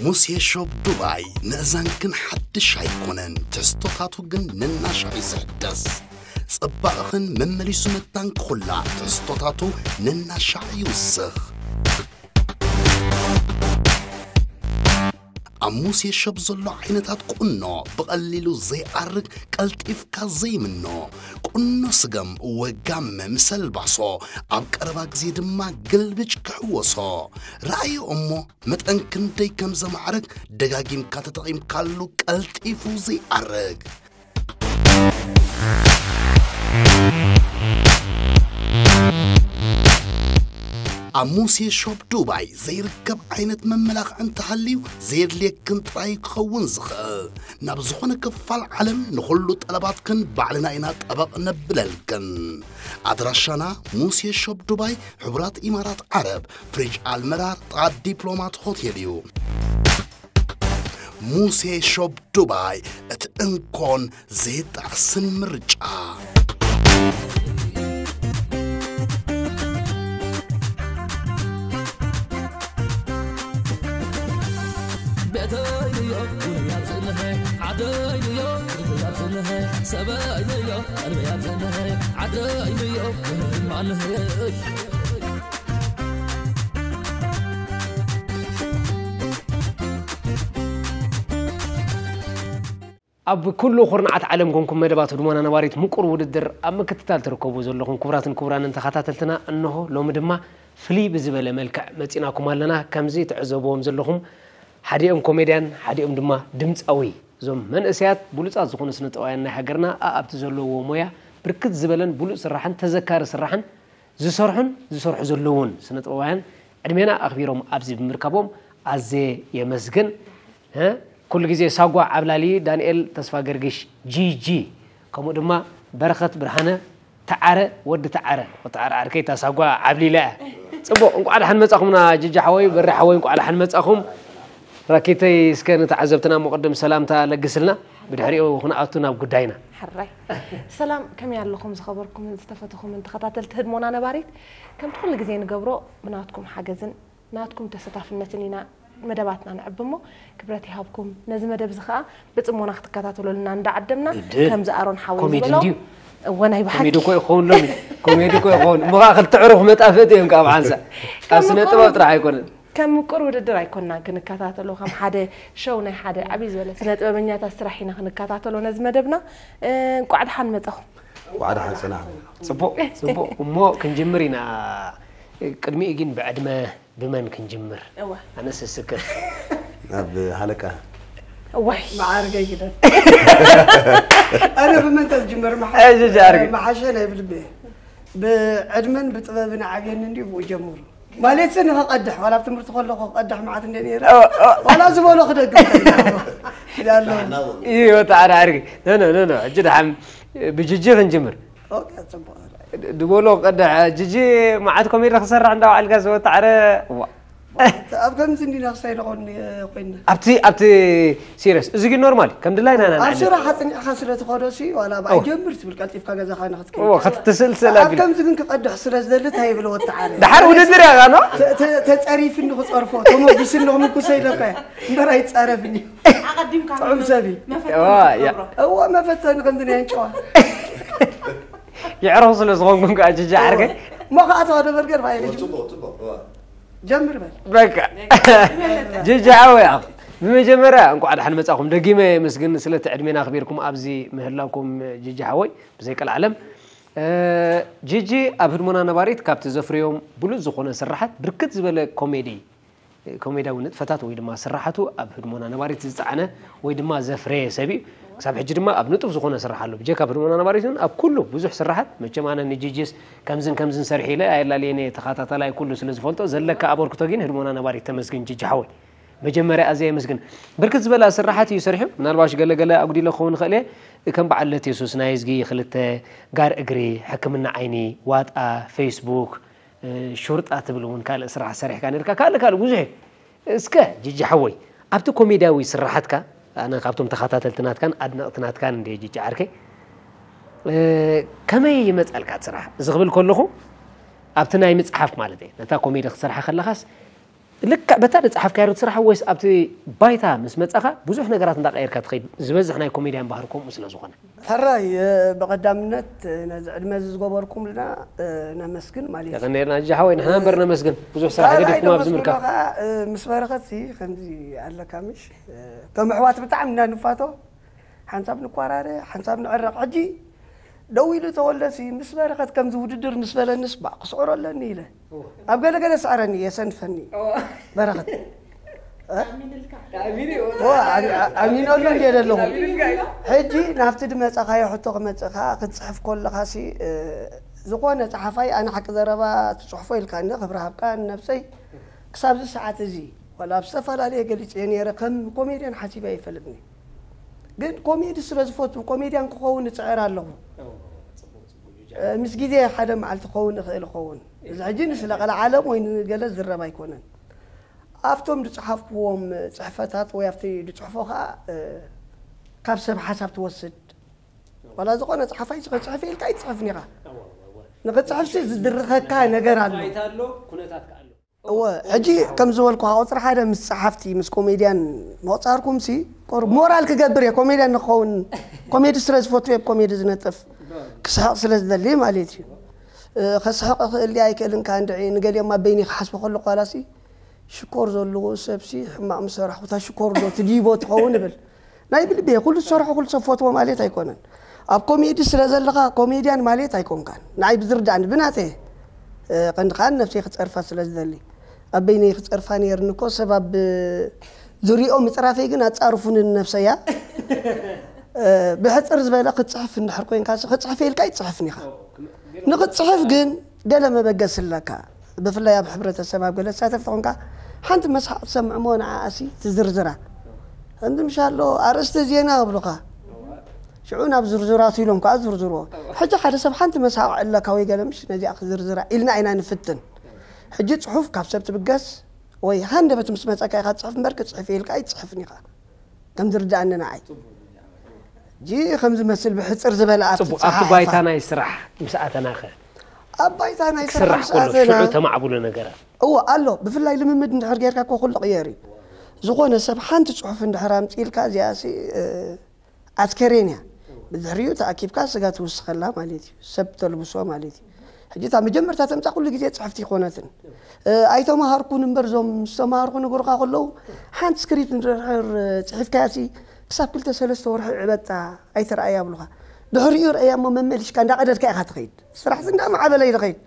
ሙሴ ሾፕ ዱባይ ምእዛንክን ሓድሽ ኣይኮነን፣ ትሕዝቶታቱ ግን ነናሻዕ እዩ ዝሕደስ። ጽባቕኽን መመሊሱ መታንክኹላ ትሕዝቶታቱ ነናሻዕ ይውስኽ። ኣብ ሙሴ ሾፕ ዘሎ ዓይነታት ቁኖ ብቐሊሉ ዘይኣርግ፣ ቀልጢፍካ ዘይምኖ፣ ቁኖ ስገም ወጋመ ምስ ኣልባሶ፣ ኣብ ቀረባ ግዜ ድማ ግልብጭ ክሕወሶ። ረኣዮ እሞ መጠን ክንደይ ከም ዘማዕርግ ደጋጊምካ ተጠቒምካሉ ቀልጢፉ ዘይኣርግ። ኣብ ሙሴ ሾፕ ዱባይ ዘይርከብ ዓይነት መመላኽዒ እንተሃልዩ ዘየድልየክን ጥራይ ክኸውን ዝኽእል። ናብ ዝኾነ ክፋል ዓለም ንኹሉ ጠለባትክን ባዕልና ኢና ጠበቕ ነብለልክን። ኣድራሻና ሙሴ ሾፕ ዱባይ፣ ሕቡራት ኢማራት ዓረብ፣ ፍሪጅ ኣልመራር፣ ጥቓ ዲፕሎማት ሆቴል እዩ። ሙሴ ሾፕ ዱባይ፣ እቲ እንኮን ዘይጣዕስን ምርጫ። ቤተይንዮ፣ ጉልያት ዝንሀ፣ ዓደይንዮ፣ ጉልያት ዝንሀ፣ ሰበይንዮ፣ ቀልብያት ዝንሀ፣ ዓደይንዮ፣ ጉልማንህ። ኣብ ኩሉ ኩርናዓት ዓለም ኮንኩም መደባት ህድሞና ነባሪት ምቁር ውድድር ኣብ ምክትታል ትርከቡ ዘለኹም ክቡራትን ክቡራንን ተኸታተልትና፣ እንሆ ሎሚ ድማ ፍልይ ብዝበለ መልክዕ መጺናኩም ኣለና። ከምዚ ትዕዘብዎም ዘለኹም ሓዲኦም ኮሜድያን ሓዲኦም ድማ ድምጻዊ፣ እዞም መንእሰያት ብሉጻት ዝኾኑ ስነጥበባውያን ናይ ሃገርና ኣኣብቲ ዘለውዎ ሞያ ብርክት ዝበለን ብሉጽ ስራሕን ተዘካሪ ስራሕን ዝሰርሑን ዝሰርሑ ዘለውን ስነጥበባውያን ዕድሜና ኣኽቢሮም ኣብዚ ብምርካቦም ኣዝየ የመስግን። እ፣ ኩሉ ግዜ ሳጓ ዓብላሊ ዳንኤል ተስፋ ገርግሽ ጂጂ፣ ከምኡ ድማ በረኸት ብርሃነ ተዓረ ወዲ ተዓረ፣ ወዲ ተዓረ ዓርከይ እታ ሳጓ ዓብሊላ እያ። ጽቡቕ፣ እንቋዕ ደሓን መጻኹምና ጂጂ ሓወይ፣ በሪ ሓወይ፣ እንቋዕ ደሓን መጻኹም። ራኬተይ፣ እስከ ንተዓዘብትና መቐደም ሰላምታ ለግስልና፣ ብድሕሪኡ ክንኣቱ ናብ ጉዳይና። ሕራይ። ሰላም፣ ከመይ ኣለኹም ዝኸበርኩምን ዝተፈተኹምን ተኸታተልቲ ህድሞና ነባሪት? ከምቲ ኩሉ ግዜ ንገብሮ ብናትኩም ሓገዝን ናትኩም ተሰታፍነትን ኢና መደባትና ንዕቢ እሞ፣ ክብረት ይሃብኩም። ነዚ መደብ እዚ ኸኣ ብጽሞና ክትከታተሉልና እንዳዓደምና፣ እድል። ከምዚ ኣሮን ሓወይ ኮሜዲ ዝበሎ፣ እንድዩ። እወ፣ ናይ ብሓቂ። ኮሜዲ እኮ ይኸውን ሎሚ። ኮሜዲ እኮ ይኸውን። እሞ ኸኣ ክልተ ዕሩኽ መጣፍእቲ እዮም ካብ ሓንሳእ። ካብ ከም ስነ ጥበብ ምቁር ጥራሕ ኣይኮነን። ከም ምቁር ውድድር ኣይኮንናን ክንከታተሎ፣ ከም ሓደ ሾው ናይ ሓደ ዓብዪ ዝበለ ስነ ጥበበኛታት ስራሕ ኢና ክንከታተሎ ነዚ መደብና። እ፣ እንቋዕ ደሓን መጻኹም። እንቋዕ ደሓን ጸናሕኩም። ጽቡቕ፣ ጽቡቕ። እሞ ክንጅምር ኢና። ቅድሚኡ ግን ብዕድመ ብመን ክንጅምር? እወ። ኣነስ እስክር። ናብ ሃለቃ። እዋይ። መዓርገይ ግደፍ። ኣነ ብመን ተዝጅመር መሓ-፣ እሺ፣ እሺ፣ ኣርገ። መሓሸ ናይ ብልቤ። ብዕድመን ብጥበብን ዓብየኒ እንዲዩ ብኡ ጀምሩ። ማለት ንኸቐድሕ፣ ዋላ ኣብ ትምህርቲ ከለኹ ክቐድሕ መዓት እንደ ነይረ። ኦ፣ ኦ። ዋላ ዝበሎ ክደግም ከሎ። ያሎ። እዩ፣ ወጣ፣ ኣረ፣ ኣርገ። ኖ፣ ኖ፣ ኖ፣ ኖ። ሕጂ ደሓን ብጅጂ ክንጅምር። ኦኬ፣ ጽቡቕ። ድበሎ ቀድሕ፣ ጅጂ መዓት ኮሜዲ ክሰርሕ እንዳውዓልካ ዝወጣዕረ፣ ዋ። ኣብ ከምዚ እንዲና ክሳይ ደኾን ኮይና። ኣብቲ፣ ኣብቲ ሲሪየስ፣ እዚ ግን ኖርማል፣ ከም ድላይና ኢና ኣብ ንዕልል። ስራሕ ኣጽኒዕካ ስለ ትኸዶ ሲ፣ ዋላ ብኣይ ኦ። ጀምር ትብል ቀልጢፍካ ገዛኻ ንኽትከይድ። ኦ፣ ክትስልስል ኣብ ኣቢል። ከምዚ ግን ክቐድሕ ስለ ዝደሊ እንታይ ይብል ወጣዕረ። ደሓር ውድድር እያ፣ ኖ? ተ-፣ ተ-፣ ተጸሪፍኒ ክጸርፎ፣ ተመጉስኒ ክምጉሶ ኢለካ እየ። እምበር ኣይጻረፍኒ። ኣቐዲምካ ጥዑም ሰብ እዩ። መፈተኒ ዋ፣ ያ። ክትገብሮ። እዎ፣ መፈተኒ ከምዚ ናይ ኣንጭዋ። የዕሩኽ ስለ ዝኾንኩም ከዓ ጅጂ ዓርከይ። እሞ ከዓ ተዋዶ በርገር ባይ ልጅ። ጽቡቕ፣ ጽቡቕ፣ እዋ። ጀምር በል። በቃ። ጅጂ ሓወይ፣ ኣኽ-፣ ብመጀመርያ እንቋዕ ደሓን መጻኹም። ደጊመ የመስግን ስለቲ ዕድሜና ኣኽቢርኩም ኣብዚ ምህላውኩም ጅጂ ሓወይ፣ ብዘይ ቀልዓለም። እ፣ ጅጂ ኣብ ህድሞና ነባሪት ካብቲ ዘፍረዮም ብሉጽ ዝኾነ ስራሓት ብርክት ዝበለ ኮሜዲ ኮሜድያዊ ንጥፈታት ወይ ድማ ስራሓቱ ኣብ ህድሞና ነባሪት ዝጸዓነ ወይ ድማ ዘፍረየ ሰብ እዩ። ክሳብ ሕጂ ድማ ኣብ ንጡፍ ዝኾነ ስራሕ ኣሎ። ብጀካ ኣብ ህድሞና ነባሪት እውን ኣብ ኩሉ ብዙሕ ስራሓት፣ መቸም ኣነ ንጂጂስ ከምዝን ከምዝን ሰሪሐ ኢለ ኣየላልየን እየ፣ ተኸታታላይ ኩሉ ስለ ዝፈልጦ፣ ዘለካ ኣበርክቶ ግን ህድሞና ነባሪት ተመስገን ጂጂ ሓወይ። መጀመርያ ኣዝየ የመስግን። ብርክት ዝበላ ስራሓት እዩ ሰሪሑ። ምናልባሽ ገለ ገለ ኣጉዲለ ክኸውን ይኽእል እየ። ከም በዓል ለት የሱስ፣ ናይ እዝጊ ክልተ፣ ጋር እግሪ፣ ሕክምና ዓይኒ፣ ዋጣ፣ ፌስቡክ፣ እ፣ ሹርጣ ትብል እውን ካልእ ስራሕ ሰሪሕካ ነርካ። ካልእ ካልእ ብዙሕ እዩ። እስከ ጂጂ ሓወይ፣ ኣብቲ ኮሜድያዊ ስራሓትካ፣ ኣነ ካብቶም ተኸታተልቲ ናትካን ኣድነቕቲ ናትካን እንደ ጂጂ ዓርከይ፣ እ፣ ከመይ ይመጻልካ እቲ ስራሕ? እዚ ክብል ከለኹ፣ ኣብቲ ናይ ምጽሓፍ ማለት እየ። ነታ ኮሜዲ ክትሰርሓ ከለኻስ፣ ልክዕ በታ ዝጸሓፍካዮ ትስራሕ ወይስ ኣብቲ ባይታ ምስ መጻኻ ብዙሕ ነገራት እንዳቐየርካ ትኸይድ? ዝበዝሕ ናይ ኮሜድያን ባህሪ ከምኡ ስለ ዝኾነ። ሕራይ፣ እ፣ ብቐዳምነት፣ እ፣ ነዚ ዕድመ እዚ ዝገበርኩምልና፣ እ፣ ነመስግን ማለት እዩ። የቐንየልና ኣጂ ሓወይ፣ ንሕና እምበር ነመስግን። ብዙሕ ስራሕ ካልኣይ ገዲፍኩም ኣብዚ ደመስግኖ ምርካብ። ከዓ፣ እ፣ ምስ በረኸት ሲ ከምዚ ኣለካ ምሽ፣ እ፣ ከም ኣሕዋት ብጣዕሚ እንዳንፋቶ፣ ሓንሳብ ንኳራረ፣ ሓንሳብ ንዕረቕ። ሕጂ ደው ኢሉ ተወልደሲ ምስ በረኸት ከምዚ ውድድር ምስ በለንስ ባእ ክስዕሮ ኣለኒ ኢለ። ኣብ ገለገለ ስዕረኒ የሰንፈኒ። በረኸት። እ? ኦ፣ ኣሚ- ኣሚነሉ እንድየ ዘለኹ። ሕጂ ናብቲ ድመጻኻዮ ሕቶ ክመጽእ ከኣ ክትጽሕፍ ከለኻሲ፣ እ፣ ዝኾነ ጸሓፋይ ኣነ ሓቂ ዘረባ ትጽሕፎ ኢልካኒ፣ ክብሪ ሃብካ ንነብሰይ። ክሳብዚ ሰዓት እዚ ዋላ ኣብ ዝተፈላለየ ገሊጽ እየ ነይረ፣ ከም ኮሜድያን ሓሲበ ኣይፈልጥኒ። ግን ኮሜዲ ስለ ዝፈቱ ኮሜድያን ክኸውን እጽዕር ኣለኹ። እ፣ ምስ ግዜ ሓደ መዓልቲ ክኸውን እኽእል እኸውን። እዚ ሕጂ ንስለ ቀልዓለም ወይ ንገለ ዝረብ ኣይኮነን። ኣብቶም ዝጸሓፍክዎም ጽሕፈታት ወይ ኣብቲ ዝጽሕፎ ከኣ፣ እ፣ ካብ ሰብ ሓሳብ ትወስድ። ዋላ ዝኾነ ጸሓፋይ ከጽሕፍ ኢልካ ኣይትጽሕፍን ኢኻ። ንኽጽሕፍሲ ዝድርኸካ ነገር ኣሎ። ባይታ ኣሎ፣ ኩነታት ከኣ ኣሎ። እወ፣ ሕጂ ከም ዝበልኩኻ ቁጽሪ ሓደ ምስ ጸሓፍቲ፣ ምስ ኮሜድያን ምቕጻርኩምሲ ቁሩብ ሞራል ክገብር እየ። ኮሜድያን ንኽኸውን፣ ኮሜዲ ስለ ዝፈቱ እየ ኮሜዲ ዝነጥፍ። ክስሕቕ ስለ ዝደሊ ማለት እዩ። እ፣ ከስሕቕ እኽእል ድየ ኣይክእልን ከኣ እንድዒ፣ ንገሊኦም ኣብ በይነይ ክሓስቦ ከለኹ ዋላሲ ሽኮር ዘለዎ ሰብሲ ሕማቕ ምስ ሰራሕኩ እታ ሽኮር ዶ ትድይቦ ትኸውን እብል። ናይ ብልቢ እየ። ኩሉ ዝሰርሖ ኩሉ ሰብ ፈትዎ ማለት ኣይኮነን። ኣብ ኮሜዲ ስለ ዘለኻ ኮሜድያን ማለት ኣይኮንካን። ንዓይ ብዝርዳእኒ ብናተይ፣ እ፣ ቀንዲ ከኣ ነብሰይ ክጸርፋ ስለ ዝደሊ። ኣብ በይነይ ክጸርፋ ነይርኒ እኮ ሰብ ኣብ ዝሪኦ ምጽራፈይ ግን ኣጻርፉኒ ንነብሰያ። እ፣ ብሕጽር ዝበለ ክትጽሕፍ እንድሕር ኮንካ ሲ፣ ክጽሕፍ ኢልካ ኣይትጽሕፍን ኢኻ። ንኽትጽሕፍ ግን ገለ መበገሲ ኣለካ። ብፍላይ ኣብ ሕብረተሰብ ኣብ ገለ ዝሳተፍ ተኾንካ ሓንቲ መስሓቕ ትሰምዕ እሞ ንዓኣሲ ትዝርዝራ። ከምዚ ምሽ ኣሎ ኣርእስቲ ዜና ይብሉኻ። ሽዑ ናብ ዝርዝራቱ ኢሎም ከኣ ዝርዝርዎ። ሕጂ ሓደ ሰብ ሓንቲ መስሓቕ ኣለካ ወይ ገለ ምሽ ነዚኣ ክዝርዝራ ኢልና ኢና ንፍትን። ሕጂ ጽሑፍ ካብ ሰብ ትብገስ ወይ ሃንደበት ምስ መጸካ ኢኻ ትጽሕፍ እምበር ክትጽሕፍ ኢልካ ኣይትጽሕፍን ኢኻ። ከም ዝርድኣኒ ንዓይ። ሕጂ ከም ዝመስል ብሕጽር ዝበለ ኣብቲ ጽቡቕ፣ ኣብቲ ጸሓሓፋ። ባይታ ናይ ስራሕ ምስ ኣተናኸ ኣብ ባይታ ናይ ስራሕ ክስራሕ ምስ ከሎ ኣተና ሽዑ ተማዕብሎ ነገራት። እወ ኣሎ። ብፍላይ ልምምድ እንድሕር ጌርካ እኮ ኩሉ ቅየር እዩ። ዝኾነ ሰብ ሓንቲ ጽሑፍ እንድሕር ኣምጺእልካ እዚኣሲ፣ እ፣ ኣስከሬን እያ። ብድሕሪኡ ተኣኪብካ ስጋ ትውስኸላ ማለት እዩ። ሰብ ተልብሶ ማለት እዩ። ሕጂ እታ መጀመርታ ተምጻእ ኩሉ ግዜ ጽሕፍቲ ይኮነትን። እ፣ ኣይተማሃርኩን እምበር እዞም ዝተማሃርኩ ንግሩኻ ከለዉ ሓንቲ ስክሪፕት እንድሕር ጽሒፍካያሲ ክሳብ ክልተ ሰለስተ ወርሒ ዕበጣ ኣይትረኣያ ይብሉኻ። ድሕሪኡ ረኣያ እሞ መመሊሽካ እንዳቐደድካ ኢኻ ትኸይድ። ስራሕ እንዳማዕበለ እዩ ዝኸይድ።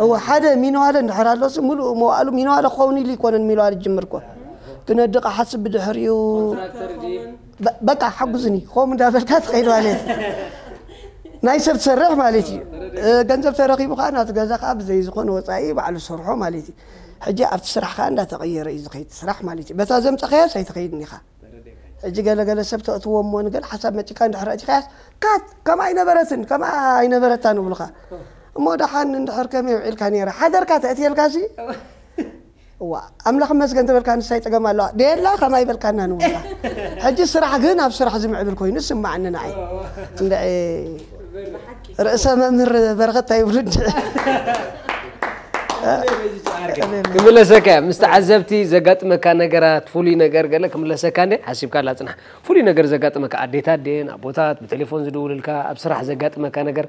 እወ፣ ሓደ ሚነዋለ እንድሕር ኣሎሲ ሙሉእ መዋእሉ ሚነዋለ ክኸውን ኢሉ ይኮነን ሚነዋለ ዝጅምር እኮ። ክነድቕ ሓስብ ብድሕሪኡ ኮንትራክተር ድዩ? በ-፣ በቃ ሓጉዝኒ ከምኡ እንዳበልካ ትኸይድ ማለት እዩ። ናይ ሰብ ትሰርሕ ማለት እዩ። እ፣ ገንዘብ ተረኺቡ ከዓ ናቲ ገዛ ከዓ ብዘይ ዝኾነ ወፃኢ ባዕሉ ሰርሖ ማለት እዩ። ሕጂ ኣብቲ ስራሕ ከዓ እንዳተቐየረ እዩ ዝኸይድ ስራሕ ማለት እዩ። በታ ዘምፀኸያስ ኣይትኸይድን ኢኻ። ሕጂ ገለገለ ሰብ ተእትዎ እሞ ንገለ ሓሳብ መፂካ እንድሕር ኣእቲኻያስ ካት ከምኣ ኣይነበረትን ከምኣ ኣይነበረታን ይብሉኻ። እሞ ደሓን እንድሕር ከመይ ውዒልካ ነይረ ሓደርካ ተእትየልካ ሲ እዋ ኣምላኽ መስገን ተበልካ ንሳይ ፀገም ኣለዋ ደየላ ከማይ በልካና ንብሉኻ። ሕጂ ስራሕ ግን ኣብ ስራሕ ዝምዕብል ኮይኑ ስማዓኒ ንዓይ እንድዒ ርእሰ መምህር በረኸት እንታይ ይብሉ እንድዒ ክምለሰካ እያ ምስ ተዓዘብቲ ዘጋጥመካ ነገራት ፍሉይ ነገር ገለ ክምለሰካ እንደ ሓሲብካ ኣላ ፅናሕ ፍሉይ ነገር ዘጋጥመካ ኣዴታት ደን ኣቦታት ብቴሌፎን ዝድውልልካ ኣብ ስራሕ ዘጋጥመካ ነገር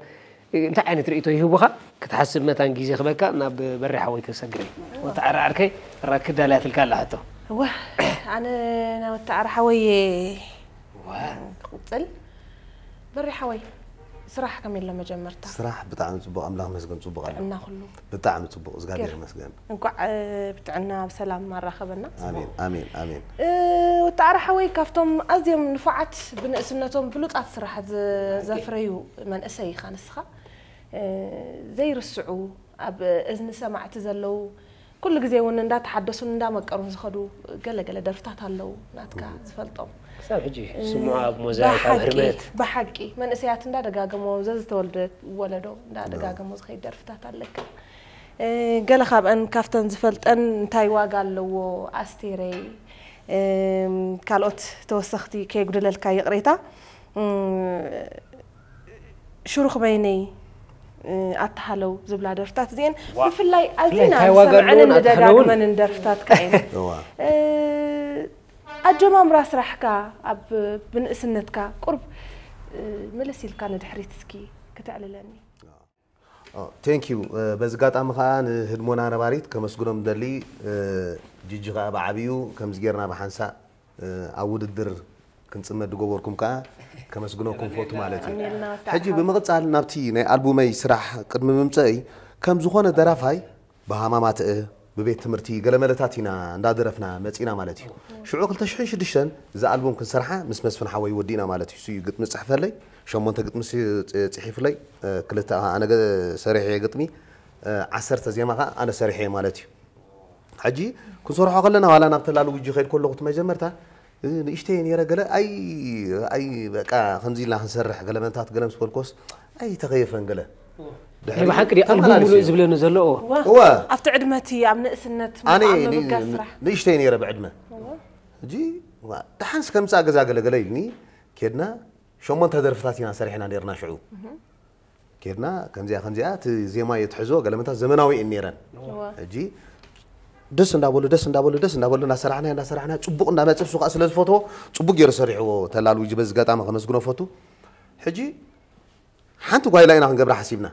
እንታይ ዓይነት ርእቶ ይህቡኻ ክትሓስብ መታን ግዜ ክበካ ናብ በሪ ሓወይ ከሰግር እዩ ወተዓራዓርከይ ራክብ ዳልያትልካ ኣላ ሕቶ እወ ኣነ ናወተዓር ሓወየ ክቕፅል በሪ ሓወይ ስራሕ ከመይ ኣሎ መጀመርታ ስራሕ ብጣዕሚ ፅቡቅ ኣምላኽ መስገን ፅቡቅ ኣሎ ጥዕና ኩሉ ብጣዕሚ ፅቡቅ እግዚኣብሔር መስገን እንኳዕ ብጥዕና ብሰላም ኣራኸበና ኣሜን ኣሜን ኣሜን ወተዓር ሓወይ ካብቶም ኣዝዮም ንፉዓት ብንእስነቶም ብሉፃት ስራሓት ዘፍረዩ መንእሰይ ኢኻ ንስኻ ዘይርስዑ ኣብ እዝኒ ሰማዕቲ ዘለዉ ኩሉ ግዜ እውን እንዳተሓደሱን እንዳመቀሩን ዝኸዱ ገለ ገለ ደርፍታት ኣለዉ ናትካ ዝፈልጦም ክሳብ ሕጂ ስምዖ ኣብ ሞዛይክ ኣብ ህርመት ብሓቂ መንእሰያት እንዳደጋገሞ ዘዝተወልደ ወለዶ እንዳደጋገሞ ዝኸይድ ደርፍታት ኣለካ ገለ ካብአን ካብተን ዝፈልጠን እንታይ ዋጋ ኣለዎ ኣስቴረይ ካልኦት ተወሰኽቲ ከየጉደለልካ ይቕሬታ ሽሩኽ በይነይ ኣተሃለው ዝብላ ደርፍታት እዚአን ብፍላይ ኣዚና ዝሰምዐንን ዝደጋግመንን ደርፍታትካ እየን። ኣጀማምራ ስራሕካ ኣብ ብንእስነትካ ቁርብ መለስ ኢልካ ንድሕሪት እስኪ ክተዕልለኒ። Thank you። በዚ ኣጋጣሚ ከዓ ንህድሞና ነባሪት ከመስግኖም ደሊ። ጂጂ ከዓ ብዓብዩ ከምዚ ጌርና ብሓንሳእ ኣብ ውድድር ክንፅመድ ዝገበርኩም ከዓ ከመስግነኩም ፈቱ ማለት እዩ። ሕጂ ብምቕፃል ናብቲ ናይ ኣልቡመይ ስራሕ ቅድሚ ምምፀእይ ከም ዝኾነ ደራፋይ ብሃማማትእ ብቤት ትምህርቲ ገለመለታት ኢና እንዳደረፍና መፂና ማለት እዩ። ሽዑ ክልተ ሽሕን ሽዱሽተን እዚ ኣልቡም ክንሰርሓ ምስ መስፍን ሓወይ ወዲእና ማለት እዩ። እሱ እዩ ግጥሚ ዝፅሕፈለይ፣ ሸሞንተ ግጥሚ ሲ- ጽ- ጽሒፉለይ፣ ክልተ ኣነ ገ- ሰሪሐ እየ ግጥሚ፣ ዓሰርተ ዜማ ከዓ ኣነ ሰሪሐ እየ ማለት እዩ። ሕጂ ክንሰርሖ ከለና ዋላ ናብ ተላሉ ውጂ ከይድ ከለኹ እቲ መጀመርታ ንእሽተይ ነይረ ገለ ኣይ ኣይ በቃ ከምዚ ኢልና ክንሰርሕ ገለ መንታት ገለ ምስ በልኮስ ኣይ ተኸየፈን ገለ ናይ ብሓቂ ድዩ ኣልቡም ሙሉእ ዝብለኒ ዘሎ እወ እወ ኣብቲ ዕድመ እቲ ኣብ ንእስነት ኣነ ምብጋስ ስራሕ ንእሽተይ ነይረ ብዕድመ ሕጂ ደሓንስ ከምፃ ገዛ ገለገለ ኢልኒ ኬድና ሸሞንተ ደርፍታት ኢና ሰሪሕና ነርና ሽዑ ኬድና ከምዚኣ ከምዚኣ እቲ ዜማ እየ ትሕዞ ገለመታት ዘመናዊ እየን ነይረን ሕጂ ደስ እንዳበሉ ደስ እንዳበሉ ደስ እንዳበሉ እንዳሰራሕና እንዳሰራሕና ፅቡቅ እንዳመፅእ እሱ ከዓ ስለ ዝፈትዎ ፅቡቅ ገይሩ ሰሪሕዎ ተላሉ ጅ በዚ ገጣሚ ከመስግኖ ፈቱ ሕጂ ሓንቲ ጓይላ ኢና ክንገብራ ሓሲብና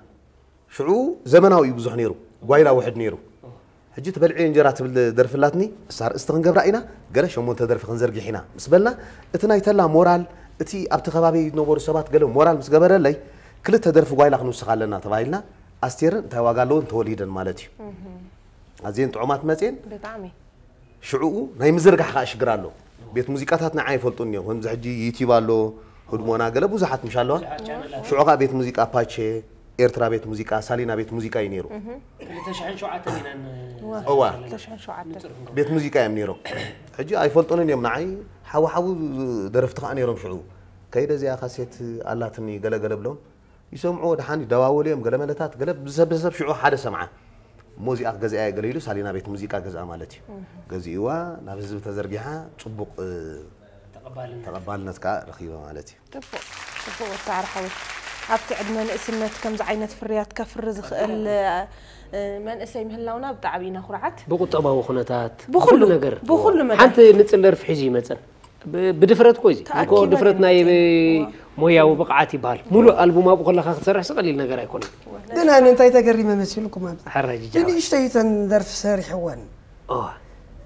ሽዑ ዘመናዊ እዩ ብዙሕ ነይሩ ጓይላ ውሕድ ነይሩ ሕጂ ትበልዒ እንጀራ ትብል ደርፊ ኣላትኒ እሳ ርእስቲ ክንገብራ ኢና ገለ ሸሞንተ ደርፊ ክንዘርጊሕ ኢና ምስ በልና እቲ ናይ ተላ ሞራል እቲ ኣብቲ ከባቢ ዝነበሩ ሰባት ገለ ሞራል ምስ ገበረለይ ክልተ ደርፊ ጓይላ ክንውስኽ ኣለና ተባሂልና ኣስቴርን እንታይ ዋጋ ኣለዎን ተወሊደን ማለት እዩ ኣዝየን ጥዑማት መፅየን ብጣዕሚ ሽዕኡ ናይ ምዝርጋሕ ከዓ ሽግር ኣሎ ቤት ሙዚቃታት ንዓ ይፈልጡ እኒኦም ከምዚ ሕጂ ዩቲብ ኣሎ ህድሞና ገለ ብዙሓት ምሽ ኣለዋ ሽዑ ከዓ ቤት ሙዚቃ ፓቼ ኤርትራ ቤት ሙዚቃ ሳሊና ቤት ሙዚቃ እዩ ነይሩ እዋ ቤት ሙዚቃ እዮም ነይሮም ሕጂ ኣይፈልጡንን እዮም ንዓይ ሓወሓዉ ደረፍቲ ከዓ ነይሮም ሽዑ ከይደ እዚኣ ካሴት ኣላትኒ ገለገለ ብሎም ይሰምዑ ደሓን ይደዋወሉ እዮም ገለ መለታት ገለ ብሰብ ብሰብ ሽዑ ሓደ ሰምዓ እሞ እዚኣ ክገዝኣ እየ ገለ ኢሉ ሳሊና ቤት ሙዚቃ ገዝኣ ማለት እዩ ገዚእዋ ናብ ህዝቢ ተዘርጊሓ ፅቡቅ ተቐባልነት ከዓ ረኺበ ማለት እዩ ፅቡቅ ወታ ኣርሓዊ ኣብቲ ዕድመ ንእስነት ከምዚ ዓይነት ፍርያት ከፍሪ ዝኽእል መንእሰይ ምህላውና ብጣዕሚ ኢና ኩርዓት ብቁጠባዊ ኩነታት ብኩሉ ነገር ብኩሉ መዳይ ሓንቲ ንፅል ደርፊ ሒዙ ይመፀን ብድፍረት እኮ እዚ እኮ ድፍረት ናይ ሞያዊ ብቕዓት ይበሃል ሙሉእ ኣልቡም ኣብኡ ከለካ ክትሰርሕ ስቐሊል ነገር ኣይኮነን ግን ኣነ እንታይ ተገሪመ መሲልኩም ኣብ ሕራጅጃ ብንእሽተይ ተን ደርፊ ሰሪሕወን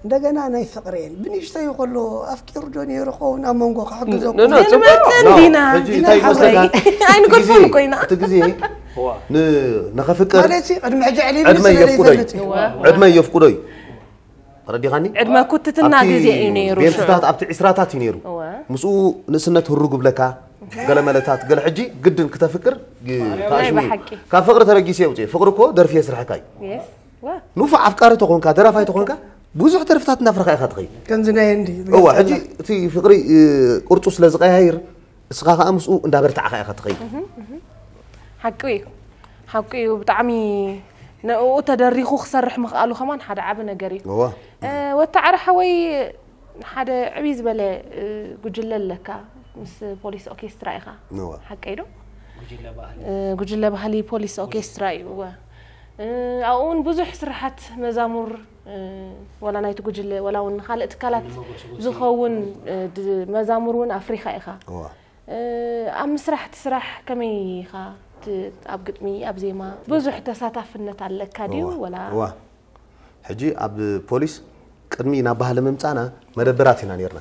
እንደገና ናይ ፍቅሪ እየን ብንእሽተይ ከሎ ኣፍቂሩ ዶ ነይሩ ኸውን ኣብ መንጎ ክሕግዘኩም ንመፅእ እንዲና ሕጂ እንታይ ይመስለካ ኣይንገድፎም እኮ ኢና እቲ ግዜ ንኸፍቅር ማለት ቅድሚ ሕጂ ዕሊሉ ዕድመ የፍቅዶ እዩ ዕድመ የፍቅዶ እዩ ተረዲኻኒ ዕድመ ኩትትና ግዜ እዩ ነይሩ ሽዑ ቤንትታት ኣብቲ ዕስራታት እዩ ነይሩ እወ ምስኡ ንእስነት ህሩግ ብለካ ገለ መለታት ገለ ሕጂ ግድን ክተፍቅር ግ- ናይ ተኣሽሙ እዩ። ብሓቂ። ካብ ፍቅሪ ተበጊሰ የውፅእ ፍቅሪ እኮ ደርፊ የስርሐካ እዩ Yes. ዋ። ንፉዕ ኣፍቃሪ ተኾንካ ደራፋይ ተኾንካ ብዙሕ ደርፍታት እናፍረኻ ኢኻ ትኸይድ ከምዚ ናይ ህንዲ እዋ ሕጂ እቲ ፍቅሪ እ፣ ቅርፁ ስለ ዝቀያይር እስኻ ከዓ ምስኡ እንዳበርታዕኻ ኢኻ ትኸይድ ሓቂ እዩ ሓቂ እዩ ብጣዕሚ ንኡ ተደሪኹ ክሰርሕ ምኽኣሉ ከማን ሓደ ዓቢ ነገር እዩ እዋ ወታዕረ ሓወይ ሓደ ዕብይ ዝበለ ጉጅለ ኣለካ ምስ ፖሊስ ኦርኬስትራ ኢኻ እዋ ሓቀይ ዶ ጉጅለ ባህሊ ፖሊስ ኦርኬስትራ እዩ እወ ኣብኡ እውን ብዙሕ ስራሓት መዛሙር ወላ ናይቲ ጉጅለ ወላ እውን ንካልእ ትካላት ዝኸውን መዛሙር እውን ኣፍሪኻ ኢኻ እዋ ኣብ ምስራሕ እቲ ስራሕ ከመይ ኢኻ ኣብ ግጥሚ ኣብ ዜማ ብዙሕ ተሳታፍነት ኣለካ ድዩ ወላ እዋ ሕጂ ኣብ ፖሊስ ቅድሚ ናብ ባህሊ ምምፃና መደበራት ኢና ነርና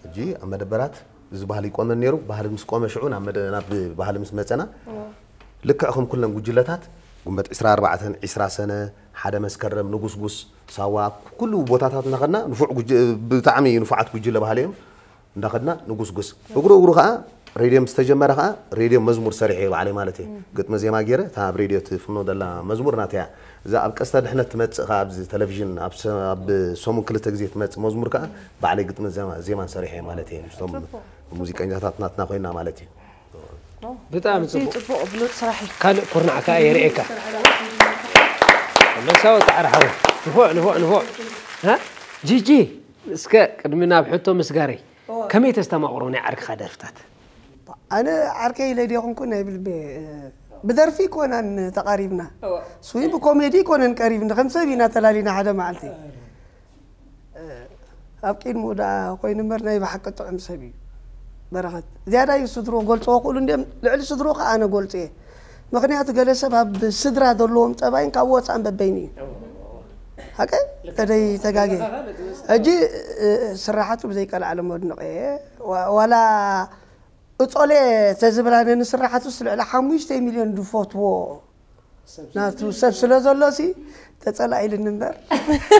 ሕጂ ኣብ መደበራት እዚ ባህሊ ይቆመን ነይሩ ባህሊ ምስ ቆመ ሽዑ ናብ መደ- ናብ ባህሊ ምስ መፀና ልክዕ ከም ኩለን ጉጅለታት ጉንበት ዕስራ ኣርባዕተን ዕስራ ሰነ ሓደ መስከረም ንጉስጉስ ሳዋ ኩሉ ቦታታት እናኸድና ንፉዕ ጉጅ- ብጣዕሚ ንፉዓት ጉጅለ ባህሊ እዮም እንዳኸድና ንጉስጉስ እግሩ እግሩ ከዓ ሬድዮ ምስ ተጀመረ ከዓ ሬድዮ መዝሙር ሰሪሐ እየ ባዕለይ ማለት እየ ግጥሚ ዜማ ገይረ እታ ኣብ ሬድዮ ትፍኖ ዘላ መዝሙር ናተያ እዛ ኣብ ቀስተ ድሕነት ትመፅእ ከዓ ኣብዚ ቴሌቪዥን ኣብ ሰ- ኣብ ሰሙን ክልተ ግዜ ትመፅእ መዝሙር ከዓ ባዕለይ ግጥሚ ዜማ- ዜማን ሰሪሐ እየ ማለት እየ ምስቶም ሙዚቀኛታት ናትና ኮይና ማለት እዩ ብጣዕሚ እዚ ጽቡቅ ጽቡቅ ብሉጽ ስራሕ እዩ ካልእ ኩርናዕ ከኣ የርእየካ መሳወ ጻዕሪ ሓወ ንፉዕ ንፉዕ ንፉዕ እ? ጂጂ እስከ ቅድሚ ናብ ሕቶ ምስጋረይ ከመይ ተስተማቕሮ ናይ ዓርክኻ ደርፍታት ኣነ ዓርከይ ኢለ ድየ ኮንኩ ናይ ብልቢ ብደርፊ ኣይኮናን ተቓሪብና። እወ። ስዊ ብኮሜዲ ኣይኮነን ቀሪብና፣ ከም ሰብ ኢና ተላሊና ሓደ መዓልቲ። ኣብ ቅድሚኡ ደኣ ኮይኑ እምበር ናይ ብሓቂ ጥዑም ሰብ እዩ በረኸት። ዝያዳ እዩ ስድሮ ገልጽዎ ክእሉ እንድዮም፣ ልዕሊ ስድሮ ከኣ ኣነ ገልጽ እየ። ምኽንያቱ ገለ ሰብ ኣብ ስድራ ዘለዎም ጠባይን ካብ ወጻእን በበይኑ እዩ። ሓቀ? ተደይ ተጋጌ። ሕጂ፣ እ፣ ስራሓቱ ብዘይቀልዓለም ወድንቕ እየ። ዋ-፣ ዋላ እጾሌ ተዝብላ ነንስራሓቱስ ልዕሊ ሓሙሽተ ሚልዮን ዝፈትዎ ናቱ ሰብ ስለ ዘሎ ሲ ተጸላኢልኒ እምበር።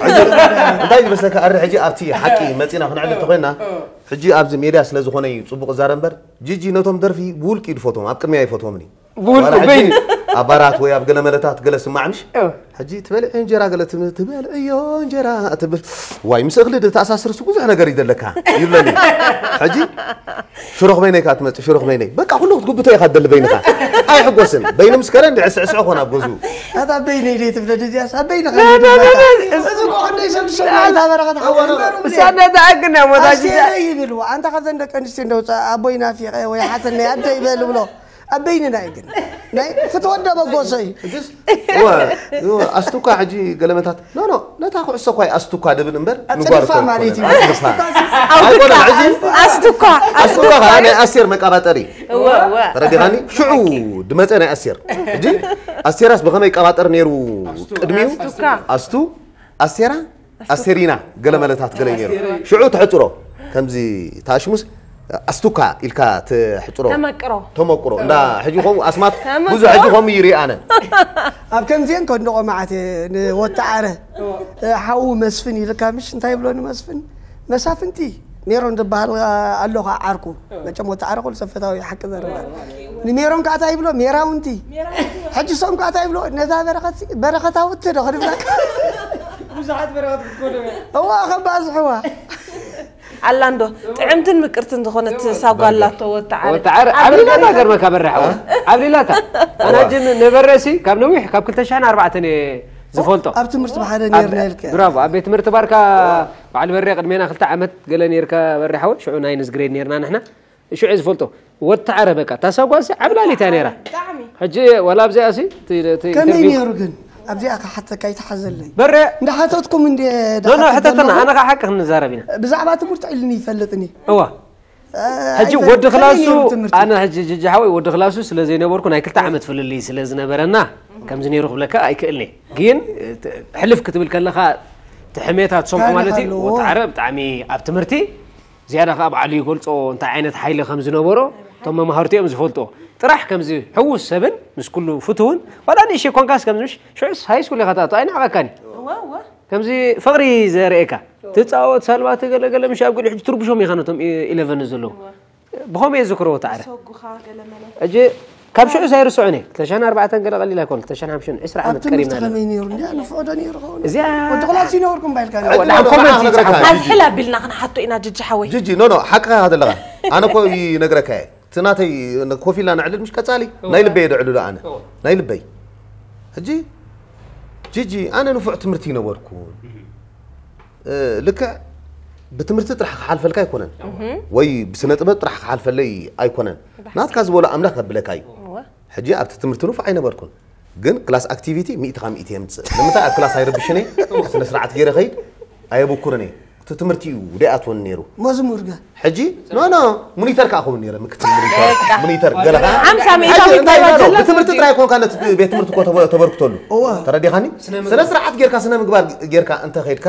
ሕጂ እንታይ ዝመስለካ፣ ኣረ ሕጂ ኣብቲ ሓቂ መጺና ክንዕልል ተኾይና፣ ሕጂ ኣብዚ ሜድያ ስለ ዝኾነ እዩ ጽቡቕ እዛረብ እምበር፣ ጂጂ ነቶም ደርፊ ብውልቂ ይድፈቶም፣ ኣብ ቅድሚያ ይፈትዎም እዩ። ብውልቁ ዋላ ሕጂ በይኑ ኣብ ባራት ወይ ኣብ ገለ መለታት ገለ ስማዕምሽ እው። ሕጂ ትበልዕ እንጀራ ገለ ትም- ትበልዕዮ እንጀራ ትብል፣ ዋይ ምስ እኽሊ ተኣሳስርስ ብዙሕ ነገር ይደለካ ይብለኒ። ሕጂ ሽሮኽ በይነይ ከኣ ትመጽእ፣ ሽሮኽ በይነይ በቃ ኩሉ ክትጉብቶ ኢኻ ትደሊ በይንኻ። ኣይሕጎስን በይኑ ምስ ከደ እንዲ ዕስዕስዖ ኮን ኣብ ገዝኡ። ኣታ በይነይ ደይ ትብለ ድዚያስ ኣብ በይንኻ ደይ ትብለ። እዚ እኮ ክንደይ ሰብ ዝሰምዕ እታ በረኸት ሓወር ይበሩ ብለ። ሳዳ ተኣግና ሞታ ጅጃ ኣስቴረ ይብል ኣንታ ካብዘን ደቂ ኣንስትዮ እንደው ኣቦይ ናፊቐ ወይ ሓትነይ ኣደ ይበል ብሎ። ኣብ በይንና እዩ ግን ናይ ክትወደ በጎሶ እዩ። እጅስ እወ፣ እወ፣ ኣስቱካ ሕጂ ገለመታት ኖ ኖ ነታ ኩዕሶ እኳ ኣስቱካ ድብል እምበር ንጓል ኣጽድፋ እኮ ማለት እዩ። ኣይኮነን። ኣጽድፋ። ኣውትካ ኣይኮነን፣ ሕጂ ኣስቱካ ኣስቱካ ከዓ ናይ ኣስቴር መቃባጠሪ እወ እወ ተረዲኻኒ ሽዑ ድመፀ ናይ ኣስቴር ሕጂ ኣስቴራስ ብኸመይ ይቀባጠር ነይሩ ቅድሚኡ ኣስቱካ ኣስቱ ኣስቴራ ኣስቴሪና ገለ መለታት ገለ ነይሩ ሽዑ ተሕፅሮ ከምዚ ታሽሙስ ኣስቱካ ኢልካ ትሕፅሮ ተመቅሮ ተመቅሮ እንዳ ሕጂ ከምኡ ኣስማት ተመቅሮ። ብዙሕ ሕጂ ከምኡ ይርኢ ኣነ ኣብ ከምዚአን ከንድቆ መዓት ንወተዓረ ሓዉ መስፍን ኢልካ ምሽ እንታይ ይብሎ ንመስፍን መሳፍንቲ ሜሮን ዝበሃል ኣሎ ከዓ ዓርኩ መቸም ወተዓረ ኩሉ ሰብ ፈታዊ ሓቂ ዘረባ ንሜሮን ከዓ እንታይ ይብሎ ሜራውንቲ ሕጂ ሰም ከዓ እንታይ ይብሎ ነዛ በረኸት በረኸታውቲ ዶ ክንብላ ብዙሓት በረኸት ክትኮደበ እዋ ከባዝሕዋ ኣላንዶ ጥዕምትን ምቅርትን ዝኾነት ሳጓ ኣላቶ ወተዓረ ወተዓረ ዓብሊላታ ገርመካ በራሕ ዓብሊላታ ኣናጅን ነበረሲ ካብ ነዊሕ ካብ ክልተ ሽሕን ኣርባዕተን እየ ዝፈልጦ ኣብ ትምህርቲ ብሓደ ነርና ኢልካ ብራቮ ኣብ ቤት ትምህርቲ ባርካ በዓል በሬ ቅድሜና ክልተ ዓመት ገለ ነርካ በሬ ሓወ ሽዑ ናይ ንዝግሬድ ነርና ንሕና ሽዑ ዝፈልጦ ወተዓረ በቃ ታሳጓሲ ዓብላሊታ ነራ ሕጂ ወላ ኣብዚኣ ሲ ከመይ ነይሩ ግን ኣብዚኣ ክሓተካ ይተሓዘለይ በረ እንዳሓተትኩም እንዲ ኖ ኖ ሕተተና ኣነ ከዓ ሓቂ ክንዛረብ ኢና ብዛዕባ ትምህርቲ ኢልኒ ይፈልጥኒ እዋ ሕጂ ወዲ ክላሱ ኣነ ሕጂ ጅጂ ሓወይ ወዲ ክላሱ ስለ ዘይነበርኩ ናይ ክልተ ዓመት ፍልልይ ስለ ዝነበረና ከምዚ ነይሩ ክብለካ ኣይክእልኒ ግን ሕልፍ ክትብል ከለካ ትሕሜታ ትሰምዖ ማለት እዩ ወተዓረ ብጣዕሚ ኣብ ትምህርቲ ዝያዳ ከዓ ባዕሉ ይገልፆ እንታይ ዓይነት ሓይሊ ከም ዝነበሮ እቶም መማህርቲ እዮም ዝፈልጥዎ ጥራሕ ከምዚ ሕዉስ ሰብን ምስ ኩሉ ፍትውን ዋላ ንእሽተይ ኮንካስ ከምዚ ምሽ ሽዑስ ሃይ ስኩል ኢኻ ትኣቱ ኣይንዓቐካን እዩ ከምዚ ፍቕሪ ዘርእየካ ትፃወት ሳልባቲ ገለገለ ምሽ ኣብ ግዲ ሕጂ ትርብሾም ኢኻ ነቶም ኢለቨን ዘለዉ ብኸምኡ እየ ዝክሮ ተዓረ ሕጂ ካብ ሽዑ ሳይርስዑን እየ ክልተ ሽሕን ኣርባዕተን ገለ ቀሊል ኣይኮን ክልተ ሽሕን ሓምሽን ዕስራ ኣብ ዓመት ትምህርቲ ቀሪብና ኣለና ከመይ ነይሩ እንዲ ንፍዖ ዶ ነይሩ ኸውን እዚኣ ወዲ ክላስ ይነበርኩም ባይልካ ወላ ኮመንት ይፅሓፍ ኣዝሕል ኣቢልና ክንሓቶ ኢና ጅጂ ሓወይ ጅጂ ኖ ኖ ሓቅኻ ዘለኻ ኣነ እኮ ይነግረካ እየ እቲ ናተይ ኮፍ ኢልና ነዕልል ምሽ ቀፃሊ ናይ ልበይ ደዕልሉ ኣነ ናይ ልበይ ሕጂ ጅጂ ኣነ ንፉዕ ትምህርቲ ይነበርኩ እ፣ ልክዕ ብትምህርቲ ጥራሕ ክሓልፈልካ ኣይኮነን ወይ ብስነ ጥበብ ጥራሕ ክሓልፈለይ ኣይኮነን ናትካ ዝበሎ ኣምላኽ ከብለካ እዩ ሕጂ ኣብቲ ትምህርቲ ንፉዕ ኣይነበርኩን ግን ክላስ ኣክቲቪቲ ሚእቲ ካብ ሚእቲ የምፅእ ንምንታይ ኣብ ክላስ ኣይረብሽን እየ ስነ ስርዓት ገይረ ከይድ ኣየብኩርን እየ እቲ ትምህርቲ እዩ ደይኣትወኒ ነይሩ መዝሙር ገ ሕጂ ኖ ኖ ሙኒተር ከዓ ኸውን ነይረ ምክትል ሙኒተር ሙኒተር ገለ ከዓ ሓምሳ ሚእታዊት ናይ ባጀላ ብትምህርቲ ጥራይ ኮንካ ነቲ ቤት ትምህርቲ እኮ ተበ- ተበርክተሉ እወ ተረዲኻኒ ስነ ስርዓት ጌርካ ስነ ምግባር ጌርካ እንተ ኸይድካ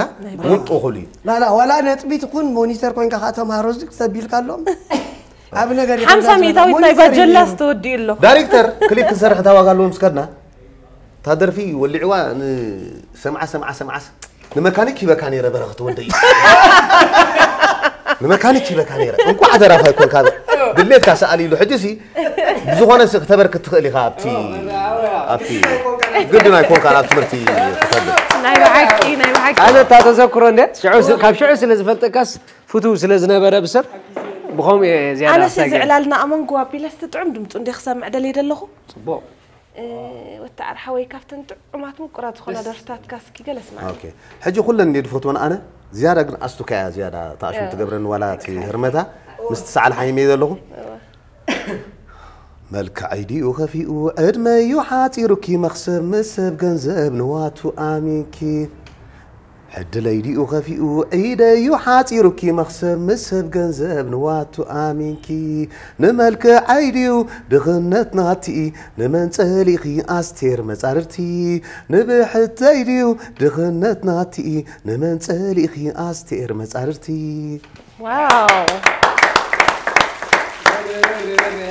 ውጡ ክብሉ እዩ ላላ ዋላ ነጥቢ ትኹን ሞኒተር ኮንካ ከዓ ተምሃሮ ዝግ ተቢልካ ኣሎም ኣብ ነገር ሓምሳ ሚእታዊት ናይ ባጀላስ ተወዲኡ ኣሎ ዳይሬክተር ክሊፕ ክንሰርሕ እንታይ ዋጋ ኣለዎ ምስ ከድና እታ ደርፊ ወሊዕዋ ንሰምዓ ሰምዓ ሰምዓስ ንመካኒክ ሂበካ ነይረ በረኽቲ ወደይ ንመካኒክ ሂበካ ነይረ እንኳዕ ደራፋይ ኮንካ ድሌትካ ሰኣል ኢሉ ሕጂ ሲ ብዝኾነ ሲ ክተበርክት ትኽእል ኢኻ ኣብቲ ኣብቲ ግድን ኣይኮንካን ኣብ ትምህርቲ ክተብል ናይ ብሓቂ ናይ ብሓቂ ኣነ እታ ተዘክሮ እንደ ሽዑ ስ- ካብ ሽዑ ስለ ዝፈልጠካስ ፍትው ስለ ዝነበረ ብሰብ ብኸምኡ እየ ዝያዳ ኣነስ ኣስታጊረ ዝዕላልና ኣመንጎ ኣቢለስ እቲ ጥዑም ድምፁ እንደ ክሰምዕ ደልየ ደለኹ ፅቡቅ ወተዓር ሓወይ ካብተን ጥዑማት ምቁራት ዝኾና ደርፍታትካ እስኪ ገለ ስማዕ ኦኬ ሕጂ ኩለን እንደ ዝፈትወን ኣነ ዝያዳ ግን ኣስቱካያ ዝያዳ ተኣሽሙ ትገብረኒ ዋላ እቲ ህርመታ ምስቲ ሰዓል ሓይመ ዘለኹ መልክዐይ ድዩ ኸፊኡ ዕድመዩ ሓፂሩኪ መኽሰብ ምስ ሰብ ገንዘብ ንዋቱ ኣሚንኪ ዕድለይ ድዩ ኸፊኡ ዒደዩ ሓፂሩኪ መኽሰብ ምስ ሰብ ገንዘብ ንዋቱ ኣሚንኪ ንመልክዐይ ድዩ ድኽነት ናቲ ንመን ፀሊእኺ ኣስቴር መፃርርቲ ንብሕተይ ድዩ ድኽነት ናቲ ንመን ፀሊእኺ ኣስቴር መፃርርቲ ዋው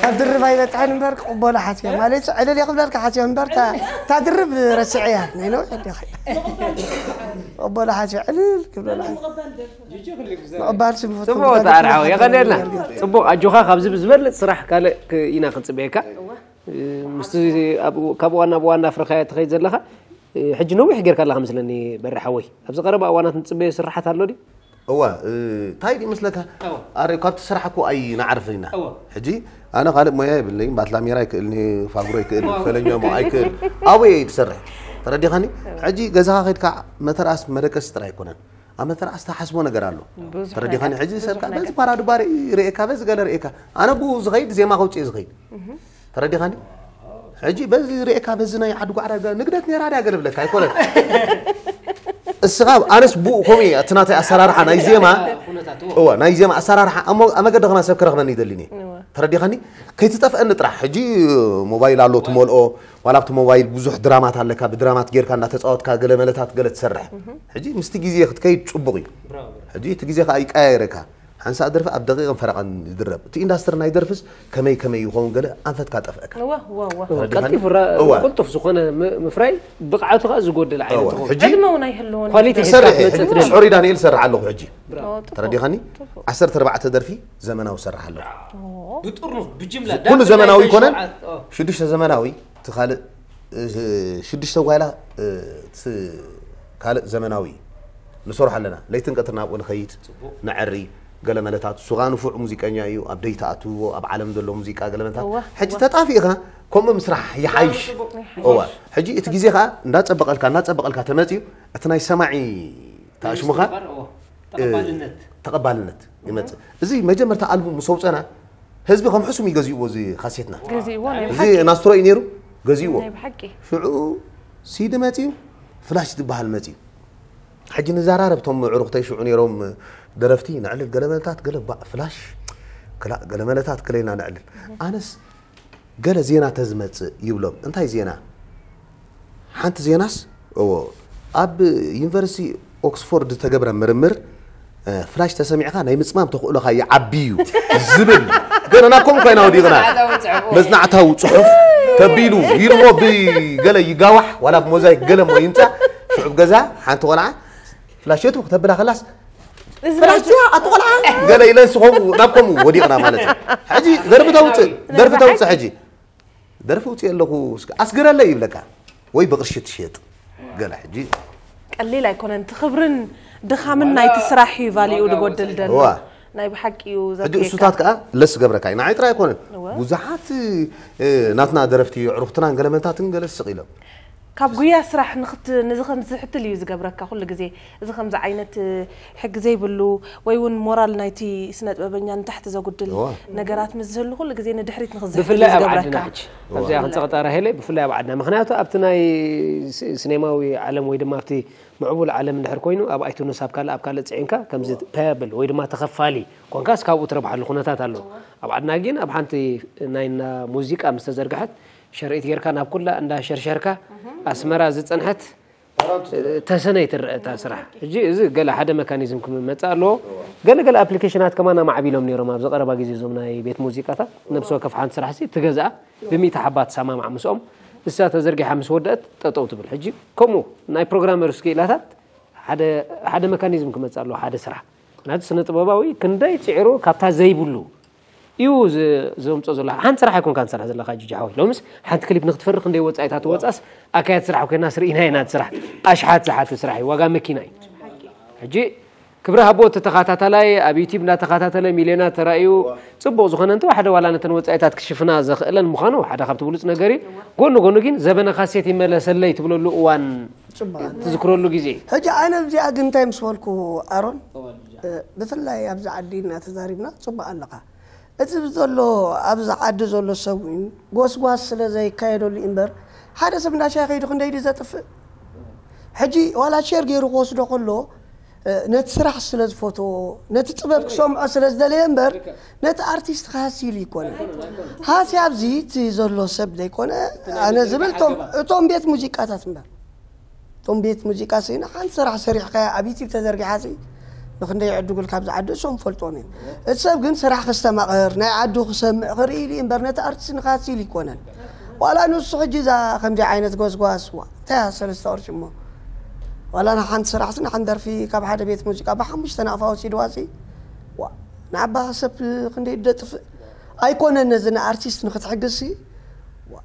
ካብ ድርብ ኣይበፅሐን እምበር ቅበሎ ሓትያ ማለት ዕልል እየ ክብለልካ ሓትዮ እምበር እታ ድርብ ረስዐያ ናይ ነውሕ ዲኻ ቅበሎ ሓትዮ ዕልል ክብለላ ምቕባል ስም ጽቡቅ ተኣርሓው የቐንየልና። ጽቡቅ ኣጆኻ ካብዚ ብዝበልጽ ስራሕ ካልእ ክ- ኢና ክንጽበየካ። ምስቲ ኣብኡ- ካብ ዋና ብዋና ፍርኻያ ትኸይድ ዘለኻ ሕጂ ነዊሕ ጌርካ ኣለኻ መስለኒ በሪ ሓወይ። ኣብዚ ቀረባ እዋናት ንጽበዮ ስራሓት ኣሎ ድዩ? እዋ እንታይ ድዩ መስለካ ኣረ ካብቲ ስራሕ እኮ ኣይንዓርፍን ኢና ሕጂ ኣነ ካልእ ሞያ የብለይን ባትላ ሜራ ይክእልኒ ፋጉሮ ይክእል ፈለኛ ሞ ኣይክእል ኣብየ እዩ ትሰርሕ ተረዲኻኒ ሕጂ ገዛኻ ከድካ መተርኣስ መደቀሲ ጥራይ ኣይኮነን ኣብ መተርኣስ ተሓስቦ ነገር ኣሎ ተረዲኻኒ ሕጂ ሰብ በዚ ፓራዱባ ርእካ በዚ ገለ ርእካ ኣነ ብኡ ዝኸይድ ዜማ ከውፅእ ዝኸይድ ተረዲኻኒ ሕጂ በዚ ርእካ በዚ ናይ ዓዲ ጓዕራ ንግደት ነራ ድያ ገለ ብለካ ኣይኮነን እስኻ ኣነስ ብኡ ከምኡ እየ እቲ ናተይ ኣሰራርሓ ናይ ዜማ እዋ ናይ ዜማ ኣሰራርሓ ኣብ መገዲ ከማን ሰብ ክረኽበኒ ይደሊኒ ተረዲኻኒ ከይትጠፍአኒ ጥራሕ ሕጂ ሞባይል ኣሎ ትመልኦ ዋላ ኣብቲ ሞባይል ብዙሕ ድራማት ኣለካ ብድራማት ጌርካ እናተፃወትካ ገለ መለታት ገለ ትሰርሕ ሕጂ ምስቲ ግዜ ክትከይድ ፅቡቕ እዩ ሕጂ እቲ ግዜ ከዓ ይቀያየረካ ሓንሳእ ደርፊ ኣብ ደቂቕን ፈረቓን ይድረብ እቲ ኢንዳስትሪ ናይ ደርፍስ ከመይ ከመይ ይኸውን ገለ ኣንፈትካ ጠፍአካ እወ እወ እወ ቀልጢፉ ቁልጡፍ ዝኾነ ምፍራይ ብቕዓቱ ከዓ ዝጎድል ዓይነት ይኸውን ሕጂ ዕድመ እውን ኣይህልዎን ኳሊቲ ሒዝካ ትሰርሕ ትመፅእ ትደሊ ሶሪ ዳንኤል ሰርሕ ኣለኹ ሕጂ ተረዲኻኒ ዓሰርተ ኣርባዕተ ደርፊ ዘመናዊ ሰርሕ ኣለኹ ብጥርኑፍ ብጅምላ ኩሉ ዘመናዊ ይኮነን ሽዱሽተ ዘመናዊ እቲ ካልእ ሽዱሽተ ጓይላ ካልእ ዘመናዊ ንሰርሖ ኣለና ለይትን ቀትርን ኣብኡ ንኸይድ ነዐሪ ገለ መለታት እሱ ኸዓ ንፉዕ ሙዚቀኛ እዩ ኣብ ደይ ተኣትዎ ኣብ ዓለም ዘሎ ሙዚቃ ገለ መለታት ሕጂ ተጣፊእኻ ከምኡ ምስራሕ ይሓይሽ እዋ ሕጂ እቲ ግዜ ኸዓ እንዳፀበቐልካ እንዳፀበቐልካ ተመፅዩ እቲ ናይ ሰማዒ ተኣሽሙኻ ተቐባልነት ይመፅእ እዚ መጀመርታ ኣልቡም ምስ ኣውፀና ህዝቢ ከም ሕሱም ይገዚእዎ እዚ ካሴትና ገዚእዎ ናይ እዚ ብሓቂ ናስትሮ እዩ ነይሩ ገዚእዎ ናይ ብሓቂ ሽዑ ሲዲ መፅዩ ፍላሽ ዝበሃል መፅዩ ሕጂ ንዘራረብ እቶም ምዕሩኽተይ ሽዑ ነይሮም ደረፍቲ ነዕልል ገለመለታት ገለ ባእ ፍላሽ ክላእ ገለመለታት ክለይና ነዕልል ኣነስ ገለ ዜና ተዝመፅእ ይብሎም እንታይ ዜና ሓንቲ ዜናስ እዎ ኣብ ዩኒቨርሲቲ ኦክስፎርድ ዝተገብረ ምርምር ፍላሽ ተሰሚዕካ ናይ ምፅማም ተኽእሎኻ ይዓቢ እዩ ዝብል ገለና ከምኡ ኮይና ወዲቕና መፅናዕታዊ ፅሑፍ ተቢሉ ይርሞ ብገለ ይጋዋሕ ዋላ ብሞዛይክ ገለ ሞ ይምፃእ ሽዑብ ገዛ ሓንቲ ቆልዓ ፍላሸቱ ክተብላ ከላስ ፍላሽ ኣቲ ቆልዓ ገለ ኢለንስ ከምኡ ናብ ከምኡ ወዲቕና ማለት እዩ ሕጂ ደርፊ ተውፅእ ደርፊ ተውፅእ ሕጂ ደርፊ ውፅእ ኣለኹ ኣስግረለይ ይብለካ ወይ ብቕርሺ ትሸጥ ገለ ሕጂ ቀሊል ኣይኮነን እቲ ክብርን ድኻምን ናይቲ ስራሕ እዩ ቫሊኡ ዝጎድል ዘሎ ናይ ብሓቂ እዩ ሕጂ እሱታት ከዓ ለስ ገብረካ እዩ ንዓይ ጥራይ ኣይኮነን ብዙሓት ናትና ደረፍቲ ኣዕሩኽትናን ገለመታትን ገለ ስቕ ኢሎም ካብ ጉያ ስራሕ ንኽት ንዚ ከምዚ ዝሕትል እዩ ዝገብረካ ኩሉ ግዜ እዚ ከምዚ ዓይነት ሕጊ ዘይብሉ ወይ እውን ሞራል ናይቲ ስነ ጥበበኛ ንታሕቲ ዘጉድል ነገራት ምስ ዝህሉ ኩሉ ግዜ ንድሕሪት ንኽዝሕል እዩ ዝገብረካ። ኣብዚኣ ክንፀቕጣ ራሄለይ ብፍላይ ኣብ ዓድና ምክንያቱ ኣብቲ ናይ ስኔማዊ ዓለም ወይ ድማ ኣብቲ ምዕቡል ዓለም እንድሕር ኮይኑ ኣብ ኣይቱንስ ኣብ ካልእ ኣብ ካልእ ፅዒንካ ከምዚ ፓያብል ወይ ድማ ተኸፋሊ ኮንካስ ካብኡ ትረብሓሉ ኩነታት ኣሎ ኣብ ዓድና ግን ኣብ ሓንቲ ናይና ሙዚቃ ምስ ተዘርግሐት ሸርኢት ጌርካ ናብ ኩላ እንዳ ሸርሸርካ ኣስመራ ዝፀንሐት ተሰነይ ትረአ እታ ስራሕ ሕጂ እዚ ገለ ሓደ መካኒዝም ክመፅእ ኣለዎ ገለ ገለ ኣፕሊኬሽናት ከማን ኣማዕቢሎም ነይሮም ኣብዚ ቀረባ ግዜ እዞም ናይ ቤት ሙዚቃታት ነብሲ ወከፍ ሓንቲ ስራሕ ሲ ትገዝኣ ብሚእቲ ሓባ ትሰማማዕ ምስኦም እሳ ተዘርጊሓ ምስ ወደአት ጠጠው ትብል ሕጂ ከምኡ ናይ ፕሮግራመርስ ክኢላታት ሓደ መካኒዝም ክመፅእ ኣለዎ ሓደ ስራሕ ምክንያቱ ስነ ጥበባዊ ክንደይ ፅዕሩ ካብታ ዘይብሉ እዩ ዘምፅኦ ዘሎ ሓንቲ ስራሕ ኣይኮንካ ትሰርሕ ዘለካ ጅጅ ሓወይ ሎምስ ሓንቲ ክሊፕ ንክትፈሪ ክንደይ ወፃኢታት ወፃስ ኣካያት ስራሕ ኮይና ስርኢና ኢና ስራሕ ኣሽሓት ዝሓት ስራሕ እዩ ዋጋ መኪና እዩ ሕጂ ክብረ ሃቦ እቲ ተኻታታላይ ኣብ ዩቲብ እንዳተኻታተለ ሚልዮናት ተራእዩ ፅቡቕ ዝኾነ እንተ ሓደ ዋላ ነተን ወፃኢታት ክሽፍና ዘኽእለን ምዃኑ ሓደ ካብቲ ብሉፅ ነገር እዩ ጎኑ ጎኑ ግን ዘበነ ካሴት ይመለሰለይ ትብለሉ እዋን ትዝክረሉ ግዜ ሕጂ ኣነ ኣብዚኣ ግን እንታይ ምስ በልኩ ኣሮን ብፍላይ ኣብዚ ዓዲ እናተዛሪብና ፅቡቅ ኣለካ እቲ ዘሎ ኣብዚ ዓዲ ዘሎ ሰብ እውን ጎስጓስ ስለ ዘይካየደሉ እምበር ሓደ ሰብ እንዳ ሻሂ ከይዱ ክንደይ ድዩ ዘጥፍእ? ሕጂ ዋላ ሼር ገይሩ ክወስዶ ከሎ ነቲ ስራሕ ስለ ዝፈትዎ ነቲ ጥበብ ክሰምዖ ስለ ዝደለየ እምበር ነቲ ኣርቲስት ክሃሲ ኢሉ ይኮነ። ሃሲ ኣብዚ እቲ ዘሎ ሰብ ዘይኮነ ኣነ ዝብል እቶም ቤት ሙዚቃታት እምበር እቶም ቤት ሙዚቃ ሲ ንሓንቲ ስራሕ ሰሪሕካያ ኣብ ዩቲብ ተዘርጊሓ ሲ ንክንደይ ይዕድጉልካ ኣብዚ ዓዲ እሶም ፈልጦን እዮም። እቲ ሰብ ግን ስራሕ ክስተማቐር ናይ ዓዱ ክሰምዕ ክርኢ ኢሉ እምበር ነቲ ኣርቲስት ንኻሲ ኢሉ ይኮነን። ዋላ ንሱ ሕጂ እዛ ከምዚ ዓይነት ጎስጓስ ዋ እንታይ እያ ሰለስተ ቅርሺ እሞ ዋላ ንሓንቲ ስራሕ ሲ ንሓንቲ ደርፊ ካብ ሓደ ቤት ሙዚቃ ብሓሙሽተ ናቕፋ ወሲድዋ ሲ ዋ ንዓባ ሰብ ክንደይ ደጥፍእ ኣይኮነን ነዚ ንኣርቲስት ንክትሕግዝ ሲ ዋ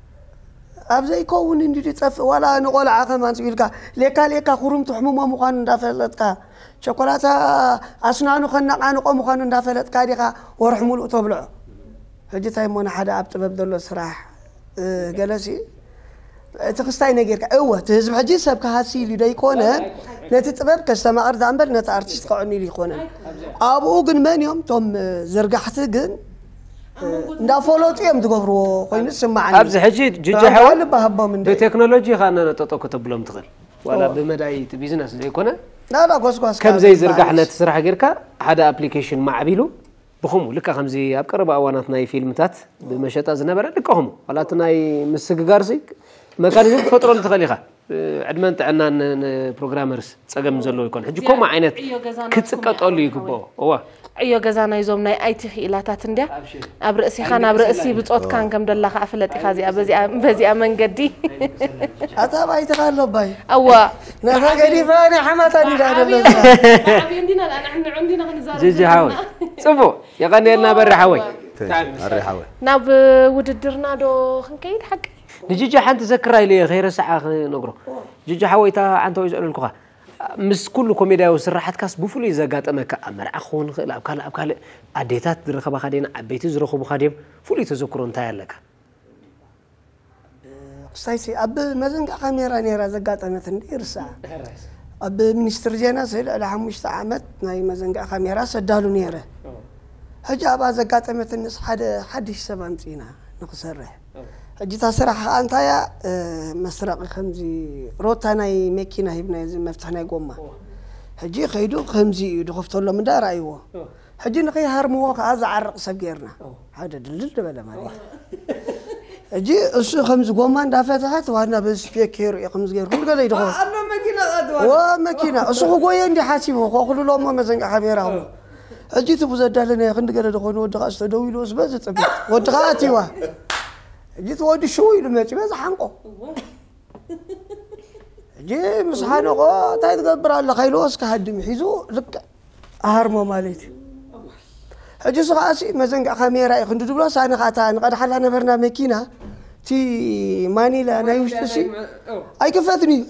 ኣብ ዘይከውን እንዲ ዝጠፍእ ዋላ ንቆልዓ ከማን ኢልካ ሌካ ሌካ ኩሩም ትሕምሞ ምዃኑ እንዳፈለጥካ ቸኮላታ ኣስናኑ ከነቃንቆ ምዃኑ እንዳፈለጥካ ዲኻ ወርሒ ሙሉእ ተብልዖ? ሕጂ እንታይ እሞ ንሓደ ኣብ ጥበብ ዘሎ ስራሕ ገለሲ እቲ ክስታይ ነጌርካ እወ እቲ ህዝቢ ሕጂ ሰብ ክሃሲ ኢሉ ዶ ይኮነ ነቲ ጥበብ ከስተማቕር ዳእምበር ነቲ ኣርቲስት ከዕኑ ኢሉ ይኮነ ኣብኡ ግን መን እዮም እቶም ዝርጋሕቲ ግን እንዳፈለጡ እዮም ዝገብርዎ ኮይኑ ዝስማዓኒ ኣብዚ ሕጂ ጅጂ ሓወይ ልባሃቦም እንደ ብቴክኖሎጂ ኢኻ ነነጠጦ ክትብሎም ትኽእል ዋላ ብመዳይ እቲ ቢዝነስ ዘይኮነ ናላ ጎስጓስ ከም ዘይዝርጋሕ ነቲ ስራሕ ጌርካ ሓደ ኣፕሊኬሽን ማዕቢሉ ብኸምኡ ልካ ከምዚ ኣብ ቀረባ እዋናት ናይ ፊልምታት ብመሸጣ ዝነበረ ልካ ከምኡ ዋላ እቲ ናይ ምስግጋርሲ መካኒዝም ክትፈጥረሉ ትኽእል ኢኻ ዕድመን ጥዕናን ንፕሮግራመርስ ፀገም ዘለዎ ይኮን ሕጂ ከምኡ ዓይነት ክፅቀጠሉ ይግብኦ እዋ ዕዮ ገዛ ናይዞም ናይ ኣይቲ ክኢላታት እንድያ ኣብ ርእሲኻን ኣብ ርእሲ ብፆትካን ከም ደላ ከዓ ፍለጥ ኢኻ እዚኣ በዚኣ በዚኣ መንገዲ ኣታ ባይትኻ ኣሎ ባይ እዋ ናታ ገዲፋ ናይ ሓማታ እንዳ ደሎ ጅጂ ሓወይ ፅቡቅ የቀንየልና በሪ ሓወይ ኣሪ ሓወይ ናብ ውድድርና ዶ ክንከይድ ሓቂ ንጅጂ ሓንቲ ዘክራ ኢለ እየ ከይረስዓ ክነግሮ ጅጂ ሓወይ እታ ዓንተወይ ዘዕለልኩኻ ምስ ኩሉ ኮሜድያዊ ስርሓትካስ ብፍሉይ ዘጋጠመካ ኣብ መርዓ ክኸውን ይኽእል ኣብ ካልእ ኣብ ካልእ ኣዴታት ዝረኸባኻ ድየን ዓበይቲ ዝረኸቡኻ ድዮም ፍሉይ ተዘክሮ እንታይ ኣለካ ክስታይሲ ኣብ መዘንግዕ ካሜራ ነይራ ዘጋጠመትኒ ይርስዓ ኣብ ሚኒስትሪ ዜናሲ ልዕሊ ሓሙሽተ ዓመት ናይ መዘንግዕ ካሜራ ሰዳሉ ነይረ ሕጂ ኣብኣ ዘጋጠመትንስ ሓደ ሓድሽ ሰብ ኣምፂእና ንክሰርሕ ሕጂ እታ ስራሕ ከዓ እንታይ እያ መስረቂ ከምዚ ሮታ ናይ መኪና ሂብናዮ እዚ መፍትሒ ናይ ጎማ ሕጂ ከይዱ ከምዚ እዩ ዝኸፍተሎም እንዳ ረኣይዎ ሕጂ ንኸይሃርምዎ ከዓ ዝዓርቕ ሰብ ጌርና ሓደ ድልድል ዝበለ ማለት ሕጂ እሱ ከምዚ ጎማ እንዳፈትሐት ዋና በስፔክ ሄሩ እየ ከምዚ ገይሩ ክንዲ ገለ ይድኾ መኪና እሱ ክጎየ እንዲ ሓሲቡ ኮክልሎ እሞ መዘንጋ ካሜራ ሕጂ እቲ ብዘዳለናዮ ክንዲ ገለ ድኾይኑ ወዲ ከዓ ዝተደዊሉ ወስ በዚ ፅብቅ ወዲ ከዓ ኣትዋ ሕጂ እቲ ወዲ ሽው ኢሉ መፂ በዚ ሓንቆ ሕጂ ምስ ሓነቆ እንታይ ትገብር ኣለካ ኢልዎ እስከ ሃድም ሒዙ ልክዕ ኣሃርሞ ማለት እዩ ሕጂ እሱ ከዓ ሲ መዘንግዕ ካሜራ እዩ ክንዲ ድብሎ ሳኒ ከዓ እታ ንቐድሓላ ነበርና መኪና እቲ ማኒላ ናይ ውሽጢ ሲ ኣይክፈትን እዩ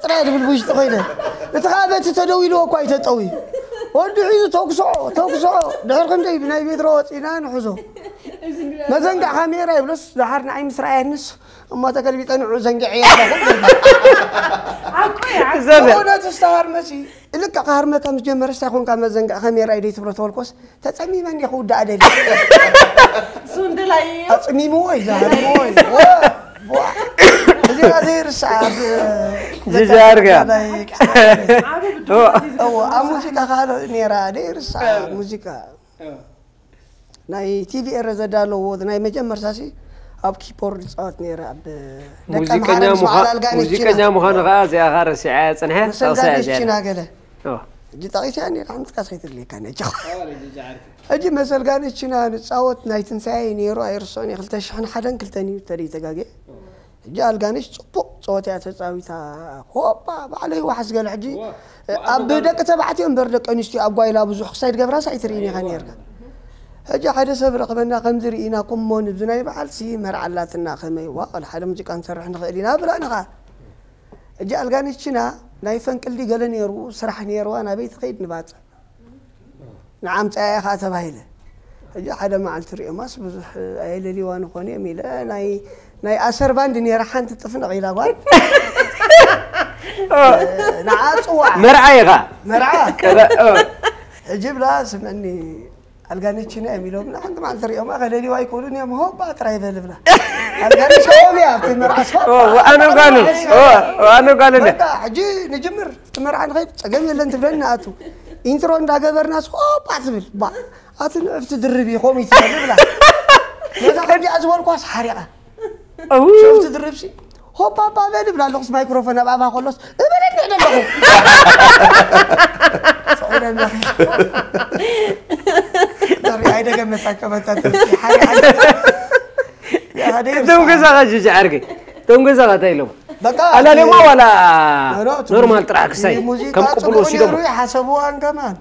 ጥራይ ድብል ብውሽጢ ኮይነ እቲ ከዓ በቲ ተደዊልዎ እኳ ይተጠው እዩ ወዲ ሒዙ ተኩስዖ ተኩስዖ ድሕር ክንደይ ብናይ ቤትሮ ወፂና ንሕዞ መዘንግዕ ካሜራ ይብሎስ ድሓር ንዓይ ምስ ረኣየንስ እሞ ተገልቢጠ ንዑ ዘንግዐ ኣለኹ ሓቁ እዩ ሓቁ እዩ። ዘበ እውነት ዝተሃርመሲ እልካ ክሃርመካ ምስ ጀመረስ እንታይ ኮንካ መዘንግዕ ካሜራ ኢደይ ትብሎ ተበልኮስ ተፀሚመ እንዲ ክውዳእ ደሊ እሱ እንደላይ እዩ። ኣፅሚምዎ እዩ ዝሃርምዎ እዩ እዚኣ ዘይርስዓ ብ- ጅጃ ኣርጋ። ናይ- ዓቢ ብድሆ እዩ ዝገብር። እዎ፣ ኣብ ሙዚቃ ካልኦ ነይራ ዘይርስዓ ሙዚቃ ናይ ቲቪ ኤረ ዘዳለዎ ናይ መጀመርታ ሲ ኣብ ኪፖርድ ይፃወት ነይረ ኣብ ደቀ ሙዚቀኛ ምሓረ ምስ ምዃ- በዓል ኣልጋነሽ ሙዚቀኛ ቺና። ምዃኑ ከዓ እዚኣ ከዓ ረሲዐ እያ ፅንሐ ጠቕሳ እያ መሰንጋነሽ እዚኣ ቺና ገለ ኦ። ሕጂ ጠቒሰ እያ ነይረ ሓንቲ ቃስ ከይትድልየካ ነች ሕጂ መሰልጋነሽ ቺና ንፃወት ናይ ትንሳኤ ነይሩ ኣይርሶን እየ ክልተ ሽሕን ሓደን ክልተን እዩ ተደይ ተጋጌ ሕጂ ኣልጋነሽ ፅቡቕ ፀወታ እያ ተፃዊታ ሆባ ባዕለይ ዋሕስ ገለ ሕጂ ኣብ ደቂ ተባዕትዮ እምበር ደቂ ኣንስትዮ ኣብ ጓይላ ብዙሕ ክሳይ ትገብራስ ኣይትርእይን ኢኻ ነርካ ሕጂ ሓደ ሰብ ረኽበና ከምዚ ርኢናኩም እሞ ንብዚ ናይ በዓል ሲ መርዓ ኣላትና ከመይ ዋ ቀል ሓደ ሙዚቃ ንሰርሕ ንኽእል ኢና ብላና ኸዓ ሕጂ ኣልጋነችና ናይ ፈንቅል ድዩ ገለ ነይሩ ስራሕ ነይርዋ ናበይ ትኸይድ ንባፅዕ ንዓምፀኣያ ከዓ ተባሂለ ሕጂ ሓደ መዓልቲ ሪኦማስ ብዙሕ ኣየለልዋ ንኾን እዮም ኢለ ናይ ናይ ኣሰር ባንድ ነይራ ሓንቲ ጥፍንቕ ኢላ ጓል ንዓ ፅዋዕ መርዓ ኢኻ መርዓ ሕጂ ብላ ስምዕኒ ኣልጋነች ና እዮም ኢሎም ሓንቲ መዓልቲ ሪኦም ኣኸለሊዋ ኣይኮኑን እዮም ሆባ ጥራይ በልብላ ኣልጋነች ኦም እያ ኣብቲ መርዓስ ሆባ ወኣነ ጓልን ወኣነ ጓልን በቃ ሕጂ ንጅምር እቲ መርዓ ንኸይድ ፀገም የለን ትብለኒ ንኣቱ ኢንትሮ እንዳገበርናስ ሆባ ትብል ባ ኣቲ ንዕፍቲ ድርብ እዩ ከምኡ ይትበል ብላ ነዛ ከምዚኣ ዝበልኳስ ሓሪቓ ሸፍቲ ድርብሲ ሆባ ባበል ይብላ ኣለኹስ ማይክሮፎን ኣብ ኣፋ ከሎስ እበለኒ ኣለኹ ኣይደገመታ ከመታ እቶም ገዛኻ ጅጅ ዓርከይ እቶም ገዛኻ እንታይ ኢሎም ኣላለማ ዋላ ኖርማል ጥራሕ ክሳይ ከም ቅቡል ወሲዶም ሓሰብዋን ከማን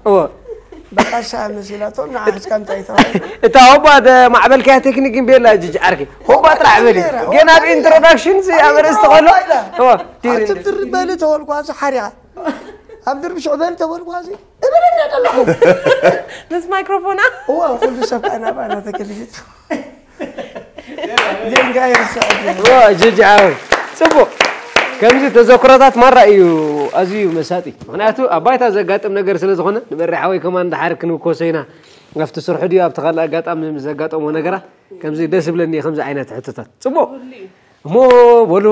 በቃ ሰኣ መሲላቶም ንዓ እስካ እንታይ ተባሂሉ እታ ሆባ ማዕበልካያ ቴክኒክ ግን ቤላ ጅጅ ዓርኪ ሆባ ጥራሕ በሊ ገና ኣብ ኢንትሮዳክሽን ኣብ ርእስቲ ከሎ ድርበሊ ተበልኳ እዚ ሓሪያ ኣብ ድርቢ ሽዑ በሊ ተበልኳ እዚ እብለና ዘለኹ ምስ ማይክሮፎና እዋ ኩሉ ሰብ ኣናባና ተከልጅት ጅጅ ዓወይ ፅቡቅ ከምዚ ተዘክሮታት ማራ እዩ ኣዝዩ መሳጢ ምክንያቱ ኣብ ባይታ ዘጋጥም ነገር ስለ ዝኾነ ንበሪ ሓወይ ከማን ድሓር ክንውኮሶ ኢና ኣብቲ ስርሑ ድዩ ኣብቲ ካልእ ኣጋጣሚ ምስ ዘጋጠሞ ነገራት ከምዚ ደስ ይብለኒ ከምዚ ዓይነት ሕቶታት ፅቡቅ እሞ በሉ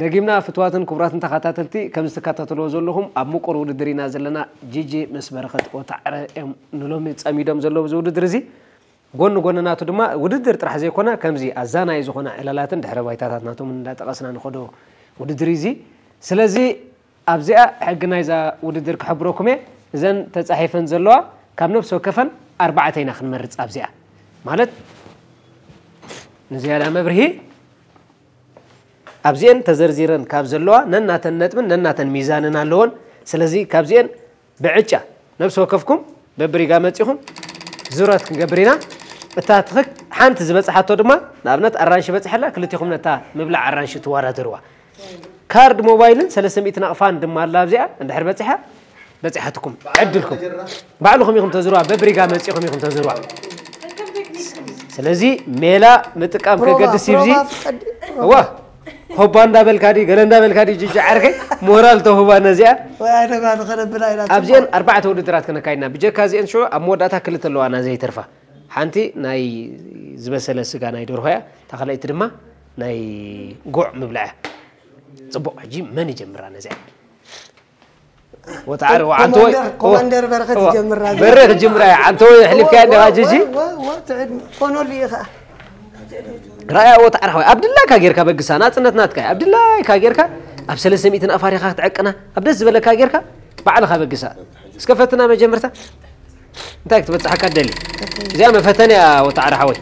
ደጊምና ፍትዋትን ክቡራትን ተኸታተልቲ ከምዚ ትከታተልዎ ዘለኹም ኣብ ምቁር ውድድር ኢና ዘለና ጂጂ ምስ በረኸት ወታዕረ እዮም ንሎሚ ፀሚዶም ዘለዉ እዚ ውድድር እዚ ጎኒ ጎኒ ናቱ ድማ ውድድር ጥራሕ ዘይኮነ ከምዚ ኣዛናይ ዝኾነ ዕላላትን ድሕረ ባይታታት ናቶምን እንዳጠቐስና ንኸዶ ውድድር እዚ ስለዚ ኣብዚኣ ሕጊ ናይዛ ውድድር ክሕብረኩም እየ እዘን ተፃሒፈን ዘለዋ ካብ ነብሲ ወከፈን ኣርባዕተ ኢና ክንመርፅ ኣብዚኣ ማለት ንዝያዳ መብርሂ ኣብዚኤን ተዘርዚረን ካብ ዘለዋ ነናተን ነጥብን ነናተን ሚዛንን ኣለዎን ስለዚ ካብዚኤን ብዕጫ ነብሲ ወከፍኩም በብሪጋ መፂኹም ዙረት ክንገብር ኢና እታ ትኽክ ሓንቲ ዝበፅሓቶ ድማ ንኣብነት ኣራንሺ በፅሐላ ክልቲኹም ነታ ምብላዕ ኣራንሺ ትወዳደርዋ ካርድ ሞባይልን ሰለስተ ሚእቲ ናቕፋን ድማ ኣላ ኣብዚኣ እንድሕር በፂሓ በፂሓትኩም ዕድልኩም ባዕልኹም ኢኹም ተዝርዋ በብሪጋ መፂኹም ኢኹም ተዝርዋ ስለዚ ሜላ ምጥቃም ከገድስ ይብዚ እዋ ሆባ እንዳበልካ ድዩ ገለ እንዳበልካ ድዩ ጅጅ ዓርከይ ሞራል ተውህባ ነዚኣ ኣብዚአን ኣርባዕተ ውድድራት ከነካይድና ብጀካ እዚአን ሽዑ ኣብ መወዳእታ ክልተ ኣለዋና ዘይተርፋ ሓንቲ ናይ ዝበሰለ ስጋ ናይ ደርሆ እያ እታ ካልኣይቲ ድማ ናይ ጉዕ ምብላዕ እያ ፅቡቅ ሕጂ መን ይጀምራ ነዚኣ ወተዓር ወዓንተ ወይ ኮማንደር በረኸት ይጀምራ በረኸት ጀምራ ዓንተ ወይ ሕሊፍካ እንዲኻ ጅጂ ኮኖል ይኻ ራያ ወተዓር ሓወይ ኣብ ድላይካ ጌርካ በግሳ ናጽነት ናትካ ኣብ ድላይካ ጌርካ ኣብ ሰለስተ ሚእቲ ኣፋሪኻ ክትዕቅና ኣብ ደስ ዝበለካ ጌርካ ባዕልኻ በግሳ እስከ ፈትና መጀመርታ እንታይ ክትበጽሓካ ደሊ እዚኣ መፈተንያ ወተዓር ሓወይ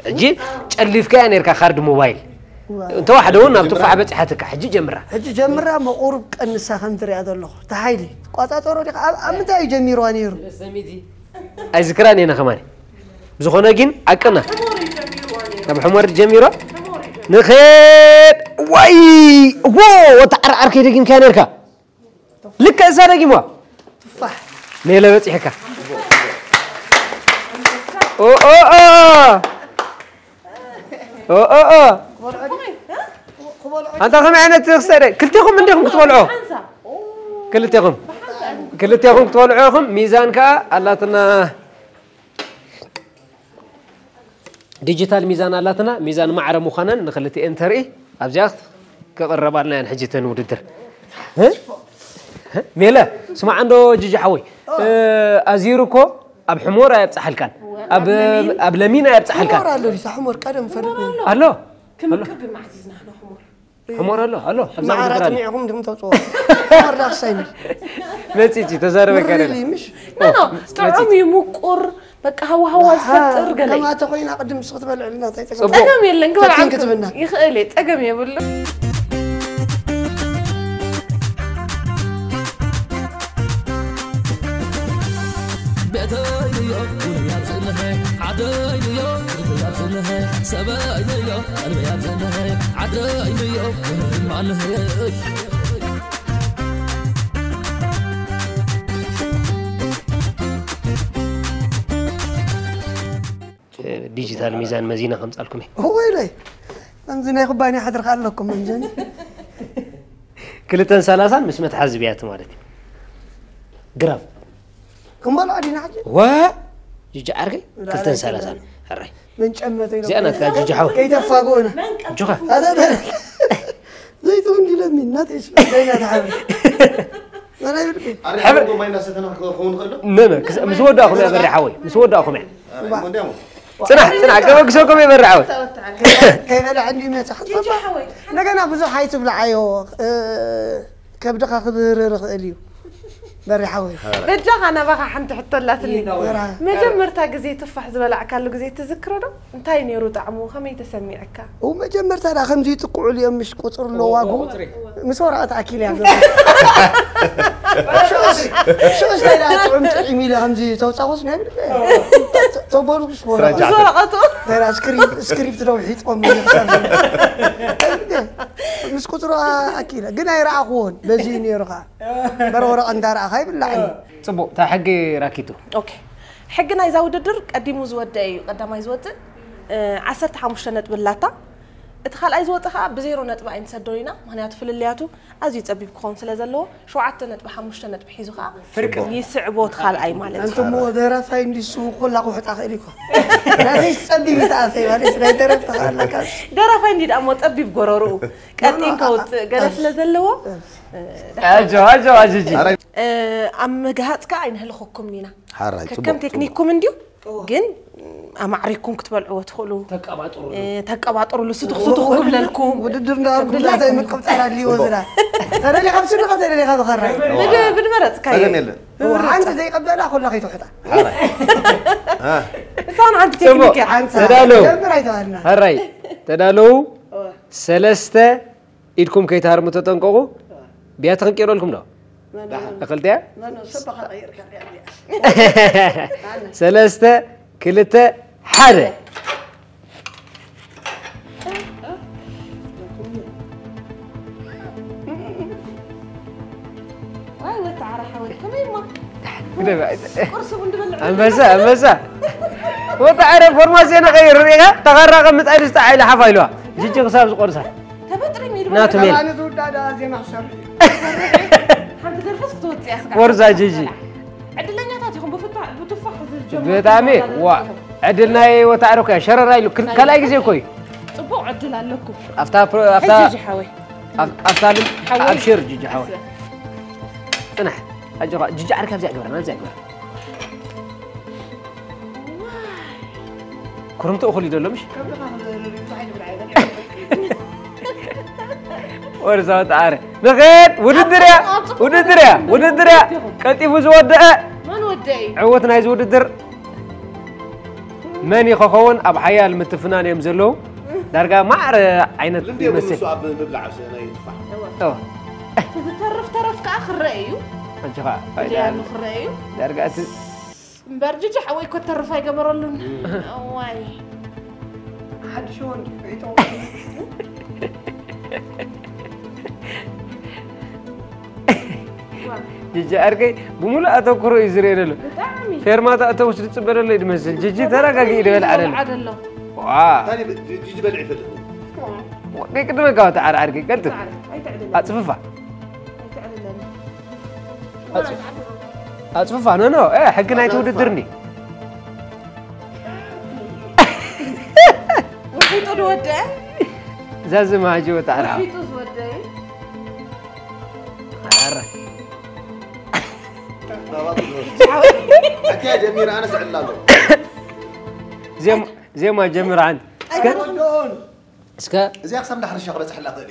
ሕጂ ጨሊፍካያ ነርካ ካርድ ሞባይል እንተዋሕደ እውን ናብ ቱፋሕ በፂሓትካ ሕጂ ጀምራ ሕጂ ጀምራ መቁሩብ ቀንሳ ከም ትሪኣ ዘለኹ እቲ ሓይሊ ትቋፃፀሮ ዲኻ ኣብ ኣብ ምንታይ እዩ ጀሚርዋ ነይሩ ኣይዝክራን እየ ነኸማኒ ብዝኾነ ግን ዓቅና ካብ ሕመር ጀሚሮ ንኸድ ዋይ ዎ ወተዓርዓር ከይደጊምካያ ነርካ ልክዕ እሳ ደጊምዋ ሜለ በፂሕካ ኣንታ ከመይ ዓይነት ክሰደ ክልቴኹም እንዲኹም ክትበልዑ ክልቴኹም ክልቴኹም ክትበልዑ ኢኹም ሚዛን ከዓ ኣላትና ዲጂታል ሚዛን ኣላትና ሚዛን ማዕረ ምዃነን ንክልቲኤን ተርኢ ኣብዚኣ ክቕረባልና እየን ሕጂ ተን ውድድር ሜለ ስማዕ እንዶ ጅጂ ሓወይ ኣዚሩ እኮ ኣብ ሕሞር ኣየብፅሓልካን ኣብ ለሚን ኣየብፅሓልካን ኣሎ ኣሎ ሕሞር ኣሎ ኣሎ ኣብዛ ማዕረ ምድር ኣሎ። ጥሚዕኹም ድም ተውፅዎ። ሕሞር ዳኽሳይ ሚል። መፂ እቺ ተዛረበ ካደለ። ምሽ። ኖ ኖ ጥዑም እዩ ምቁር በቃ ሃዋሃዋ ዝፈጥር ገለ እዩ። ከማተ ኮይና ቅድም ንስኺ ትበልዕልና እንታይ ፀገም? ፅቡቅ። ፀገም የለን ክበልዓልኩም ይኽእል እየ ፀገም የብሉ። ቤተይንዮ ውልያብ ዝንሀ ዓደይንዮ ውልያብ ዝንሀ ሰበይንዮ ቀልበያብ ዝንሀ ዓደይንዮ ውልማንሀ ዲጂታል ሚዛን መዚና ከምፃልኩም እየ ወይለይ ከምዚ ናይ ኩባንያ ሓድርካ ኣለኩም እንጀኒ ክልተን ሰላሳን ምስ መትሓዚ ብያት ማለት እዩ ግራም ክንበልዖ ዲና ሕጂ ወ ጅጅ ዓርከይ ክልተን ሰላሳን ሕራይ ምን ጨመተ ኢሎ እዚኣ ናትካ ጅጅ ሓወይ ከይተፋጎና ጆኻ ኣታ ዘይትውን ዲለኒ ናተይ ስበይና ተሓብር መራይ ብልኩ ኣረ ሓብር ማይ እናሰተና ክኸውን ከሎ ነነ ምስ ወዳእኹም እያ በሪ ሓወይ ምስ ወዳእኹም እያ እንዲያሞ ፅናሕ ፅናሕ ከበግሰኩም እየ በሪ ሓወይ ከይበላ ዕንዲ መፅሓ እንደገና ብዙሕ ኣይትብልዓዮ ከብድኻ ክብርር ይኽእል እዩ በሪ ሓወይ በጃኻ ናባኻ ሓንቲ ሕቶ ኣላትኒ ወራ መጀመርታ ግዜ ትፋሕ ዝበላዕካሉ ግዜ ትዝክሮ ዶ እንታይ ነይሩ ጣዕሙ ከመይ ተሰሚዕካ ው መጀመርታ ዳ ከምዚ ይጥቅዑሉ እዮም ምሽ ቁፅር ኣሎ ዋጉ ምስ ወረቐት ኣኪል እያ ዘሎ ሽዑስ ናይ ዳ ጥዑም ጥዒም ኢለ ከምዚ ተውፃኹስ ናይ ብልበ ተበሉ ስፖራ ዝወረቐቱ ስክሪፕት ዶ ሒጦም ምስ ቁፅሩ ኣኪለ ግን ኣይረኣኽዎን በዚ ነይሩ ከዓ በረ ወረቐ እንዳረኣኻ ይብላዕኒ ፅቡቅ እታ ሕጊ ራኪቱ ኦኬ ሕጊ ናይዛ ውድድር ቀዲሙ ዝወደ እዩ ቀዳማይ ዝወፅእ ዓሰርተ ሓሙሽተ ነጥቢ ኣላታ እቲ ካልኣይ ዝወፅእ ከዓ ብዜሮ ነጥቢ ኣይንሰዶን ኢና ምክንያቱ ፍልልያቱ ኣዝዩ ፀቢብ ክኸውን ስለ ዘለዎ ሸውዓተ ነጥቢ ሓሙሽተ ነጥቢ ሒዙ ከዓ ፍርቂ ይስዕቦ እቲ ካልኣይ ማለት እዩ እንተ እሞ ደራፋይ እንዲሱ ኩላ ክውሕጣ ክእል እኮ ናተይ ጸቢብ ይተኣሰይ ማለት ናይ ደረፍ ተኻለካ ደራፋይ እንዲ ደኣ እሞ ፀቢብ ጎረርኡ ቀጢን ከውፅእ ገለ ስለ ዘለዎ ኣጆ ኣጆ ኣጅጂ ኣብ ምግሃፅ ከዓ ኣይንህልኸኩም ኢና ሓራይ ከከም ቴክኒክኩም እንድዩ ግን ኣማዕሪኩም ክትበልዕዎ ትኽእሉ ተቀባጥሩ ተቀባጥሩሉ ስትኹ ስትኹ ክብለልኩም ውድድር እንዳበልኩ ዳታይ ምቅብጣል ኣድልዎ ዝዳ ተደሊኻ ብስንኻ ተደሊኻ ብኸራይ ብድመረፅካዮ ጸገም የለን ሓንቲ ዘይቀበላ ኩላ ከይትውሕጣ ሓራይ እሳን ሓንቲ ቴክኒክ እያ ሓንሳ ተዳለዉ። ጀምር ኣይተባልና ሕራይ ተዳለዉ ሰለስተ ኢድኩም ከይትሃርሙ ተጠንቀቑ ቢያቲ ክንቂረልኩም ዶ እኽልቲያ ሰለስተ ክልተ ሓደ ዋይ ወተዓራ ሓወይ ከመይ እሞ ግደፍ ቁርሲ እውን ድበልዕ ኣንበሳ ኣንበሳ ወተዓረ ፎርማሲዮ ነቐይር ሪኢኻ ተኸራቐ ምጣድ ዝጠዓ ኢለ ሓፋ ኢልዋ ጅጂ ክሳብ ዝቆርሳ ተበጥሪ ሚሉ ናቱ ሜል ኣነ ዝውዳዳ ዜማ ክሰርሕ ሓንቲ ደርፍስ ክትወፅእ እያ ስጋ ወርዛ ጅጂ ዕድለኛታት ኢኹም ብፍታ ብትፋሕ ዝጀመሩ ብጣዕሚ ዋ ዕድል ናይ ወተዓረ እኮ እያ ሸረራ ኢሉ ክል- ካልኣይ ግዜ እኮ እዩ ፅቡቅ ዕድል ኣለኩም ኣብታ ፕሮ- ኣብታ ሕጂ ጂ ሓወይ ኣብ- ኣብታ ልን ሓወይ። ኣብሽር ጅጂ ሓወይ ፅናሕ ኣጆኻ ጅጂ ዓርካ ኣብዚኣ ግበረና ኣብዚኣ ግበረ ክርምቲ እኹል እዩ ዘሎ ምሽ ወርዛ ወተዓረ ንኸድ ውድድር እያ ውድድር እያ ውድድር እያ ቀልጢፉ ዝወደአ መን ወደ እዩ ዕወት ናይዚ ውድድር መን ይኸኸውን ኣብ ሓያል ምትፍናን እዮም ዘለዉ ዳርጋ ማዕረ ዓይነት ልምድ የብሉ ይመስል ንሱ ኣብ ምብላዕ ናይ ትፋሕ ኦ፣ ዝተርፍ ተረፍ ከዓ ክረአ እዩ ኣጆኻ ደያኑ ክረአ እዩ ዳርጋ እቲ እምበር ጅጂ ሓወይ እኮ ተርፍ ኣይገበረሉን እዋይ ሓድሽ ወንድ ዒጦ ጅጂ ዓርከይ ብምሉእ ኣተኩሮ እዩ ዝርኤ ዘሎ ብጣዕሚ ፌርማታ ኣተውስ ዝፅበ ዘሎ እዩ ዝመስል ጅጂ ተረጋጊ ይደበል ዓደል ዓደሎ ዋ ታዲያ ጅ- ጅጅ በልዕ ይፈልጥ ከይቅድመካ ወተ ዓር ዓርኪ ቀልጥፍ ኣይትዕድለ ኣፅፍፋ ኣይትዕድለኒ ኣፅፍፋ ኖ ኖ ሕጊ ናይቲ ውድድር እንዲ ውሒጡ ዝወደአ ዛዝማ ሕጂ ወተ ዓር ውሒጡ ዝወደአ እዩ ኣኪያ ጀሚር ኣነ ስዕላ ኣሎ ዜማ ጀምር ሓንቲ እስከ እስከ እዚኣ ክሳብ እንዳሕርሻ ክበፅሐላ ክእል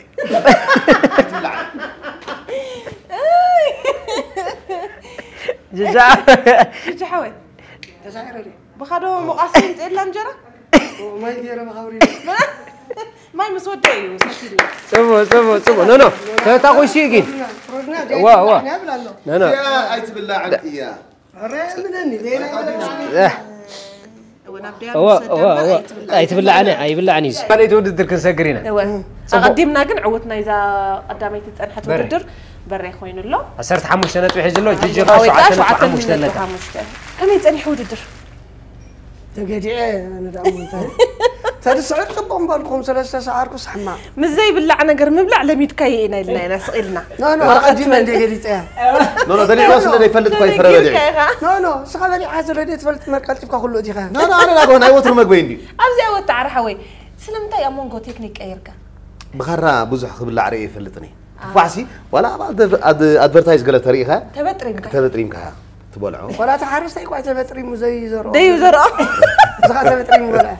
ጅጃ ጅጂ ሓወይ ተሳዒረ ድዩ ብኻዶ መቋሲ ምፅእላ እንጀራ ማይ ገይረ መሓውሪ ማይ ምስ ወደ እዩ ሰኪሉ ፅቡቅ ፅቡቅ ፅቡቅ ኖ ኖ ተታ ኩሲ ግን ሮድና ዋ፣ ዋ። ይብል ኣሎ ኖ ኖ እዚኣ ኣይትብላዕን እያ ኧረ ምነኒ ሌላ እህ፣ እውን ኣብ ድያ እወ እወ እወ ኣይትብላዕኒ ኣይብላዕኒ እዩ ካልኣይቲ ውድድር ክንሰግር ኢና ኣቐዲምና ግን ዕውት ናይዛ ቀዳመይቲ ዝፀንሐት በረ። ውድድር በረ ኮይኑ ኣሎ ዓሰርተ ሓሙሽተ ነጥቢ ሒዙ ኣሎ ጅጅኻ ኣወይ፣ ሸውዓተ ነጥቢ ሸውዓተ ሓሙሽተ ነጥቢ ኣለካ ሓሙሽተ። ከመይ ፀኒሑ ውድድር ተገዲዐ ኣነ ደኣ ሞ እንታይ ተድስዕር ጽቡቕ እምበልኩም፣ ሰለስተ ሰዓርኩስ ሕማቕ። ምስ ዘይብላዕ ነገር ምብላዕ ለሚድካዮ ኢና ኢልና ኢና ስቕ ኢልና። ኖ፣ ኖ፣ ኣቐዲመ እንደ ገሊጸያ። ኖ፣ ኖ፣ በሊዕዋ ስለ ዘይፈልጥ እኳ ይፈረ በሊዑ። ኖ፣ ኖ፣ ንስኻ በሊዕኻ ስለ ዘይትፈልጥ መር ቀልጢፍካ ኩሉ እቲኻ። ኖ፣ ኖ፣ ኣነ ናጎ ናይ ወትሩ መግበይ እንድዩ። ኣብዚኣ ወጣዕሪ ሓወይ፣ ስለምንታይ ኣብ መንጎ ቴክኒክ ቀይርካ? ብኻራ ብዙሕ ክብላዕ ርእየ ይፈልጥን እየ። ትፋሕሲ ዋላ ኣብ ኣድ- ኣድ- ኣድቨርታይዝ ገለ ተሪኢኻ ተበጥሪምካ። ተበጥሪምካ ትበልዖ። ዋላ እቲ ሓረስታይ እኳ ተበጥሪሙ ዘይዘርኦ። ደዩ ዘርኦ። እዚ ኸዓ ተበጥሪሙ በልዐ።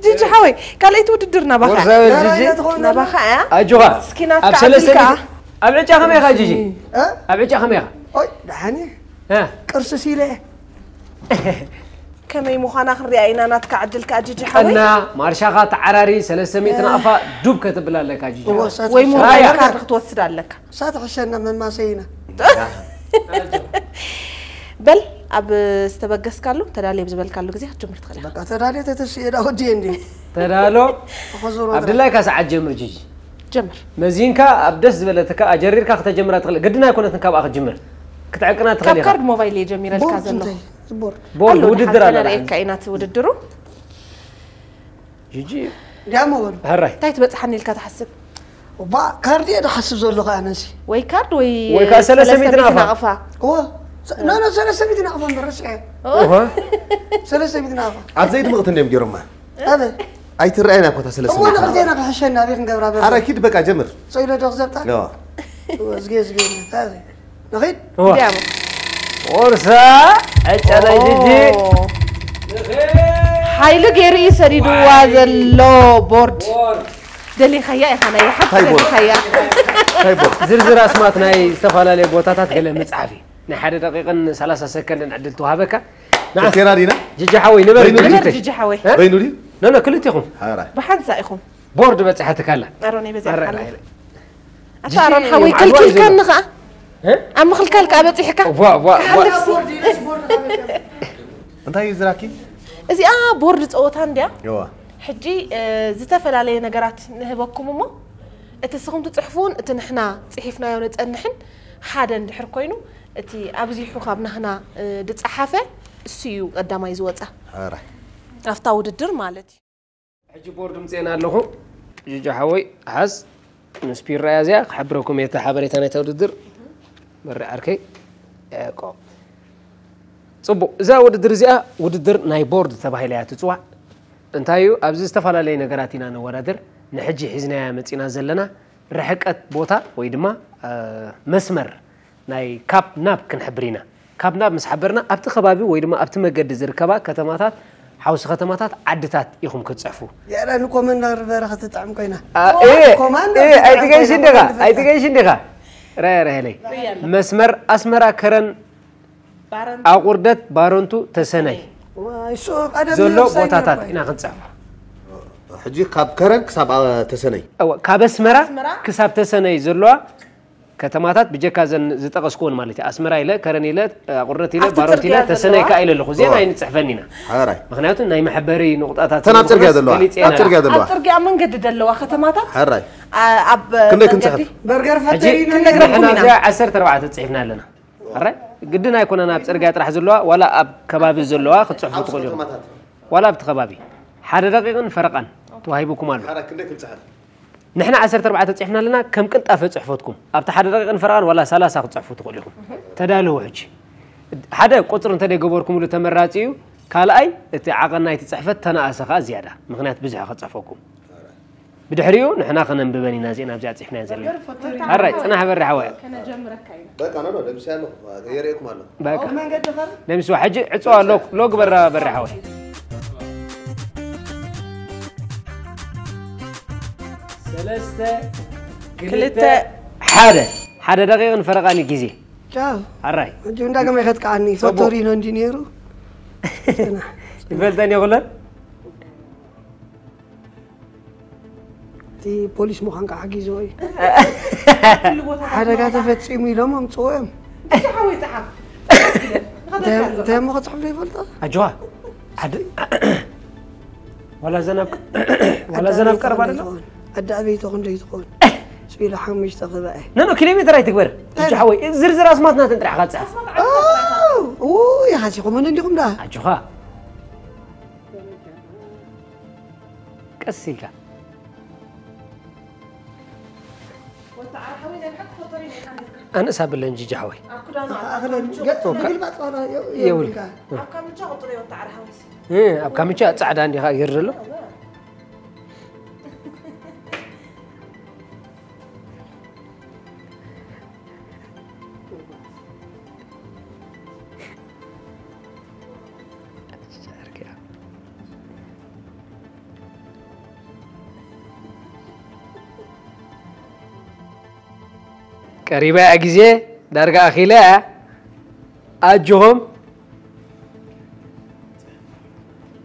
ጂጂ ሓወይ ካልኣይቲ ውድድር ናባኻ ወርሳዊ ጂጂ ናባኻ እያ ኣጆኻ እስኪ ናትካ ኣብ ሰለስተ ኣቢልካ። ሚእቲ- ኣብ ዕጫ ከመይ ኢኻ ጂጂ እ? ኣብ ዕጫ ከመይ ኢኻ ኦይ ደሓን እየ። እ? ቅርሲ ሲለ ከመይ ምዃና ክንሪኣ ኢና ናትካ ዕድል ከኣ ጂጂ ሓወይ እና ማርሻኻ ተዓራሪ ሰለስተ ሚእቲ ናቕፋ ዱብ ከተብል ኣለካ ጂጂ እወ፣ ሓወይ። እሳት ወይ ሕሸና። ሞባይል ራያ። ካርድ ክትወስድ ኣለካ እሳት ሕሸና መማሰይና በል ኣብ ዝተበገስካሉ ተዳልየ ብዝበልካሉ ግዜ ክትጅምር ትኽእል ኢኻ በቃ ተዳልየ ተተስየ ዳ ወዲየ እንዲ ተዳሎ ተኸዞሮ ኣብ ድላይካ ሰዓት ጀምር ጂጂ ጀምር መዚንካ ኣብ ደስ ዝበለትካ ኣጀሪርካ ክተጀምራ ትኽእል ግድን ኣይኮነትን ካብኣ ክትጅምር ክትዕቅና ትኽእል ካብ ኢኻ ካርድ ሞባይል እየ ጀሚረልካ ቦርድ ዘለኹ እንታይ ቦርድ ቦርድ ኣሎ፣ ውድድር ታሕተና ኣለና ርእየካ ኢና እቲ ውድድሩ ዲያሞ በሉ ሕራይ እንታይ ትበፅሓኒ ኢልካ ትሓስብ እባ ካርድ እየ ዝሓስብ ዘለኹ ኣነሲ ወይ ካርድ ወይ ወይ ከዓ ሰለስተ ሚእቲ ናቕፋ። ናቕፋ እዎ ኖ ኖ ሰለስተ ሚእቲ ናቕፋ እምበር ረሲዐ ኦሆ። ሰለስተ ሚእቲ ናቕፋ ኣብ ዘይድምቕቲ እንዲዮም ገይሮማ ኣበ ኣይትረኣየና እኮ እታ ሰለስተ እሞ ሚእቲ ናቕፋ። ንኽልቴና ክሕሸና ኣበይ ክንገብራ በ ኣረ ኪድ በቃ ጀምር ሰይዶ ዶ ክዘብጣ ዮ እዝጌ እዝጌ ኣበ ንኺድ እዋ። ዲያሞ ቁርሳ ዕጨ ናይ ጂጂ ኦ። ሓይሉ ገይሩ እዩ ሰዲድዋ ዘሎ ቦርድ ደሊኻያ ኢኻ ናይ ሓቂ እንታይ ቦርድ? ደሊኻያ እንታይ ቦርድ ዝርዝር ኣስማት ናይ ዝተፈላለዩ ቦታታት ገለ ምፅሓፍ እዩ ናይ ሓደ ደቂቕን ሰላሳ ሰከንድን ዕድል ተዋሃበካ ንዓ፣ ክልቴና ዲና ጂጂ ሓወይ ንበር በይኑ ንበር ድዩ? ጂጂ ሓወይ በይኑ ድዩ ኖ ኖ ክልቲኹም ሓራይ ብሓንሳ ኢኹም ቦርድ በፂሓትካ ኣላ በሮን ይበዚሐካ ኣረ ኣሮን ሓወይ ከልኪልካኒ ኸዓ ኣብ ምኽልካል ከኣ በፂሕካ እንታይ እዩ ዝራኪ እዚኣ ቦርድ ፀወታ እንድያ ሕጂ ዝተፈላለየ ነገራት ንህበኩም እሞ እቲ ስኹም ትፅሕፉን እቲ ንሕና ፅሒፍናዮ ንፀንሕን ሓደ እንድሕር ኮይኑ እቲ ኣብዚሑ ካብ ናህና ዝፀሓፈ እሱ እዩ ቀዳማይ ዝወፃ ኣብታ ውድድር ማለት እዩ ሕጂ ቦርድ ምፅኤና ኣለኹ ጅጆ ሓወይ ሓዝ ምስ ፒራ እያ እዚኣ ክሕብረኩም እየ እቲ ሓበሬታ ናይታ ውድድር በሪ ዓርከይ ያዕቆብ ፅቡቅ እዛ ውድድር እዚኣ ውድድር ናይ ቦርድ ተባሂላ እያ ትፅዋዕ እንታይ እዩ ኣብዚ ዝተፈላለዩ ነገራት ኢና ነወዳድር ንሕጂ ሒዝናያ መፂና ዘለና ርሕቀት ቦታ ወይ ድማ መስመር ናይ ካብ ናብ ክንሕብር ኢና ካብ ናብ ምስ ሓበርና ኣብቲ ከባቢ ወይ ድማ ኣብቲ መገዲ ዝርከባ ከተማታት ሓውሲ ከተማታት ዓድታት ኢኹም ክትፅሕፉ። የረ ንኮመንደር በረኸት ትጥዕም ኮይና። እ እ ኣይትገይሽ እንዲኻ ኣይትገይሽ እንዲኻ። ራያ ራሄለይ መስመር ኣስመራ ከረን ኣቑርደት ባረንቱ ተሰነይ ዘሎ ቦታታት ኢና ክንፅሕፋ። ሕጂ ካብ ከረን ክሳብ ተሰነይ። ካብ ኣስመራ ክሳብ ተሰነይ ዘለዋ ከተማታት ብጀካ ዘን ዝጠቐስኩወን ማለት እዩ ኣስመራ ኢለ ከረን ኢለ ኣቑርደት ኢለ ባሮት ኢለ ተሰነይ ከኣ ኢለ ኣለኹ እዚአን ኣይንፅሕፈን ኢና ሓራይ ምክንያቱ ናይ መሐበሪ ንቑጣታት ተን ኣብ ፅርግያ ዘለዋ ገሊፀ ኣብ ኢና። ፅርግያ ዘለዋ ኣብ ፅርግያ ኣብ መንገዲ ዘለዋ ከተማታት ሓራይ ኣብ ክንደይ ክንፅሕፍ በርገር ፈተሪና ክንነግረኩም ንሕና ኢና ኣብዚኣ ዓሰርተ ኣርባዕተ ፅሒፍና ኣለና ሓራይ ግድን ኣይኮነን ኣብ ፅርግያ ጥራሕ ዘለዋ ዋላ ኣብ ከባቢ ዘለዋ ክትፅሕፉ ትኽእሉ ኢኹም ዋላ ኣብቲ ከባቢ ሓደ ደቂቕን ፈረቓን ተዋሂቡኩም ኣሎ ሓራይ ክንደይ ክንፅሕፍ ንሕና ዓሰርተ ኣርባዕተ ፅሒፍና ኣለና ከም ቅልጣፈ ፅሕፈትኩም ኣብቲ ሓደ ደቂቕን ፈረቓን ዋላ ሰላሳ ክትፅሕፉ ትኽእሉ ኢኹም ተዳለዉ ሕጂ ሓደ ቁፅሪ እንተደይ ገበርኩምሉ ተመራፂ እዩ ካልኣይ እቲ ዓቐን ናይቲ ፅሕፈት ተናኣሰ ከዓ ዝያዳ ምኽንያት ብዝሒ ከፅሕፈኩም ብድሕሪኡ ንሕና ከነንብበን ኢና እዚአን ኣብዚኣ ፅሒፍናየን ዘለና ኣራይ ፅናሕ በሪ ሓወያ በቃ ኖ ኖ ደምሲ ኣለኹ የርእየኩም ኣለኹ በቃ ደምስዋ ሕጂ ዕፅዋ ሎግ በራ በሪ ሓወያ ሰለስተ ክልተ ሓደ ሓደ ደቂቕን ፈረቓን ግዜ ቻው ኣራይ ሕጂ እንዳገመ ይኸትከዓኒ ፈቶሪኖ እንዲ ነይሩ ይፈልጠን የኹለን እቲ ፖሊስ ምዃን ከዓ ሓጊዝዎ እዩ ሓደጋ ተፈፂሙ ኢሎም ኣምፅዎ እዮም እንታይ እሞ ክፅሕፍ ዘይፈልጦ ኣጅዋ ሓደ ዋላ ዘናብ ዋላ ዘናብ ቀረባ ደሎ ኣደ ኣበይቶ ክንደይ ትኸውን ስኢላ ሓሙሽተ ክበአ ነኖ ኪሎ ሜትር ኣይትግበር እጅ ሓወይ ዝርዝር ኣስማትና ተንጥራሕካ ፀሓፍ ይሓሲኹም እንዲኹም ዳ ኣጆኻ ቀስ ኢልካ። ኣነስ ኣብለን ጂጂ ሓወይ። ኣኽለን ገጽ ምግልባጥ ዋላ የብልካ። እ፣ ኣብ ካምቻ ጻዕዳ እንዲኻ ገይሩ ዘሎ። ቀሪባ እያ ግዜ፣ ዳርጋ ኣኺላ እያ። ኣጆኹም።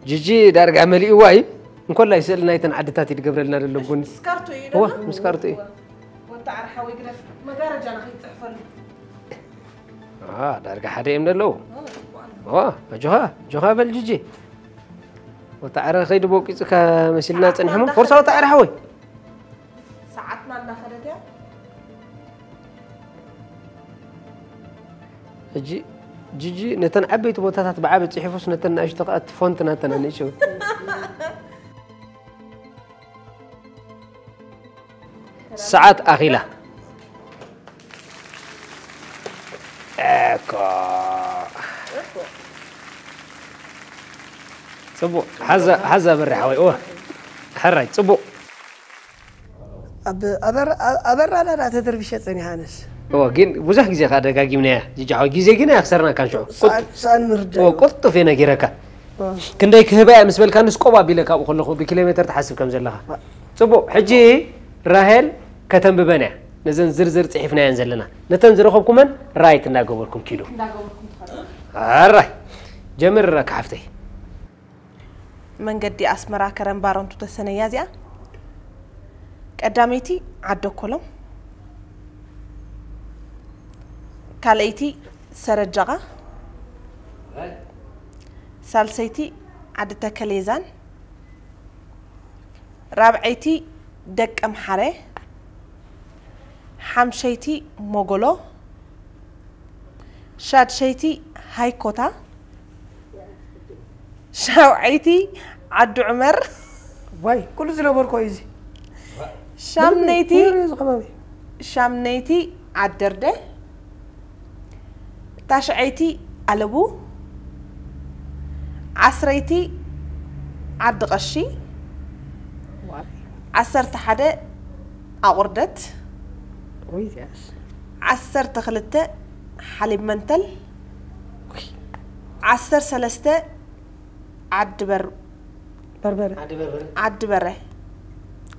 ጂጂ ዳርጋ መሊእዋ እዩ። እንኮላይ ስእሊ ናይተን ዓድታት እዩ ዝገብረልና ዘሎ ጎኒ። ምስ ካርቱ እዩ እዋ፣ ዘሎ? ምስ ካርቱ እዩ። ወታ ዓርሓዊ ግደፍ፣ መጋረጃና ከይትጽሕፈሉ። አ፣ ዳርጋ ሓደ እዮም ዘለዉ። ኦ፣ ጽቡቕ ኣሎ። ኦ፣ ኣጆኻ፣ ኣጆኻ በል ጂጂ። ወታ ዓረ ከይዱ ቦቂጹካ መሲልና ሰዓትና ጸኒሖሞ። እንዳኸደት ፎርሳ ወታ ዓረ ሓወይ። ሰዓትና እንዳኸደት እያ። ሕጂ ጂጂ ነተን ዓበይቲ ቦታታት ብዓቢ ጽሒፉስ ነተን ንኣሽቱ ከኣ እቲ ፎንት ናተን ኣንእሽተይ። ሰዓት ኣኺላ። እኮ። ጽቡቕ። ሓዛ፣ ሓዛ በሪ ሓወይ። እወ። ሕራይ፣ ጽቡቕ። ኣብ ኣበራ-፣ ኣ-፣ ኣበራና ዳ ተደርቢሸ ጸኒሓ ኣነስ። እወ፣ ግን ብዙሕ ግዜ ከኣ ደጋጊምናያ። ጂጂ ሓወይ፣ ግዜ ግን ኣየኽሰርናካን ሽዑ። ቁጥ-፣ ሰኣን፣ ሰኣን ምርዳእ እወ፣ እዩ። ቁልጡፍ እየ ነጊረካ። እወ። ክንደይ ክህባ እየ ምስ በልካንስ ቆብ ኣቢለ ካብኡ ከለኹ ብኪሎ ሜተር ትሓስብ ከም ዘለኻ። እወ። ጽቡቕ፣ ሕጂ ራሄል ከተንብበን እያ። ነዘን ዝርዝር ጽሒፍናየን ዘለና። ነተን ዝረኸብኩመን ራይት እንዳገበርኩም ኪዱ። እንዳገበርኩም ትኸዱ። ኣራይ። ጀምር ራካ ሓፍተይ። መንገዲ ኣስመራ ከረን ባረንቱ ተሰነያ እዚኣ። ቀዳመይቲ ዓዲ ኮሎም። ካልኣይቲ ሰረጃቓ። ሳልሰይቲ ዓዲ ተከሌዛን። ራብዐይቲ ደቀምሓረ። ሓምሸይቲ ሞጎሎ። ሻድሸይቲ ሃይኮታ። ሻውዐይቲ ዓዲ ዑመር። ዋይ፣ ኩሉ ዝነበርኮ እዩ እዚ። ሻምነይቲ፣ ምንም እዩ፣ ምንም እዩ እዚ ከባቢ። ሻምነይቲ ዓዲ ደርደ። ታሽዐይቲ ኣለቡ። ዓስረይቲ ዓዲ ቐሺ። ዋይ። ዓሰርተ ሓደ ኣቑርደት። ወይ እዚኣስ። ዓሰርተ ክልተ ሓሊብ መንተል። ወይ። ዓሰርተ ሰለስተ ዓዲ በር-፣ በርበረ። ዓዲ በርበረ። ዓዲ በረ።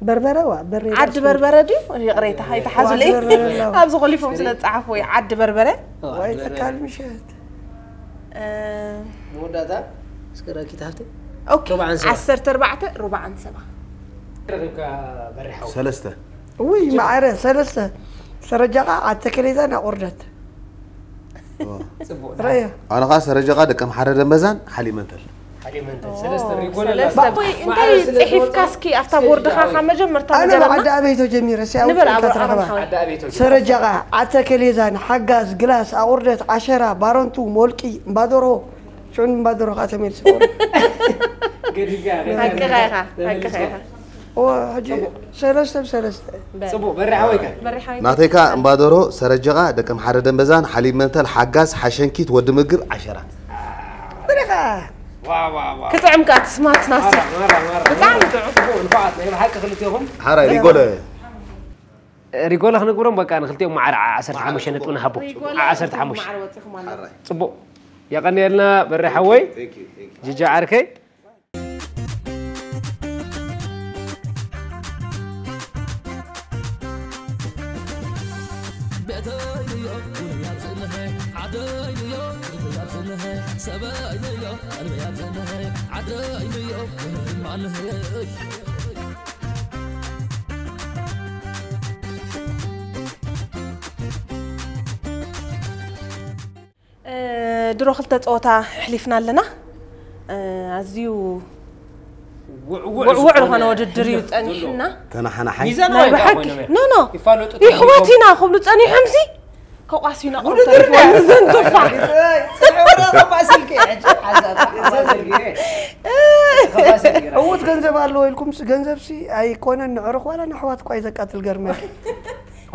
በርበረ ዋ፣ በሬ ዓዲ ራሱ። በርበረ ድዩ? ይቕሬታ፣ ኣይትሓዙለይ። ዓዲ በርበረ ኣለዋ። ኣብዚ ቆሊፎም ስለ ዝጸሓፉ ወይ ዓዲ በርበረ። ኦ፣ ወይ ዓዲ በርበረ። ትካል ምሸት። እ፣ መወዳእታ፣ እስከ ራኪት ሃብተ። ኦኬ፣ ሩብዓን ሰባ። ዓሰርተ ኣርባዕተ፣ ሩብዓን ሰባ። ረኺብካ በሪሓው። ሰለስተ። ውይ፣ ማዕረ፣ ሰለስተ። ሰረጃቓ፣ ዓተከሌዛን ኣቑርደት። ኦ። ጽቡቕ። ረዮ። ኣነ ኸኣ ሰረጃቓ፣ ደቀምሓረ ደንበዛን ሓሊብ መንተል። ሓሊብ መንተል፣ ኦ፣ ሰለስተ ሪጎለ ሰለስተ። ኣላ። ባቦይ፣ ማዕረ እንታይ ስለ ጽሒፍካ ዝወደት እስኪ ኣብታ እስከ ቦርድኻ ዳዊ። ካብ መጀመርታ ኣነ ንገረና? ብዓዲ ኣበይቶ ጀሚረ፣ እስኪ ንበል ኣውፅእልካ ኣብ ተረኸባ። ኣረምሓዊ። ዓዲ ኣበይቶ ጀሚረ። ሰረጃቓ፣ ዓተከሌዛን፣ ሓጋዝ፣ ግላስ፣ ኣቑርደት፣ ዓሸራ፣ ባረንቱ፣ ሞልቂ፣ እምባዶሮ፣ ሽዑ እምባዶሮ ኸኣ ተመልሱ። ገዲፍካ፣ ገዲፍካ። ሓቅኻ ኢኻ፣ ሓቅኻ ኢኻ። እወ፣ ሕጂ ጽቡቕ። ሰለስተ ብሰለስተ። በል። ጽቡቕ፣ በሪሓወይ ከ? በሪሓወይ ናተይ ከ? ከኣ እምባዶሮ፣ ሰረጀቓ፣ ደቀምሓረ ደንበዛን፣ ሓሊብ መንተል፣ ሓጋዝ፣ ሓሸንኪት፣ ወዲ ምግር፣ ዓሸራ። በሪኻ። ዋ፣ ዋ፣ ዋ። ክጥዕም ከኣ ትስማት ናሱ። ማራ፣ ማራ፣ ማራ፣ ብጣዕሚ ማራ። ጥዑም። ጽቡቕ፣ ንፉዓት፣ ናይ ብሓቂ ክልቴኹም። ሓራይ፣ ሪጎለ። ሪጎለ ክንግሮም፣ በቃ፣ ንክልቲኦም ማዕረ ዓሰርተ ሓሙሽተ ነጥቢ ንሃቦ። ሪጎለ ዓሰርተ ሓሙሽተ። ማዕረ ወጺኹም ኣለኹም። ሓራይ። ጽቡቕ። የቐንየልና፣ በሪሓወይ። Thank you, thank you። ጅጃ ዓርከይ። ቤተይንዮ፣ ውንያት ዝእምሀ፣ ዓደይንዮ፣ ውንያት ዝእምሀ፣ ሰበይንዮ፣ ዕድመያት ዝእምሀ፣ ዓደይንዮ፣ ውንማንህ። እ፣ ድሮ ክልተ ጸወታ ኣሕሊፍና ኣለና። እ፣ ኣዝዩ ውዕውዕ ውዕውዕ ዝኾነ ዝኾነ ውድድር እዩ ጸኒሕና። ተናሓናሓይ። ሚዛናዊ ናይ ብሓቂ። ኮይኖም እዮም። ኖ፣ ኖ። ይፋለጡ ይሕዋት ተባሂሎም። ኢና ክብሉ ጸኒሖምሲ፣ ከቋሲና ውድድር ቁርጠ እዩ። ዘንቱፋ። ጽንሕ ወረ ከባ ስልኪ፣ ሕጂ ሓዛ፣ ከባ ስልኪ። ከባ ስልኪ። እውት ገንዘብ ኣለዎ ኢልኩምስ ገንዘብሲ ኣይኮነን ንዕሩኽ ዋላ ንኣሕዋት እኳ እዩ ዘቃትል ገርመል።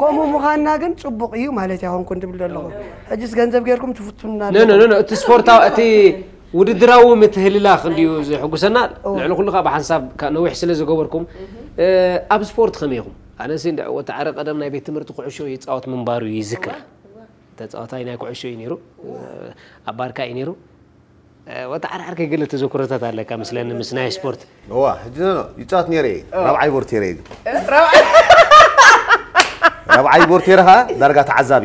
ከምኡ ምዃንና ግን ጽቡቕ እዩ ማለት ኣይኮንኩን ትብል ዘለኹ። ሕጅስ ገንዘብ ጌርኩም ትፍቱና ኖ ኖ ኖ ኖ፣ እቲ ስፖርታዊ እቲ ውድድራዊ ምትህልላኽ እንድዩ ዝሕጉሰና። ልዕሊ ኩሉ ከዓ ብሓንሳብ ነዊሕ ስለ ዝገበርኩም ኣብ ስፖርት ከመይ ኢኹም? ኣነሲ እንድዒ ወተዓረ ቀደም ናይ ቤት ትምህርቲ ኩዕሾ ይፃወት ምንባሩ ይዝክር። ተፃዋታይ ናይ ኩዕሾ እዩ ነይሩ። ኣብ ባርካ እዩ ነይሩ። ወተዓረ ዓርከይ ገለ ተዘክሮታት ኣለካ መስለኒ ምስ ናይ ስፖርት። እዋ ሕጂ ኖ ይፃወት ነይረ እየ። ራብዓይ ቦርቴረ እየ ግን ራብዓይ ቦርቴረ ከዓ ዳርጋ ተዓዛቢ።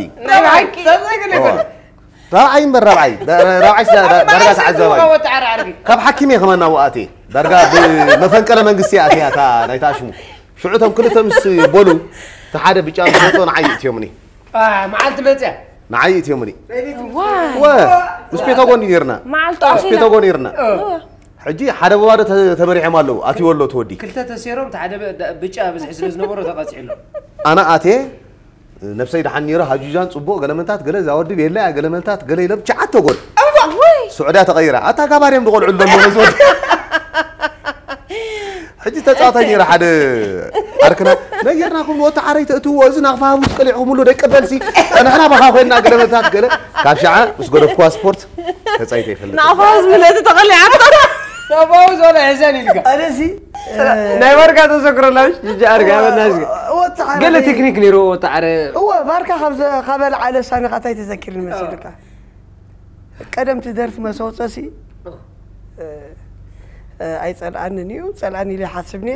ራብዓይ እምበር ራብዓይ ራብዓይ ስለ ዳርጋ ተዓዛባይ ካብ ሓኪም እየ ከማን ናብኡ ኣትየ ዳርጋ ብመፈንቀለ መንግስቲ ኣትያ እታ ናይታ ሽሙ ሽዑ እቶም ክልተ ምስ በሉ እቲ ሓደ ብጫ ምስ ወፅኦ ንዓይ ይእትዮምኒ መዓልቲ መፅያ ንዓይ ይእትዮምኒ ዋይ ወ ምስ ፔታጎን ኔርና መዓልቲ ምስ ፔታጎን ኔርና ሕጂ ሓደ ብባዶ ተ- ተመሪሖም ኣለዉ ኣትይዎ ኣሎ እቲ ወዲ ክልተ ተሴሮም እቲ ሓደ ብ- ብጫ ብዝሒ ስለ ዝነበሮ ተቐፂዑ ኣሎ ኣነ ኣትየ ነብሰይ ደሓን ነይሩ ሃጁጃን ፅቡቕ ገለመንታት ገለ እዛ ወዲ ቤላ እያ ገለመንታት ገለ ኢለ ብቻ ዓተ ጎል ስዑድያ ተቐይራ ኣታ ጋባርዮም ዝቆልዑ ኣለዉ ነዚ ወዲ ሕጂ ተፃዋታይ ነይረ ሓደ ዓርክና ነጊርናኩም ወተዓረይ ተእትዎ እዚ ናቕፋ ሃቡስ ቀሊዕኩምሉ ደቂ በልሲ ንሕና ባኻ ኮይንና ገለመንታት ገለ ካብ ሸዓ ምስ ገደፍኩዋ ስፖርት ተፃይተ ይፈልጥ ንኣፋውዝ ምለቲ ተቐሊዓቶ ተባው ዞለ ሕዘን ኢልካ ኣነሲ ናይ ባርካ ተዘክረና ጅጂ ኣርጋ በናሽ ገለ ቴክኒክ ነይሩ ወተዓረ እወ ባርካ ካብ ዘ- ካብ በልዓለ ሳኒ ካታይ ተዘኪርኒ መሲልካ ቀደም ትደርፊ መሰውፀሲ ኣይፀልኣንን እዩ ፀልኣን ኢለ ይሓስብኒ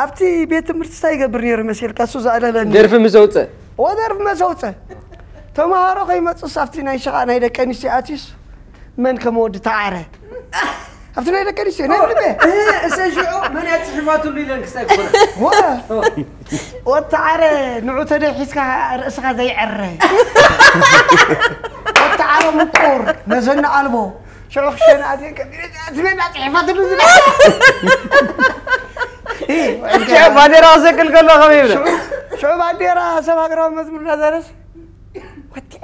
ኣብቲ ቤት ትምህርቲ እንታይ ይገብር ነይሩ መሲልካ እሱ ዘዕለለኒ ደርፊ ምስ ኣውፅእ ወደርፊ መሰውፀ ተምሃሮ ከይመፁስ ኣብቲ ናይ ሸቓ ናይ ደቂ ኣንስትዮ ኣትዩስ መን ከም ወዲ ተዓረ ኣብቲ ናይ ደቂ ኣንስትዮ ናይ ልበ እሰ ሽዑ መን እያ ፅሒፋትሉ ኢለን ክሳይ ክኾነ ወተዓረ ንዑ ተደይ ሒዝካ ርእስኻ ዘይዐረ ወተዓረ ምቁር መዘና ኣልቦ ሽዑ ክሸነ ኣትየን ከቢረ ትበና ፅሒፋትሉ ዝለ ባንዴራ ክሰቅል ከሎ ከመይ ይብለ ሽዑ ባንዴራ ሰብ ሃገራዊ መዝሙር እናዘረስ ወትዐ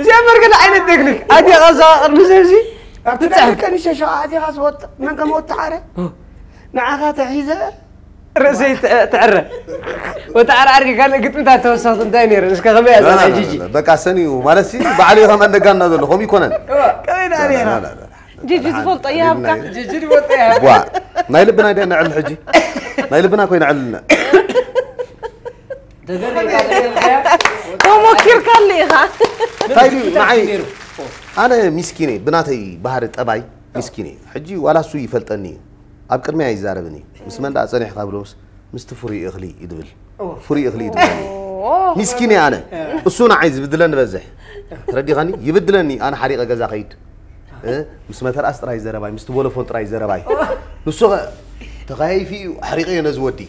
እዚኣ መርገድ ዓይነት ቴክኒክ ኣዲያ ቐዛ ቅድሚ ሰብዚ ኣብቲ ትፅሕፍ ቀኒሸ ሸዓ ኣቲኻ ዝወጥ መን ከም ወተዓረ ንዓኻ ተሒዘ ርእሰይ ትዕረ ወተዓረ ዓርኪ ካልእ ግጥምታት ተወሰኽቲ እንታይ ነይረ እስከ ከመይ እያ ዛና ጂጂ በቃ ሰኒኡ ማለት ሲ ባዕሉ ከም ኣንደጋና ዘሎ ከምኡ ይኮነን ከመይ ዳ ነይራ ጂጂ ዝፈልጦ ይሃብካ ጅጅድ ወጠ ዋ ናይ ልብና ዲያ ነዕል ሕጂ ናይ ልብና ኮይና ዕልና ተሞኪርካሉ ኢኻ እንታይ ድዩ ንዓይ ኣነ ሚስኪን እየ ብናተይ ባህሪ ጠባይ ሚስኪን እየ ሕጂ ዋላ እሱ ይፈልጠኒ እዩ ኣብ ቅድሚያ ይዛረብን እዩ ምስ መን ደኣ ጸኒሕካ ብሎምስ ምስቲ ፍሩይ እኽሊ እዩ ድብል ፍሩይ እኽሊ እዩ ድብል ሚስኪን እየ ኣነ እሱ ንዓይ ዝብድለኒ በዝሕ ተረዲኻኒ ይብድለኒ ኣነ ሓሪቐ ገዛ ከይድ ምስ መተርኣስ ጥራይ ዘረባይ ምስ ትቦለፎን ጥራይ ዘረባይ ንሱ ተኻይፊ እዩ ኣሕሪቀዮ ነዚ ወዲ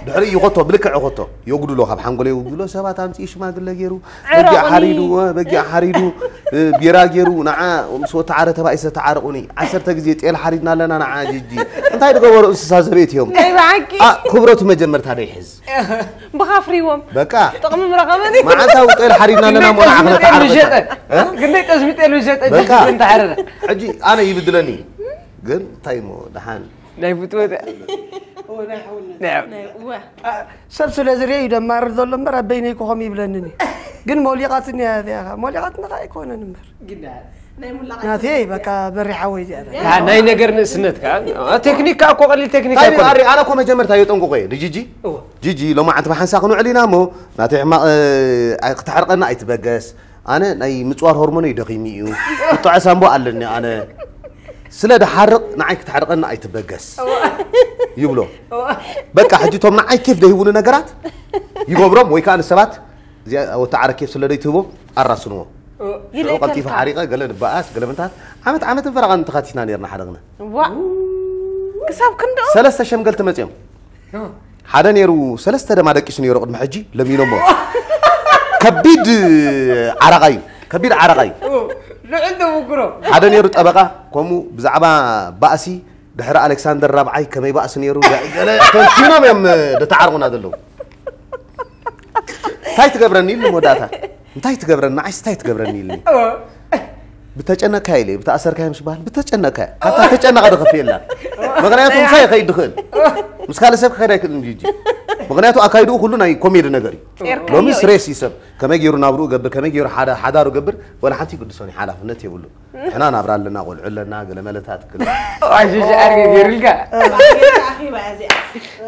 ድሕሪ ይኸቶ ብልክዕ ይኸቶ የጉድሎ ካብ ሓንጎሎ የጉድሎ ሰባት ኣምፅኡ ሽማግለ ገይሩ በጊዕ ሓሪዱ በጊዕ ሓሪዱ ቢራ ገይሩ ንዓ ምስ ወተዓረ ተባኢሰ ተዓረቁኒ ዓሰርተ ግዜ ጤል ሓሪድና ኣለና ንዓ ጅጂ እንታይ ዝገበሩ እንስሳ ዘቤት እዮም ክብረቱ መጀመርታ ደይሕዝ ብኻፍሪዎም በቃ ጥቕሚ ምረኸበኒ መዓልታዊ ጤል ሓሪድና ኣለና እሞ ንዓ ክነተዓርበካ ግንደይ ጠስሚ ጤል ዝሸጠ ጅግር እንተሓረረ ሕጂ ኣነ ይብድለኒ እዩ ግን እንታይ እሞ ደሓን ናይ ፍትወት ሰብ ስለ ዝርአ እዩ ደማርር ዘሎ እምበር ኣብ በይነይ ክኸም ይብለንን እዩ ግን ሞሊቓትኒ እያ እዚኣ ሞሊቓትኒ ከዓ ኣይኮነን እምበር ናተይ በቃ በሪሓወይ እዚኣ ናይ ነገር ንእስነት ከዓ ቴክኒክ ከዓ እኮ ቀሊል ቴክኒክ ኣይኮነ ኣነ እኮ መጀመርታ የጠንቁቆ እየ ንጂጂ ጂጂ ሎማዓንቲ ብሓንሳ ክንውዕል ኢና እሞ ናተይ ሕማቕ ክትሕርቀና ኣይትበገስ ኣነ ናይ ምፅዋር ሆርሞነይ ደኺሙ እዩ ጥዑ ሳምቦ ኣለኒ ኣነ ስለ ድሓርቕ ንዓይ ክትሕርቐኒ ኣይትበገስ ይብሎ በቃ ሕጂ ቶም ንዓይ ኬፍ ደሂቡኒ ነገራት ይገብሮም ወይ ከዓ ንሰባት እዚኣ ወተዓረ ኬፍ ስለ ደይትህቦ ኣራስንዎ ሽዑ ቀልጢፈ ሓሪቐ ገለ ንበኣስ ገለ ምንታት ዓመት ዓመትን ፈረቓን ተኻቲትና ነርና ሓደግና ክሳብ ክንድኡ ሰለስተ ሸምገልቲ መፅኦም ሓደ ነይሩ ሰለስተ ደማ ደቂሱ ነይሩ ቅድሚ ሕጂ ለሚኖሞ ከቢድ ዓረቓ እዩ ከቢድ ዓረቓ እዩ ልዑል ተመክሮ ሓደ ነይሩ ጠበቃ ከምኡ ብዛዕባ ባእሲ ድሕሪ ኣሌክሳንደር ራብዓይ ከመይ ባእሲ ነይሩ ገለ ተንቲኖም እዮም ደተዓርቑና ዘለዉ እንታይ ትገብረኒ ኢሉ መወዳእታ እንታይ ትገብረኒ ንዓይስ እንታይ ትገብረኒ ኢልኒ ብተጨነካ ኢለ ብተኣሰርካ ምስ በሃል ብተጨነካ ካታ ተጨነቃ ደኸፍ የላ። ምክንያቱ ምሳይ ይኸይድ ድኽእል ምስ ካልእ ሰብ ክኸይድ ኣይክእልን ጂጂ። ምክንያቱ ኣካይድኡ ኩሉ ናይ ኮሜዲ ነገር እዩ። ሎሚ ስሬስ ይሰብ ከመይ ገይሩ ናብርኡ ገብር ከመይ ገይሩ ሓዳሩ ገብር ወላ ሓንቲ ቅዱሶን ሓላፍነት የብሉ። ሕና ናብራ ኣለና ቆልዑ ኣለና ገለ መለታት ክል ኣሽሽ ኣርገ ገይሩልካ ኣኺባ እያ እዚኣ።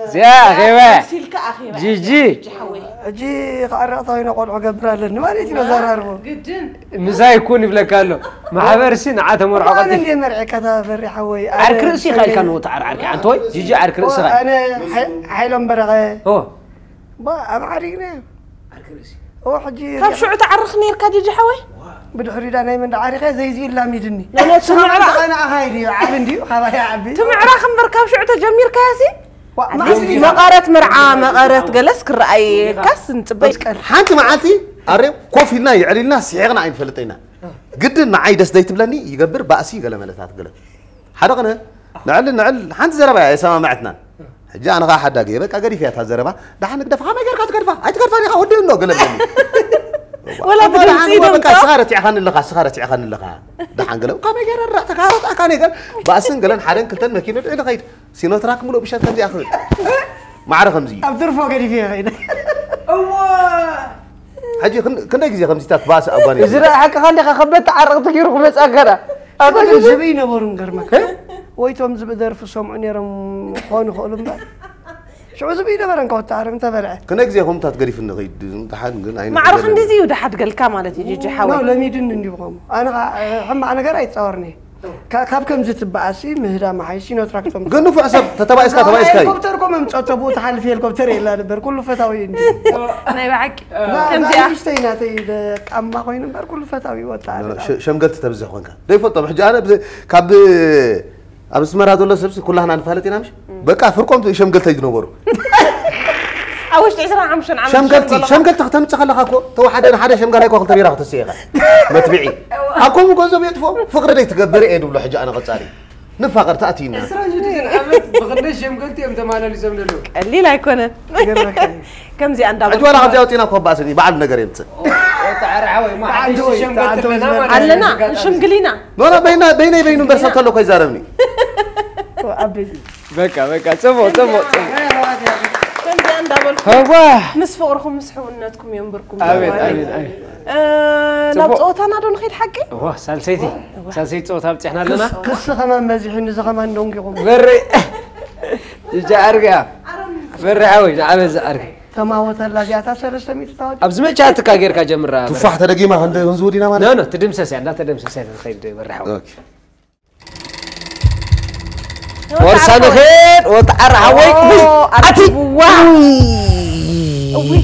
እዚኣ ኣኼባ ሲልካ ኣኺባ እያ ጂጂ ጅሓወይ። ሕጂ ክዕረቕ ተኮይነ ቆልዑ ገብር ኣለኒ ማለት እዩ መዘራርቦ። ግድን ምሳይ ኩን ይብለካ ኣሎ። ማሕበርሲ ንዓ ተመርዖ ኣነ ቀልጢፍ እንደ መርዒ ከታ በሪ ሓወይ ዓርኪ ርእሲ ኢኻ ኢልካ ንወታ ዓርዓርኪ ኣንተ ወይ ጂጂ ዓርኪ ርእስኻ ኣነ ሓይ- ሓይሎም በረኸ ኦ ባ ኣማሓሪግና ዓርኪ ርእሲ ኦ ሕጂ ካብ ሽዑ ትዓርኽ ነርካ ጂጂ ሓወይ። ብድሕሪዳ ናይ መንዳ ዓሪኸ ዘይዚ ኢላሚድኒ ነነሱ ምዕራቕ ኣነ ኣኻይድ እዩ ዓቢ እንድዩ ካባይ ዓቢ እቲ ምዕራኽ እምበር ካብ ሽዑ ተጀሚርካያ ሲ ዋ፣ ማዕስ እዩ። መቐረት መርዓ መቐረት ገለስ ክረኣየካስ ንፅበይ። ሓንቲ መዓልቲ ኣሬ ኮፍ ኢልና ይዕሊልና ስሒቕና ኣይንፈልጥ ኢና። ግድን ንዓይ ደስ ዘይትብለኒ ይገብር ባእሲ ገለ መለታት ገለ ሓደ ቅነ ንዕል ንዕል ሓንቲ ዘረባ እያ የሰማምዐትናን። ሕጂ ኣነ ከዓ ሓዳግ እየ በቃ ገዲፍ እያ እታ ዘረባ። ደሓን ንግደፍ ከመይ ጌርካ ትገድፋ ኣይትገድፋን ኢኻ ወዲ ኣሎ ገለ ብለኒ። ወላ እሞ ደሓን ብድምፂ እሞ በቃ ድምፆ ስኻ ረቲዕኻኒ ኣለኻ ስኻ ረቲዕኻኒ ኣለኻ። ደሓን ገለ ካብ መይ ገይረ ራእተካ ረጣእካ ነገር ባእስን ገለን ሓደን ክልተን መኪኑ ድዕሊ ኸይድ ሲኖትራክ ምሉእ ብሸት ከምዚኣ ክብል ማዕረ ከምዚ እዩ። ኣብ ትርፎ ገዲፍ እየ ኸይደ ሕጂ ክን- ክንደይ ግዜ ከምዚታት ባእሲ ኣጓኒ እዚ ረኣሓካ ከንዲኻ ከበድ ተዓረቕቲ ገይሩ ክመፅኣካ ዳ ኣበል ዝብኢ ነበሩ ገርመካ ወይቶም ዝብኢ ደርፊ ሰምዑ ነይሮም ክኾኑ ይኽእሉ እምበር ሽዑ ዝብኢ ነበረ እንካ ወተዓረም ተበልዐ ክንደይ ግዜ ከምታት ገዲፍ ንኸይድ ደሓን ግን ኣይ ማዕረ ክንዲዚ እዩ ደሓድገልካ ማለት እዩ ጂጂ ሓወይ። ኖ ለሚድኒ እንዲሁ ከምኡ ኣነ ኸዓ ሕማቕ ነገር ኣይፃወርኒ ካብ ከምዚ ትበኣሲ ምህዳም ሓይሲ ኖትራክቶም ግን ንፉዕ ሰብ ተተባኢስካ ተባኢስካ እዩ። ሄሊኮፕተር ኮ መምፀቶ ብኡ ትሓልፍ ሄሊኮፕተር የላ ነበር ኩሉ ፈታዊ እንዲ ናይ ብሓቂ ከምዚኣ ዛሽተይ ናተይ ቃማ ኮይኑ እምበር ኩሉ ፈታዊ ወጣ ሸ- ሸምገልቲ ተብዝሕ ኮንካ ዘይፈልጦም ሕጂ ኣነ ብዘ- ካብ ኣብ ኣስመራ ዘሎ ሰብሲ ኩላህና ንፋለጥ ኢና ምሽ በቃ ፍርቆም ሸምገልቲ ዝነበሩ ኣብ ውሽጢ ዕስራን ሓሙሽተን ዓመት ሸምገልቲ ሸምገሎ። ሸምገልቲ ከተምፅእ ከለካ እኮ ተው ሓደ ሓደ ሸምጋላይ እኮ ክልተ ቢራ ክተስእ ኢኻ መትብዒ ኣብ ከምኡ ገንዘብ የጥፎ ፍቅሪ ደይ ትገብር እየ ድብሎ ሕጂ ኣነ ቀፃሊ ንፋቀር ተኣቲና ዕስራን ሽዱሽተን ዓመት ብክንደይ ሸምገልቲ እዮም ተማላሊሶም ዘለዉ ቀሊል ኣይኮነን። ከምዚኣ ሕጂ ዋላ እንዳበልኩ ካብዚ ኣውፂና እኮ ባእስኒ በዓል ነገር የምፅእ ተዓርሓ ወይ ተዓንተ ወይ ሸምገልቲ ተዓንተ ኣለና ወይ ማለት ኣለና እዩ። ሽምግሊና ኖኖ በይና በይነይ በይኑ እምበር ሰብ ተሎ እኮ ይዛረብኒ ኣበይ በቃ በቃ ፅቡቅ ፅቡቅ ፅቡቅ ከምዚኣ እንዳበልኩ ዋ ምስ ፍቅርኩም ምስ ሕውነትኩም የንብርኩም ኣቤት ማለት ኣቤት ኣቤት እ፣ ናብ ፀወታና ዶ ንኸይድ ሓቂ? ዋ ሳልሰይቲ ሳልሰይቲ ፀወታ ኣብፅሕና ኣለና ክስ ከማን በዚሑ ንዚ ከማን ደንጊኹም በሪ እጃ ኣርጋ በሪ ሓወይ ንዓበ ዝኣርግ ተማወተላ እዚኣታ ሰለስተ ሚእቲ ታወዲ ኣብዚ መቻትካ ጌርካ ጀምራ ቱፋሕ ተደጊማ ክንደ ክንዝውድ ኢና ማለት ኖ ትድምሰስ እያ እንዳተደምሰስ እያ ንኸይድ በሪ ሓወይ ኦኬ። ወርሳ ንኸይድ ወተዓራ ሓወይ ኣትዋ እውይ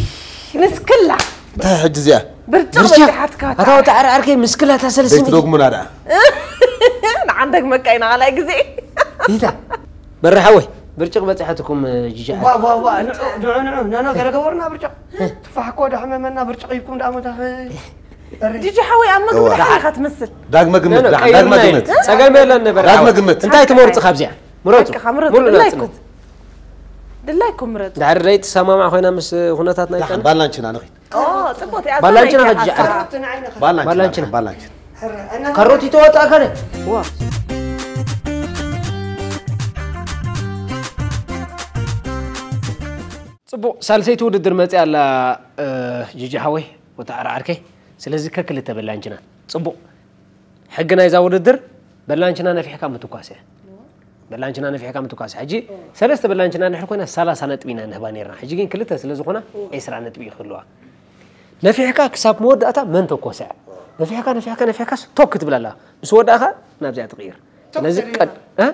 ንስክላ እንታይ ሕጂ እዚኣ ብርጭቕ ብርጭቕ በዚሓትካ ኣታ ወተዓራ ዓርከይ ምስክላ እታ ሰለስተ ሚእቲ ዘይትደግሙና ደኣ ንዓንደግ መቃ ኢና ካልኣይ ግዜ ይታ በሪ ሓወይ ብርጭቕ በፂሓትኩም ጅጃ ዋ ዋ ዋ ንዑ ንዑ ንዑ ነኖ ገለ ገበሩና ብርጭቕ ትፋሕ እኮ ዳሕመመና ብርጭቕ ይኩም ዳኣ መታኸ ጂጂ ሓወይ ኣብ መግቢ እዋ። ዳሓ ኢኻ ትመስል ዳግመ ግምት ደሓን ዳግመ ግምት ጸገም የለን ነበር ዳግመ ግምት እንታይ ትመርጽ ካብዚኣ ምረጹ በቃ ምረጡ ሙሉ ድላይኩም ናጽነት ድላይኩም ምረጡ ድሕሪ ደይ ትሰማማዕ ኮይና ምስ ኩነታት ናይ ደሓን ቀን ባላንችና ንኸይድ ኦ ጽቡቅ እያ ባላንችና ዘናይ ከጅ ሓሳብ። ዓርክ ባላንችና ባላንችና። ባላንችና ካሮት ይተወጣ ከነ ዋ ጽቡቅ ሳልሰይቲ ውድድር መጽያ ኣላ እ፣ ጂጂ ሓወይ ወታ ዓርዓርከይ ስለዚ ከክልተ በላንችና ጽቡቅ ሕጊ ናይዛ ውድድር በላንችና ነፊሕካ ምትኳስ እያ በላንችና ነፊሕካ ምትኳስ ሕጂ ሰለስተ በላንችና እንድሕር ኮይና ሰላሳ ነጥቢ ኢና ንህባ ነርና ሕጂ ግን ክልተ ስለ ዝኾና ዒስራ ነጥቢ እዩ ክህልዋ ነፊሕካ ክሳብ መወዳእታ መን ተኮሰ ነፊሕካ ነፊሕካ ነፊሕካስ ቶክ ክትብል ኣለካ ምስ ወዳእካ ናብዚኣ ትቕይር ስለዚ ቀድ እ?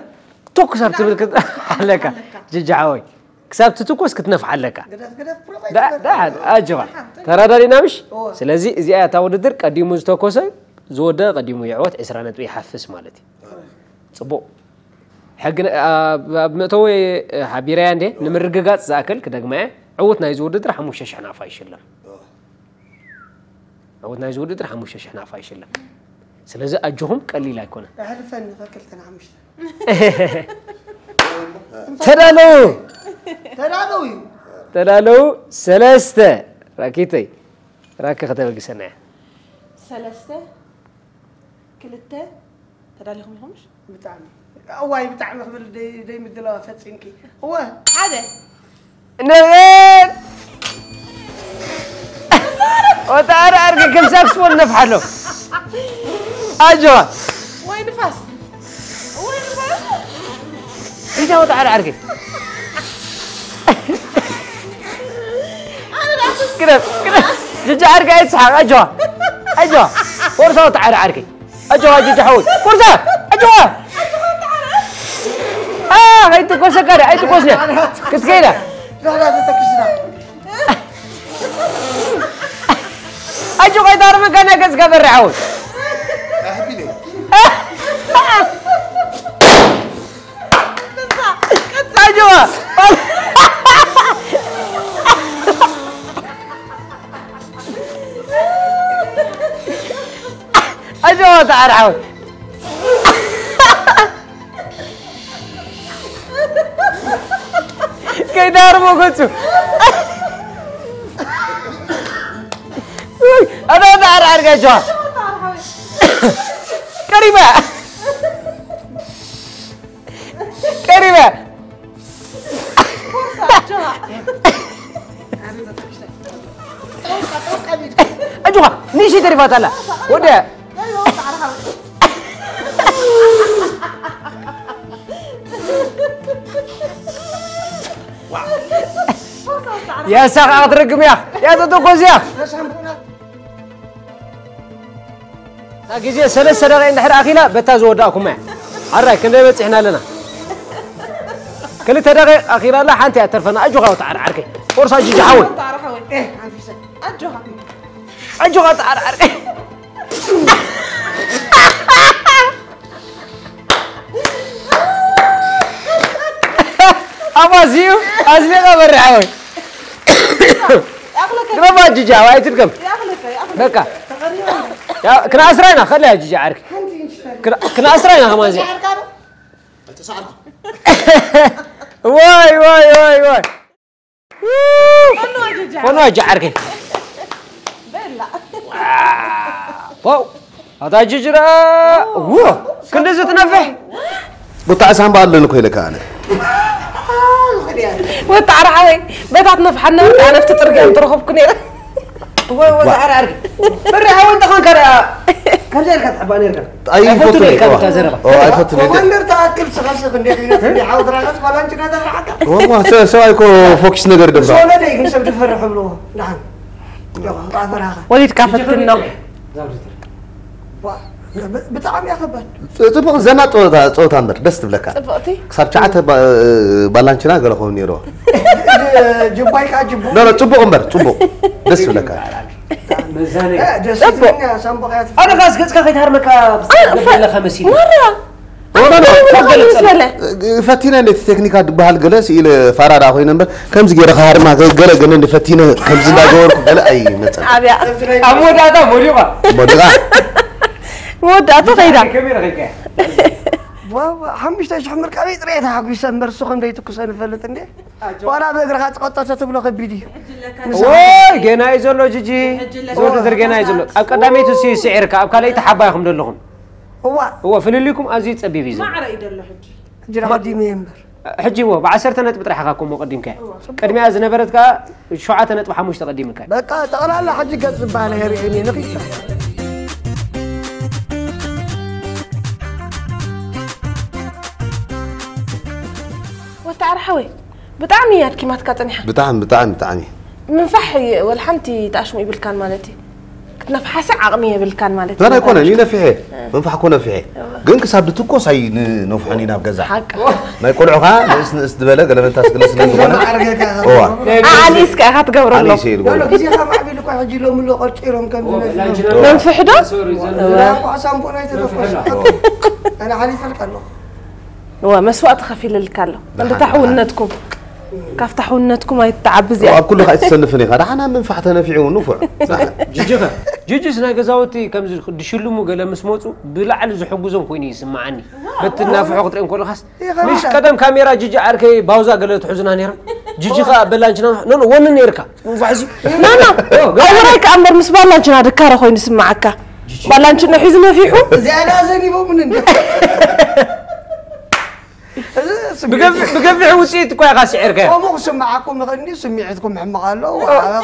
ቶክ ክሳብ ትብል ክት- ኣለካ ጅጃ ሓወይ ክሳብ ትትኮስ ክትነፍሕ ኣለካ ዳ- ዳ- ኣጆኻ ተራዳዲና ምሽ ስለዚ እዚኣ እታ ውድድር ቀዲሙ ዝተኮሰ ዝወደቀ ቀዲሙ ይዕወት ዕስራ ነጥቢ ይሓፍስ ማለት እዩ ጽቡቅ ሕጊ ን- ኣብ ኣብ መእተዊ ሓቢረያ እንዴ ንምርግጋጽ ዝኣክል ክደግመ እየ ዕውት ናይዚ ውድድር ሓሙሽተ ሽሕ ናፋ ይሽለም ዕውት ናይዚ ውድድር ሓሙሽተ ሽሕ ናፋ ይሽለም ስለዚ ኣጆኹም ቀሊል ኣይኮነን ኣሕልፈኒ ከክልተን ሓሙሽተ ተዳለዉ ተዳለው እዩ ተዳለዉ ሰለስተ ራኪተይ ራኪ ከተበግሰና እያ ሰለስተ ክልተ ተዳሊኹም ኢኹምሽ? ብጣዕሚ እዋይ ብጣዕሚ ክብል ደይ ደይ ምድላዋ ፈጺምኪ። እወ ሓደ ንብል ወጣር ኣርገ ከም ሳክስፎን ነፍሓሎ ኣጆዋ ወይ ንፋስ ወይ ንፋስ ሪታ ወጣር ኣርገ ግረብ ግረብ ጅጃ ዓርኪ ኣይትስሓቅ ኣጆዋ ኣጆዋ ቦርሳ ወጣ ዓረ ዓርኪ ኣጆዋ ጅጃ ሓወይ ቦርሳ ኣጆዋ ከይትኮሰካ ዳ ኣይትኮስነ ክትከይዳ ኣጆ ከይታርመካ ናይ ገጽካ በሪ ሓወይ ኣጆዋ ኣጆዋ ተዓርሓው ከይዳርሞ ገጹ ኣታ ተዓርሓር ጋጆዋ ቀሪባ ቀሪበ ኣጆኻ ንእሽተይ ተሪፋታ ኣላ ወደ ያሳ ከዓ ክትረግም እያ ያተተኮስ እያ እታ ግዜ ሰለስተ ደቂቕ እንድሕር ኣኺላ በታ ዝወዳእኩማ እያ። ሓራይ ክንደይ በፂሕና ኣለና? ክልተ ደቂቕ ኣኺላ ኣላ ሓንቲ እያ ተርፈና። ኣጆኻ ወተዓር ዓርከይ። ቁርሳ ጅጅ ሓወይ። ኣጆኻ ተዓር ዓርከይ። ኣባዚኡ ኣዝሊቐ በሪ ሓወይ። ግረባ ጅጃ ኣይትድገም በቃ ክነኣስራ ኢና ከለያ ጅጃ ዓርኪ ክነኣስራ ኢና ከማን እዚኣ ዋይ ዋይ ዋይ ዋይ ሆኖ ጅጃ ዓርኪ ዋው ኣታ ጅጅራ ዎ ክንድዚ ትነፍሕ ጉታዕ ሳምባ ኣለኒ እኮ ኢለካ ኣነ ወጣዕሪ ሓወይ በታት ነፍሓና ወጣ ነፍቲ ፅርግያ ምትረኸብኩ ነይረ ወይ ወጣዕሪ ዓርኪ በሪ ሓወይ እንተኾንካ ደኣ ከምዚ ኢልካ ትሕባ ነርካ ኣይፈቱን ኢልካ ብታ ዘረባ ኮማንደር ተኣክል ስኸስኽ እንዴት እንዴት እንዴ ሓወት ራኸስ ባላንችና ተፍርሓካ ሰብኣይ እኮ ፎኪስ ነገር ደባ ወለደይ ግን ሰብ ትፈርሕ ብሎ ደሓን ወሊድካ ፈትኖ ብጣዕሚ እያ ከባድ። ጽቡቕ ዘና ጸወታ እምበር ደስ ትብለካ። ጽቡቕቲ። ክሳብ ሸዓተ ባላንችና ገለ ክኸውን ነይርዎ። ጅባይ ከዓ ጅቡ። ኖ ኖ ጽቡቕ እምበር ጽቡቕ ደስ ትብለካ። ደስ ትብለኛ ሳምቦ ከያ ትፍ- ኣነ ኻስ ገጽካ ከይትሃርመካ ዘለኻ መሲሉ። ማራ ኖ ኖ ኖ ተገለጸ። ፈቲነ እንዴት ቴክኒካ ዝበሃል ገለ ስኢለ ፋራ ደኣ ኮይነ እምበር ከምዚ ገይረ ክሃርማ ገለ ገለ እንደ ፈቲነ ከምዚ እንዳገበርኩ ገለ ኣይመጸን ኣብያ ኣብ መወዳእታ ሞዲቓ ሞዲቓ መወዳእታ ከይዳ ከመይ ረኺብካያ ሓሙሽተ ሽሕ ምርካበይ ጥራይ ተሓጒሰ እምበር ንሱ ከም ዘይትኩሰ ንፈልጥ እንዴ ዋላ ብእግርኻ ጸቐጠተ ትብሎ ከቢድ እዩ ወይ ገና እዩ ዘሎ ጅጂ ዝውድድር ገና እዩ ዘሎ ኣብ ቀዳመይቲ ስዒርካ ኣብ ካልኣይቲ ሓባይኹም ዘለኹም እዋ እዎ ፍልልይኩም ኣዝዩ ጸቢብ እዩ ዘሎ። ማዕረ እዩ ዘሎ ሕጂ። ሕጂ ደኣ ቀዲመ እየ እምበር። ሕጂ እዎ ብዓሰርተ ነጥቢ ጥራሕ ኢኻ እኮ እሞ ቀዲምካያ። ቅድሚኣ ዝነበረት ከኣ ሸውዓተ ነጥቢ ሓሙሽተ ቀዲምካያ። በቃ ጠቕላላ ሕጂ ገጽ ዝበሃል ኣየርእን እየ ንኺድ። ወተዓር ሓወይ ብጣዕሚ እያ ኣድኪማትካ ጸኒሓ። ብጣዕሚ ብጣዕሚ ብጣዕሚ። ምንፋሕ ወላ ሓንቲ ተኣሽሙ ይብልካን ማለት እዩ። ክትነፍሓሲ ዓቕሚ የብልካን ማለት እዩ። ዛና ኣይኮነን እዩ ነፊሐ ምንፋሕ እኮ ነፊሐ ግን ክሳብ ድትኮስ ኣይንነፍሖን ኢና ኣብ ገዛ ናይ ቆልዑ ከዓ ንእስ ንእስ ዝበለ ገለመንታስ ገለ ስለ ዝኾነ ኣሊስካ ኢኻ ትገብረሎም ግዜኻ ማዕቢሉ እኳ ሕጂ ሎሚ ሎ ቀርቂሮም ከም ዝነፍሑ መንፍሕ ዶ ሳምቦ ናይ ተተኮስ ኣነ ሓሊፈልካ ኣለኹ እወ መስዋእቲ ከፊልልካ ኣሎ እንድታ ሕውነትኩም ካብታ ሕውነትኩም ኣይትዓቢ እዚኣ ኣብ ኩሉ ከኣ ኣይትሰንፍን ኢኻ ደሓና ምንፋሕ ተነፊዑ ንፉዕ ጅጅኸ ጅጅስ ናይ ገዛውቲ ከምዚ ድሽልሙ ገለ ምስ መፁ ብላዕሊ ዝሕጉዞም ኮይኑ ይስምዓኒ በቲ እናፍሑ ክትሪኦም ከለኻስ ምሽ ቀደም ካሜራ ጅጅ ዓርከይ ባውዛ ገለ ትሕዙና ነይራ ጅጅ ከኣ በላንችና ኖ ወኒ ነይርካ ምንፋሕዚ ኖ ኖ ኣውራይ ከኣ እምበር ምስ ባላንችና ድካረ ኮይኑ ይስምዓካ ባላንችኖ ሒዙ ነፊሑ። እዚኣ ደኣ ዘኒቦምን እንዲ እዚ ስምዒት ብገፊሕ ውፅኢት እኳ ኢኻ ስዒርካዮ። ከምኡ ክስምዓኩም ይኽእል እንዲ ስምዒትኩም ሕማቕ ኣሎ።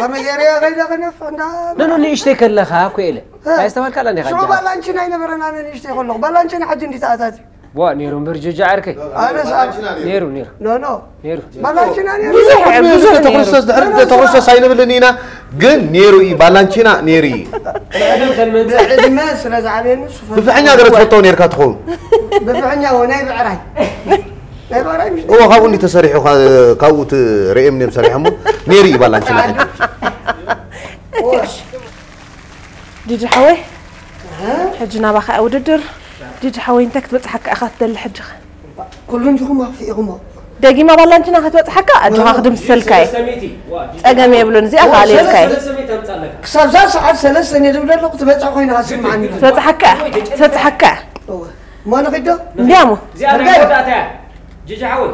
ከመይ ገይረ ከይደ ክነፍሕ እንዳ ነኖ ንእሽተይ ከለኻ እኮ ኢለ ኣይስተባልካላ እንዲኻ ሽዑ ባላንችና ኣይነበረና። ኣነ ንእሽተይ ከለኹ ባላንችና ሕጂ እንዲ ተኣታትዩ ዋ ነይሩ እምበር ጆጆ ዓርከይ ኣነ ሰኣብ ነይሩ ነይሩ ኖ ኖ ነይሩ ባላንችና ነይሩ ብዙሕ ብዙሕ ነይሩ። ተኹስሶስ ድሕሪ ተኹስሶስ ኣይንብልን ኢና ግን ነይሩ እዩ ባላንቺና ነይሩ እዩ ብዕድመ ስለ ዝዓበየኒ እሱ ፈ- ብፍሕኛ ገለ ትፈልጦ ነርካ ትኸውን ብፍሕኛ ወ ናይ ብዕራይ ናይ ብዕራይ ምሽ እዎ ካብኡ እንዲ ተሰሪሑ ካ- ካብኡ ት- ርእዮም እዮም ሰሪሖሞ ነይሩ እዩ ባላንቺና ሕጂ ዲዲ ሓወይ ሕጂ ናባኻ ውድድር ዲዲ ሓወይ እንታይ ክትበፅሓካ ኢኻ ትደሊ ሕጂ ኩሉ እንዲኹም ኣኽፊእኹሞ ደጊማ ባላንችና ክትበፅሓካ ኣጆኻ ክድምስሰልካ እየ ፀገም የብሉን እዚኣ ካልየልካ እየ ክሳብ ዛ ሰዓት ሰለስተ ነድብ ደለኹ ትበፅሕ ኮይና ስምዓኒ ትበፅሓካ እያ ትበፅሓካ እያ እሞ ንኺዶ እንዲያሞ እዚኣ ናይ መወዳእታ እያ ጅጅ ሓወይ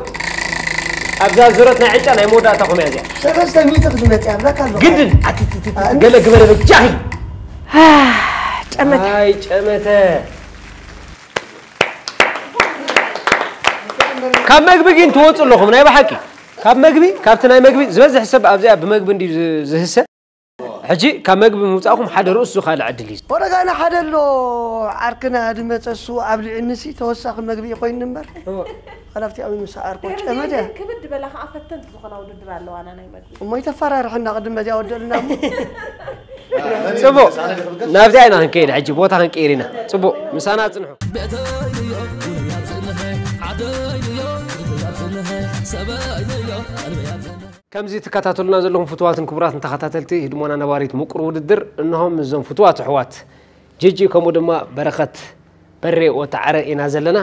ኣብዛ ዙረት ናይ ዕጫ ናይ መወዳእታ ኮም እያ እዚኣ ሰለስተ ሚእቲ ክትመፅእ ኣብለካ ኣለኹ ግድን ገለ ግበረ በጃኺ ጨመተ ኣይ ጨመተ ካብ መግቢ ግን ትወፁ ኣለኹም ናይ ብሓቂ ካብ መግቢ ካብቲ ናይ መግቢ ዝበዝሕ ሰብ ኣብዚኣ ብመግቢ እንዲ ዝህሰ ሕጂ ካብ መግቢ ምውፃእኩም ሓደ ርእሱ ካልእ ዕድል እዩ ወረጋና ሓደ ኣሎ ዓርክና ድመፀ እሱ ኣብሊዕንሲ ተወሳኺ መግቢ ኮይኑ እምበር ሓላፍቲ ኣብ ምስ ዓርኮ ጨመት እያ ክብድ በላ ከዓ ፈተንቲ ዝኾና ውድድር ኣለዋና ናይ መግቢ እሞ ይተፈራርሐና ቅድም በዚያ ወደልና እሞ ፅቡቅ ናብዚኣ ኢና ክንከይድ ሕጂ ቦታ ክንቀይር ኢና ፅቡቅ ምሳና ፅንሑ ከምዚ ትከታተሉና ዘለኹም ፍትዋትን ክቡራትን ተኸታተልቲ ህድሞና ነባሪት ምቁር ውድድር እንሆ ምስዞም ፍትዋት ኣሕዋት ጅጂ ከምኡ ድማ በረኸት በሬ ወተዓረ ኢና ዘለና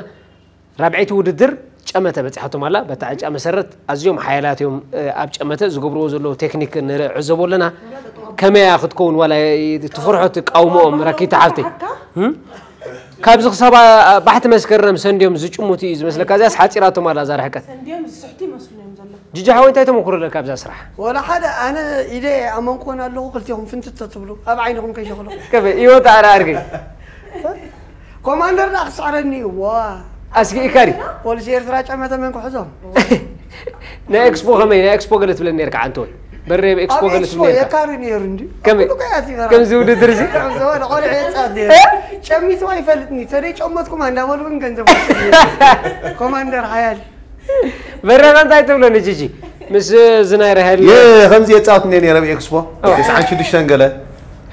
ራብዐይቲ ውድድር ጨመተ በፂሓቶም ኣላ በታ ዕጫ መሰረት ኣዝዮም ሓያላት እዮም ኣብ ጨመተ ዝገብርዎ ዘለዉ ቴክኒክ ንዕዘቦ ኣለና ከመያ ክትከውን ዋላ ትፈርሖ ትቃውሞኦም ረኪታ ሓፍተይ ካብዚ ክሳብ ባሕቲ መስከረም ሰንድዮም ዝጭሙት እዩ ዝመስለካ እዚያስ ሓፂራቶም ኣላ እዛ ርሕቀት ሰንድዮም ዝስሕቱ ይመስሉ እዮም ዘለዉ ጅጂ ሓወይ እንታይ ተመክሮ ኣለካ ኣብዛ ስራሕ ወላ ሓደ ኣነ ኢደ ኣመንኮን ኣለኹ ክልቲኹም ፍንትት ትብሉ ኣብ ዓይንኹም ከይሸኽሎ ከመይ ይወጣ ኣረ ኣርገይ ኮማንደር ዳ ክስዕረኒ ዋ ኣስጊእካ ዲ ፖሊስ ኤርትራ ጨመተ መን ክሕዞም ናይ ኤክስፖ ከመይ ናይ ኤክስፖ ገለ ትብለኒ ነርካ ዓንተ ወይ በሬ ኤክስፖ ገለ ትብለኒ ነርካ የካሪ ነይሩ እንዲ ከመይ ከምዚ ውድድር እዚ ዘበለ ቆልዕ የጻት ነይሩ ጨሚቱ ኣይፈልጥኒ ተደይ ጨመትኩም እንዳበሉ ግን ገንዘብ ኮማንደር ሓያል በረኻ እንታይ ትብለኒ ጂጂ ምስ ዝናይ ረሃል ከምዚ የጻወት እንደ ነረ ኤክስፖ ተስዓን ሽዱሽተን ገለ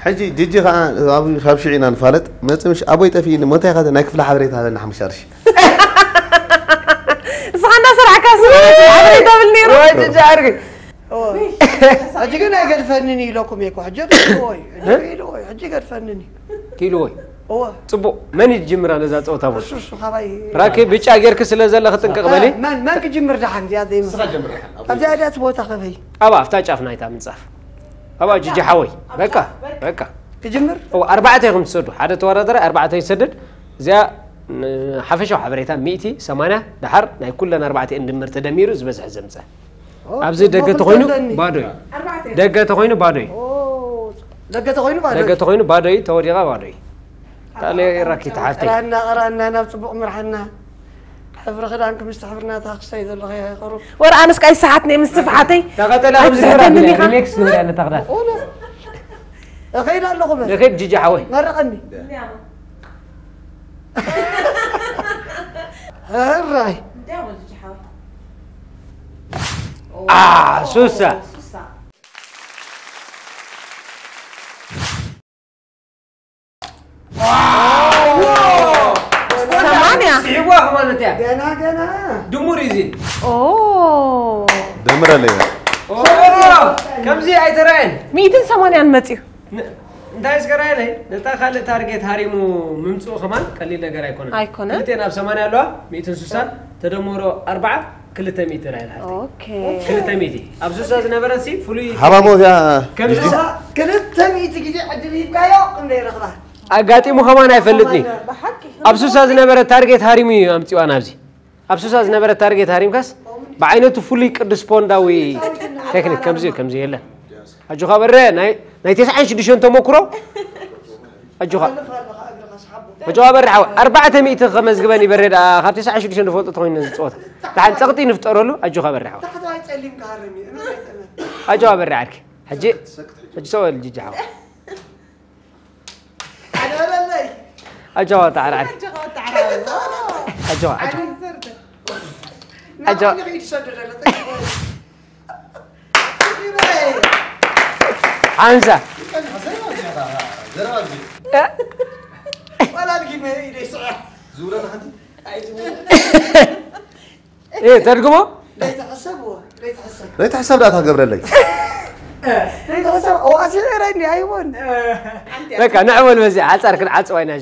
ሕጂ ጂጂ ከዓ ካብ ሽዑ ኢና ንፋለጥ መፅ ምሽ ኣቦይ ጠፊእኒ ሞታይ ኸ ናይ ክፍለ ሓበሬታ ሃበና ሓሙሽተ ቅርሺ እስኻ እንዳሰራሕካ ስለ ሓበሬታ ብል ነይሩ ወይ ጂጂ ኣርግ ሕጂ ግን ኣይገድፈንን ኢለኩም እኮ ሕጂ ኢልዎ እዩ ሕጂ ገድፈንን እዩ ኪሉ ወይ እወ ፅቡቅ መን ይጅምራ ነዛ ፀወታ ቦስ እሱ እሱ ካባይ ራኪ ብጫ ጌርክ ስለ ዘለኽ ጥንቅቕ በሊ መን መን ክጅምር ደሓን እዚኣ ዘይምስ ኣብዚኣ ድያ እቲ ቦታ ከበይ ኣብ ኣብታ ጫፍ ናይታ ምንፃፍ ኣብ ጅጂ ሓወይ በቃ በቃ ክጅምር ኣርባዕተ ኢኹም ትሰዱ ሓደ ተወዳደራይ ኣርባዕተ ይሰድድ እዚኣ ሓፈሻዊ ሓበሬታ ሚእቲ ሰማንያ ደሓር ናይ ኩለን ኣርባዕተ እንድምር ተደሚሩ ዝበዝሐ ዘምፀ ኣብዚ ደገ ተኾይኑ ባዶ እዩ ደገ ተኾይኑ ባዶ እዩ ደገ ተኾይኑ ባዶ ደገ ተኾይኑ ባዶ እዩ ተወዲቓ ባዶ እዩ ካልእ ራኪ ተሓፍተይ ቅራና ቅራና ናብ ፅቡቕ ምርሓና ሕብሪ ክዳንክ ምስቲ ሕብርና ታክሳይ ዘለኸ ይሃይቀሩ ወረ ኣነስ ቃይ ሰሓት ነይ ምስ ስፍሓተይ ተቐጠለ ኣብዚ ኣይትስሕተኒ ግራ ኢኻ። ሪሜክስ ንብላ ነታ ክዳን እኸይድ ኣለኹ በል ንኸይድ ጅጂ ሓወይ መረቐኒ ሕራይ ሱሳ ሰማንያ ስዒዋ ማለት እያ ገና ገና ድሙር እዩ እዚ ኦ ደምረለይ ኦ፣ ከምዚ ኣይተራእየን ሚእትን ሰማንያን መፅዩ እንታይ እስከ ራእየለይ ነታ ካልእ ታርጌት ሃሪሙ ምምፅኡ ከማን ቀሊል ነገር ኣይኮነን ኣይኮነን። ክልቴን ኣብ ሰማንያ ኣለዋ ሚእትን ሱሳን ተደምሮ ኣርባዓ ክልተ ሚእቲ ራእየል ሃፍተይ ኦኬ ክልተ ሚእቲ ኣብ ሱሳ ዝነበረ ሲ ፍሉይ ሃባሞ እዚኣ ከምዚ ክልተ ሚእቲ ግዜ ዕድል ሂብካዮ ክንደይ ረኽባ ኣጋጢሙ ከማን ኣይፈልጥኒ ብሓቂ ኣብ ሱሳ ዝነበረ ታርጌት ሃሪሙ እዩ ኣምፅዋ ናብዚ ኣብ ሱሳ ዝነበረ ታርጌት ሃሪምካስ ብዓይነቱ ፍሉይ ቅዱስ ፖንዳዊ ቴክኒክ ከምዚ እዩ ከምዚ የለን ኣጆኻ በረ ናይ ናይ ተስዓን ሽዱሽተን ተመክሮ ኣጆኻ ኣጆኻ በሪ ሓወይ፣ ኣርባዕተ ሚእቲ ከመዝግበን ይበሬ ደኣ፣ ካብ ተስዓ ሽዱሽተ ንፈልጦ ተኾይኑ ነዚ ጸወታ። ደሓን ጸቕጢ ንፍጠረሉ፣ ኣጆኻ በሪ ሓወይ። ታሕተዋይ ጸሊም ክሃርም እዩ፣ እምነት ኣይጸልመን። ኣጆኻ በሪ ዓርኪ። ሕጂ፣ ሕጂ ሰው ልጅ ሓወይ። ኣጆኻ ወጣ ዓርዓር። ኣጆኻ ወጣ ዓርዓር። ኣጆኻ፣ ኣጆኻ። ኣጆኻ። ሓንሳ። እ፣ ተድግሞ? ደይትሕሰብ ደኣ ታገብረለይ። ደይትሕሰብ፣ እዋ፣ ስዒረ እንዲ ኣይቦን። በቃ፣ ንዕወል በዚ ሓጻር ክንዓጽዋ ኢና።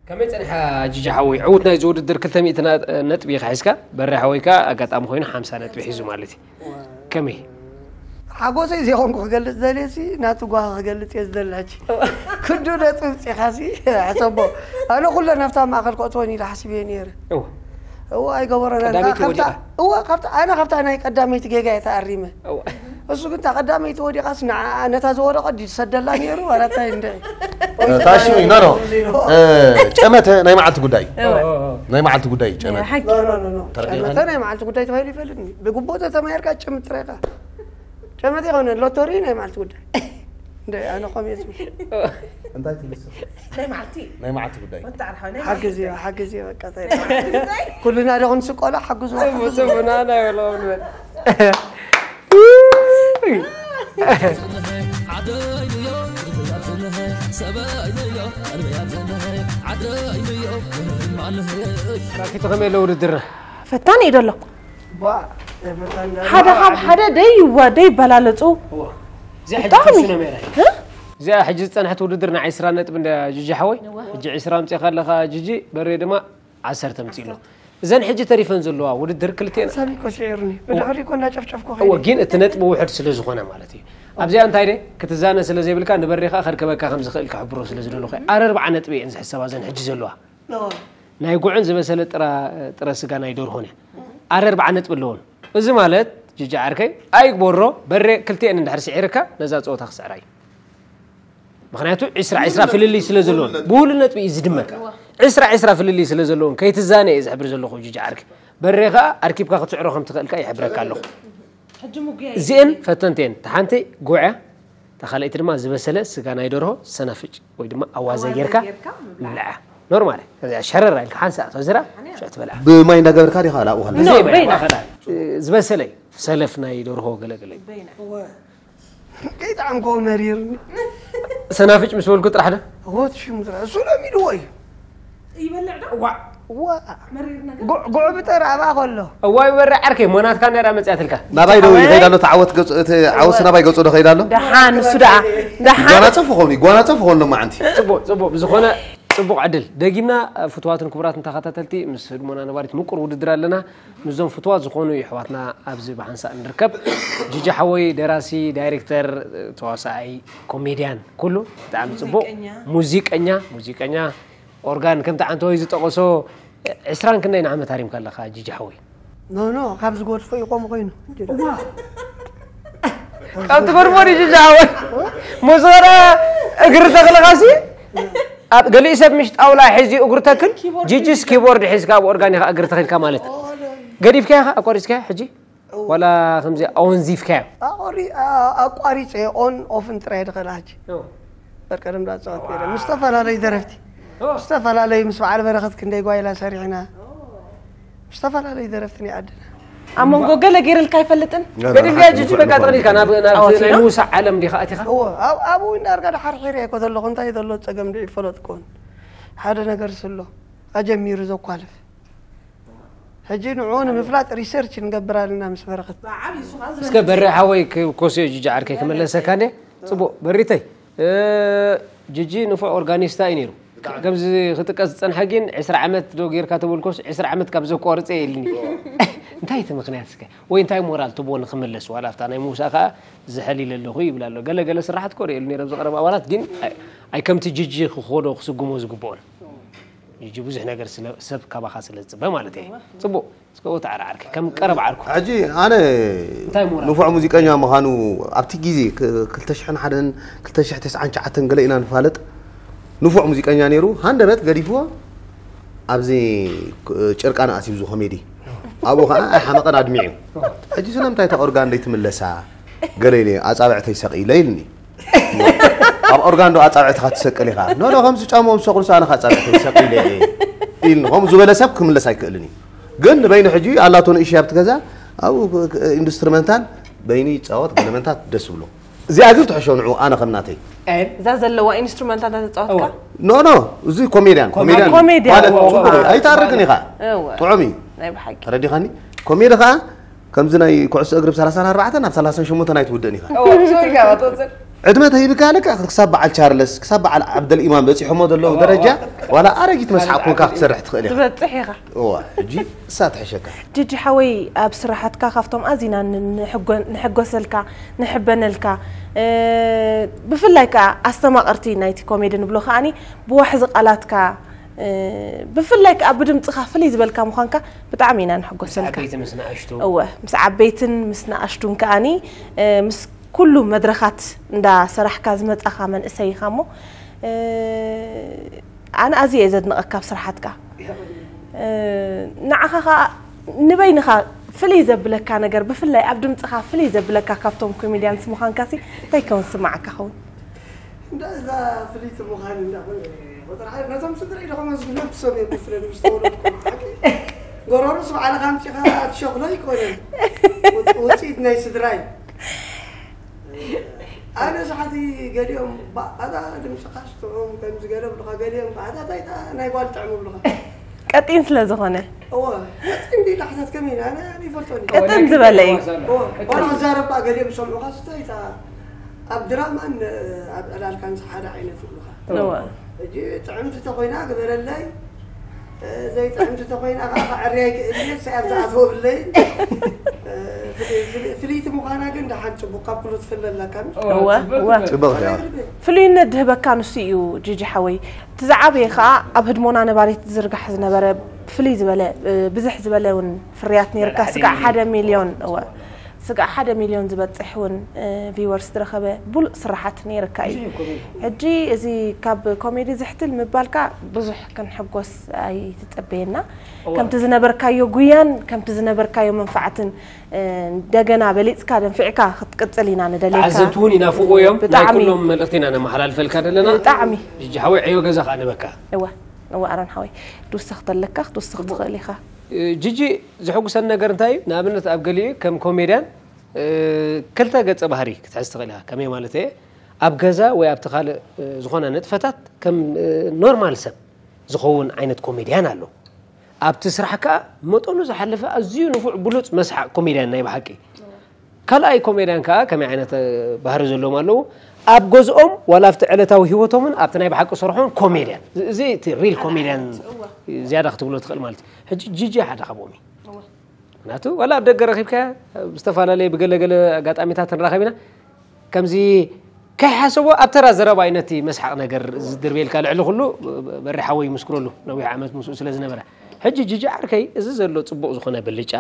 ከመይ ጸኒሓ ጂጂ ሓወይ? ዕዉት ናይዚ ውድድር ክልተ ሚእቲ ና-፣ ነጥቢ ኢኻ ሒዝካ። በሪ ሓወይ ከኣ ኣጋጣሚ ኮይኑ ሓምሳ ነጥቢ ሒዙ ማለት እዩ። ከመይ? ሓጎሰይ ዘይኮንኩ ክገልጽ ደልየ ሲ፣ ናቱ ጓሂ ክገልጽ እየ ዝደሊ ሕጂ። ክንዱ ነጥቢ ብጽኢኻሲ፣ ሕሰቦ። ኣነ ኩለን ናብታ ማእከል ከእትወን ኢለ ሓሲበ ነይረ። እወ። እወ፣ ኣይገበረን። ቀዳመይቲ ካብታ፣ ወዲቓ። እወ፣ ካብታ፣ ኣነ ካብታ ናይ ቀዳመይቲ ጌጋ እየ ተኣሪመ። እወ። እሱ ግን እታ ቀዳመይቲ ወዲቓስ ንዓ፣ ነታ ዝወደቐት ድዩ ዝሰደላ ነይሩ? ዋላ እንታይ እንድዒ? ታሽሚ፣ ኖ፣ ኖ። እ፣ ጨመተ ናይ መዓልቲ ጉዳይ። እወ። ናይ መዓልቲ ጉዳይ ጨመተ። ሓቂ። ኖ፣ ኖ፣ ኖ፣ ኖ። ተረዲእካ? ጨመተ ናይ መዓልቲ ጉዳይ ተባሂሉ ይፈልጥኒ። ብግቡእ ተተማሂርካ ጨምት ጥራይ ኢኻ። ጨመት ይኸውን ሎተሪ ናይ መዓልቲ ጉዳይ። እንደ ኣነ ኮሜት። እንታይ ትመስል? ናይ መዓልቲ። ናይ መዓልቲ ጉዳይ። ወጣዕርሓ ናይ ሓግዝ እዮ፣ ሓግዝ እዮ፣ በቃ፣ እንታይ? ኩልና ዶ ክንስቆላ ሓግዙ፣ ጽቡቅ፣ ሓግዙ። ጽቡቅ፣ ና፣ ና፣ ይበሎ፣ ንበል። ራኪቶ፣ ከመይ ኣሎ ውድድር? ፈታኒ እዩ ደሎ። ባ፣ ተፈታኒ ሓደ ካብ ሓደ ደይዋ-፣ ደይበላለጹ። እዋ። እዚኣ ሕጂ ብጣዕሚ። ትውስኖ ሜራ እዩ። እ? እዚኣ ሕጂ ዝጸንሐት ውድድር ናይ ዕስራ ነጥቢ እንዳ ጂጂ ሓወይ። እዋ። ሕጂ ዕስራ ኣምጺእካ ኣለኻ ጂጂ፣ በሬ ድማ ዓሰርተ ኣምጺእ ኣሎ። እዘን ሕጂ ተሪፈን ዘለዋ ውድድር ክልቲኤን ሓሳብ እኮ ስዒሩኒ። እዋ። ብድሕሪ እኮ እንዳጨፍጨፍኩ እዋ፣ ከይደ። ግን እቲ ነጥቢ ውሑድ ስለ ዝኾነ ማለት እዩ። ኣብዚኣ እንታይ ደ ክትዛነ ስለ ዘይብልካ ንበሬ ከኣ ከድከበካ ከም ዝኽእል ክሕብሮ ስለ ዝደለኹ እየ። ኣረ ኣርብዓ ነጥቢ እየን ዝሕሰባ እዘን ሕጂ ዘለዋ። እዋ። ናይ ጉዕን ዝበሰለ ጥረ፣ ጥረ ስጋ ናይ ደርሆን እያ። ኣረ ኣርብዓ ነጥቢ ኣለዎን። እዚ ማለት ጂጂ ዓርከይ ኣይግበሮ በሬ ክልቲኤን እንድሕር ስዒርካ ነዛ ጸወታ ክስዕራ እዩ። ምኽንያቱ ዕስራ ዕስራ ፍልልይ ስለ ዘለዎ፣ ብውሉድ ነጥቢ እዩ ዝድመር። ዕስራ ዕስራ ፍልልይ ስለ ዘለዎም ከይትዛነ እየ ዝሕብር ዘለኹ ጂጂ ዓርከይ። በሬ ከኣ ኣርኪብካ ክትስዕሮ ከም ትኽእል ከኣ ይሕብረካ ኣለኹ። ሕጂ ምጉያይ እዚኤን ፈተንቲ እየን። እታ ሓንቲ ጉዕ እያ፣ እታ ካልኣይቲ ድማ ዝበሰለ ስጋ ናይ ደርሆ ሰናፍጭ ወይ ድማ ኣዋዘ ኣዋዘ ጌርካ ጌርካ ምብላዕ። ምብላዕ። ኖርማል እያ። ከዚኣ ሸረራ ኢልካ ሓንሳእ ተዝራ፣ ኣነ ሽዑ ትበልዓ። ብማይ እንዳገበርካ ዲኻ ላኡ ከለኻ? ኖ፣ ብዘይ ማይ በይና። እንዳኸላ። ዝበሰለ እዩ። ሰለፍ ናይ ደርሆ ገለገለ እዩ። በይና። እወ። ከይጠዓምክዎ መሪርኒ። ሰናፍጭ ምስ በልኩ ጥራሕ ዶ? እወ፣ እቲ ሽሙ ጥራሕ። እሱ ለሚድዎ እዩ። ይበልዕ ዶ? ዋእ። ዋእ። መሪር ነገር? ጉዕ፣ ጉዕ ብጠር ኣብኣ ከሎ። እዋይ በረ ዓርከይ፣ ሞናትካ እንዳ መጽኣትልካ። ናባይ ዶ ሓወይ። ይኸይድ ኣሎ? እቲ ዓወት ገጹ፣ እቲ ዓወት እወ። ናባይ ገጹ ዶ ኸይድ ኣሎ? ደሓን፣ እሱ ደኣ። ደሓን። ጓናጸፍ ኾኑ፣ ጓናጸፍ ኾኑ ሎማዓንቲ። ጽቡቕ፣ ጽቡቕ። ብዝኾነ ጽቡቕ ዕድል። ደጊምና፣ ፍቱዋትን ክቡራትን ተኸታተልቲ፣ ምስ ህድሞና ነባሪት ምቁር ውድድር ኣለና። ምስዞም ፍቱዋት ዝኾኑ የሕዋትና ኣብዚ ብሓንሳእ ንርከብ። ጂጂ ሓወይ፣ ደራሲ፣ ዳይሬክተር፣ ተዋሳኣይ፣ ኮሜድያን፣ ኩሉ ብጣዕሚ ጽቡቕ። ሙዚቀኛ። ሙዚቀኛ፣ ሙዚቀኛ፣ ኦርጋን፣ ከምቲ ዓንተወይ ዝጠቐሶ፣ ዕስራን ክንደይን ዓመት ሃሪምካ ኣለኻ ጂጂ ሓወይ? ኖ፣ ኖ፣ ካብ ዝጎድፎ እዩ ከምኡ ኮይኑ። እዋ። ካብ ትጎድፎ ድዩ ጂጂ ሓወይ? መዞራ እግሪ ተኽልኻሲ? ኣብ ገሊኡ ሰብ ምሽ ጣውላ ሒዙ እግሩ ተክል፣ ኪቦርድ ጂጂስ ሒዙ። ኪቦርድ ሒዝካ ኣብ ኦርጋን ኢኻ እግሪ ተኺልካ ማለት። ገዲፍካዮ ኢኻ? ኣቋሪጽካዮ ሕጂ? እው። ዋላ ከምዚ ኣወንዚፍካዮ? ኣቆሪ-፣ ኣ-፣ ኣቋሪጸ ኦን ኦፍን ጥራይ ድኸላ ሕጂ። እው። በቃ ደም ዳጻወት ነይረ። ምስ ዝተፈላለዩ ደረፍቲ። እው። ምስ ዝተፈላለዩ ምስ በዓል በረኸት ክንደይ ጓይላ ሰሪሕና። እው። ምስ ዝተፈላለዩ ደረፍቲ ናይ ዓድና። ኣብ መንጎ ገለ ገይርልካ ኣይፈልጥን? ገለ ገዲፍካዮ ሓቂ ጂጂ ዝኾነ በቃ ዝኾነ። ጠቕሊልካ ናብ፣ ናብ ኣወት ናይ ኢሎ? ምውሳእ ዓለም ዲኻ ኣቲኻ? እዎ፣ ኣብ-፣ ኣብኡ እንዳርጋ ድሓርሒረ እኮ ዘለኹ። እንታይ ዘሎ ጸገም ዶ ይፈለጥኩን? ሓደ ነገር ስሎ ኣጀሚሩ ዘኳልፍ። ሕጂ ንዕኡ ንምፍላጥ ሪሰርች ንገብር ኣለና ምስ በረኸት። ብዓብዪ እሱ ኸዓ እስከ ዝበለጸ በሬ ሓወይ ክ-፣ ኮስዮ ጂጂ ዓርከይ ክመለሰካ እንዴ? ጽቡቕ፣ በሪተይ። እ፣ ጂጂ ንፉዕ ኦርጋኒስታ እዩ ነይሩ። ከምዚ ክጥቀስ ዝጸንሐ ግን ዕስራ ዓመት ዶ ጌርካ ተበልኮስ ዕስራ ዓመት ካብ ዘቋርጸ የልኒ። እንታይ እቲ ምኽንያት እስከ? ወይ እንታይ ሞራል ትቦ ንኽምለስ? ዋላ ኣብታ ናይ ምውሳእ ከኣ ዝሕል ኢለ ኣለኹ ይብል ኣሎ። ገለ ገለ ስራሓት እኮ ርእየሉ ነይረ ኣብዚ ቀረባ እዋናት፣ ግን ኣይ-፣ ኣይ ከምቲ ጂጂ ክኾዶ ክስጉሞ ዝግብኦን። ጂጂ ብዙሕ ነገር ስለ፣ ሰብ ካባኻ ስለ ዝጽበ ማለት እየ። ጽቡቕ። እስከ ወታ ዓርዓርከ ከም ቀረብ ዓርኩ። ሕጂ ኣነ እንታይ ሞራል? ንፉዕ ሙዚቀኛ ምዃኑ ኣብቲ ግዜ ክ-፣ ክልተ ሽሕን ሓደን ክልተ ሽሕ ተስዓን ትሽዓተን ገለ ኢና ንፋለጥ። ንፉዕ ሙዚቀኛ ነይሩ፣ ሃንደበት ገዲፍዎ ኣብዚ ጭርቃን ኣስዩ፣ እዚ ኮሜዲ። ኣብኡ ኸዓ ኣይሓመቐን፣ ኣድሚዑ። ሕጂ ስለምንታይ እታ ኦርጋን ደይትምለሳ? ገለ ኢለ ኣጻብዕተይ ሰቒለ ኢልኒ። ኣብ ኦርጋን ዶ ኣጻብዕትኻ ትሰቅል ኢኻ? ኖ፣ ኖ፣ ከምዚ ጫምኦም ዝሰቕሉ ኣነ ኸዓ ኣጻብዕተይ ሰቒለ እየ ኢልኒ። ከምኡ ዝበለ ሰብ ክምለስ ኣይክእልን እዩ። ግን ንበይኑ ሕጂ ኣላቶ ንእሽያ ኣብቲ ገዛ፣ ኣብኡ ኢንዱስትሪመንታል በይኑ ይጻወት፣ ገለመንታት ደስ ብሎ። እዚኣ ግን ትሕሾ ንዑ፣ ኣነ ከም ናተይ። እዛ ዘለዋ ኢንስትሩመንታት ተተጻወትካ? ኖ፣ ኖ፣ እዚ ኮሜድያን፣ ኮሜድያን ኮሜድያን። ማለት እወ፣ ጽቡቕ እዩ፣ እወ። ኣይታርግን ኢኻ። እወ። ጥዑም እዩ። ናይ ብሓቂ። ተረዲኻኒ? ኮሜዲ ኸዓ ከምዚ ናይ ኩዕሶ እግሪ ብ ሰላሳን ኣርባዕተን ናብ ሰላሳን ሸሞንተን ኣይትውድእን ኢኻ። ዕድመ ተሂብካ ልክዕ ክሳብ በዓል ቻርለስ፣ ክሳብ በዓል ዓብደል ኢማም በጺሖሞ ዘለዉ ደረጃ፣ ዋላ ኣረጊት መስሓቕ ኮንካ ክትሰርሕ ትኽእል ኢኻ። ትበጽሕ ኢኻ። እዋ፣ ሕጂ እሳ ትሕሸካ። ጂጂ ሓወይ፣ ኣብ ስራሓትካ ካብቶም ኣዚና ን- ንሕጎ- ንሕጎሰልካ፣ ንሕበነልካ፣ እ፣ ብፍላይ ከዓ ኣስተማቐርቲ ናይቲ ኮሜዲ ንብሎ ከዓኒ ብዋሕዚ ቃላትካ፣ እ፣ ብፍላይ ከዓ ብድምፅኻ ፍልይ ዝበልካ ምዃንካ ብጣዕሚ ኢና ንሕጎሰልካ። ዓበይቲ ምስ ንኣሽቱ። እወ፣ ምስ ዓበይትን ምስ ንኣሽቱን ከዓኒ፣ እ፣ ምስ ኩሉ መድረኻት እንዳሰራሕካ ዝመጻኻ መንእሰይ ኢኻ እሞ፣ እ፣ ኣነ ኣዝየ እየ ዘድንቐካ ኣብ ስራሓትካ። እ፣ ንዓኻ ኸኣ ንበይንኻ ፍልይ ዘብለካ ነገር፣ ብፍላይ ኣብ ድምጽኻ ፍልይ ዘብለካ ካብቶም ኮሜድያንስ ምዃንካሲ እንታይ ከውን ዝስምዓካ ኸውን? እንዳ እዛ ፍልይቲ ምዃን እንዳ ቁጥሪ ሓደ ነቶም ስድራ ኢለ ከመስግኖም ክሰብ እየ መስለኒ ምስ ተወለድኩ። ጎረሮስ ባዕልኻ ኣምጺኻ ትሸኽሎ ኣይኮነን። ውጽ- ውጽኢት ናይ ስድራ እዩ። ኣነ ሳሕቲ ገሊኦም ባዕላ ድምፅኻ ስጥዑም ከምዚ ገለ ብልኻ፣ ገሊኦም ባዕላ ታይታ ናይ ጓል ጥዕም ብልኻ። ቀጢን ስለ ዝኾነ። እወ፣ ቀጢን ድዩ ላሕታት ከመይ ኢለ ኣነ ኣይፈልጦን እየ። ቀጥን ዝበለ እዩ። እወ፣ ዋላ ክዛረብ ከዓ ገሊኦም ዝሰምዑኻ ስታይታ ኣብ ድራማን ኣብ ዕላልካን ሓደ ዓይነት ይብሉኻ። እወ። ሕጂ ጥዕምቲ ተኮይና ግበረለይ፣ ዘይጥዕምቲ ተኮይና ከዓ ክዕርያ ይክእል እየ፣ ሰኣብ ዝኣተወብለይ። ፍልይቲ ምዃና ግን ደሓን ፅቡቅ ካብ ኩሉ ትፍለ ኣለካ። እወ፣ እወ። ፅብቕቲ እያ። ፍሉይነት ዝህበካ ንሱ እዩ ጂጂ ሓወይ። እቲ ዝዓበየ ከዓ ኣብ ህድሞና ነባሪት ዝርጋሕ ዝነበረ ፍልይ ዝበለ፣ ብዝሕ ዝበለ እውን ፍርያት ነይርካ። ስጋዕ ሓደ ሚልዮን፣ እወ፣ ስጋዕ ሓደ ሚልዮን ዝበፅሕ እውን ቪወርስ ዝረኸበ ብሉፅ ስራሓት ነይርካ እዩ። ሕጂ እዚ ካብ ኮሜዲ ዝሕትል ምባልካ ብዙሕ ክንሕጎስ ኣይትፀበየና። ከምቲ ዝነበርካዮ ጉያን ከምቲ ዝነበርካዮ መንፋዓትን እንደገና በሊፅካ ደንፊዕካ ክትቅፅል ኢና ንደልየካ። ተዓዘብቲ እውን ይናፍቑ እዮም። ናይ ብጣዕሚ። ኩሎም መልእኽቲ ኢና ነመሓላልፈልካ ዘለና። ብጣዕሚ። ጂጂ ሓወይ ዕዮ ገዛኻ ንበካ። እወ፣ እወ፣ ኣረን ሓወይ ክትውስኽ ተለካ ክትውስኽ ትኽእል ኢኻ። እ፣ ጂጂ፣ ዝሕጉሰኒ ነገር እንታይ እዩ? ንኣብነት ኣብ ገሊኡ ከም ኮሜድያን እ፣ ክልተ ገጸ ባህሪ ክትሕዝ ትኽእል ኢኻ። ከመይ ማለት እየ? ኣብ ገዛ ወይ ኣብቲ ካልእ እ፣ ዝኾነ ንጥፈታት ከም እ፣ ኖርማል ሰብ ዝኸውን ዓይነት ኮሜድያን ኣሎ። ኣብቲ ስራሕ ከኣ መጠኑ ዝሓለፈ ኣዝዩ ንፉዕ ብሉጽ መስሓቕ ኮሜድያን ናይ ብሓቂ። ካልኣይ ኮሜድያን ከኣ ከመይ ዓይነት እ፣ ባህሪ ዘለዎም ኣለዉ? ኣብ ገዝኦም ዋላ ኣብቲ ዕለታዊ ህይወቶምን ኣብቲ ናይ ብሓቂ ስርሖም ኮሜድያን። እዚ እቲ ሪል ኮሜድያን ዝያዳ ክትብሎ ትኽእል ማለት እዩ። ሕጂ ጂጂ ሓደ ካብኦም እዩ። ምክንያቱ ዋላ ኣብ ደገ ረኺብካ ብዝተፈላለየ ብገለገለ ኣጋጣሚታት ንራኸብ ኢና። ከምዚ ከይሓሰቦ ኣብ ተራ ዘረባ እዩ ነቲ መስሓቕ ነገር ዝድርብየልካ። ልዕሊ ኩሉ በሪ ሓወይ ይምስክረሉ፣ ነዊሕ ዓመት ምስኡ ስለ ዝነበረ። ሕጂ ጂጂ ዓርከይ፣ እዚ ዘሎ ጽቡቕ ዝኾነ ብልጫ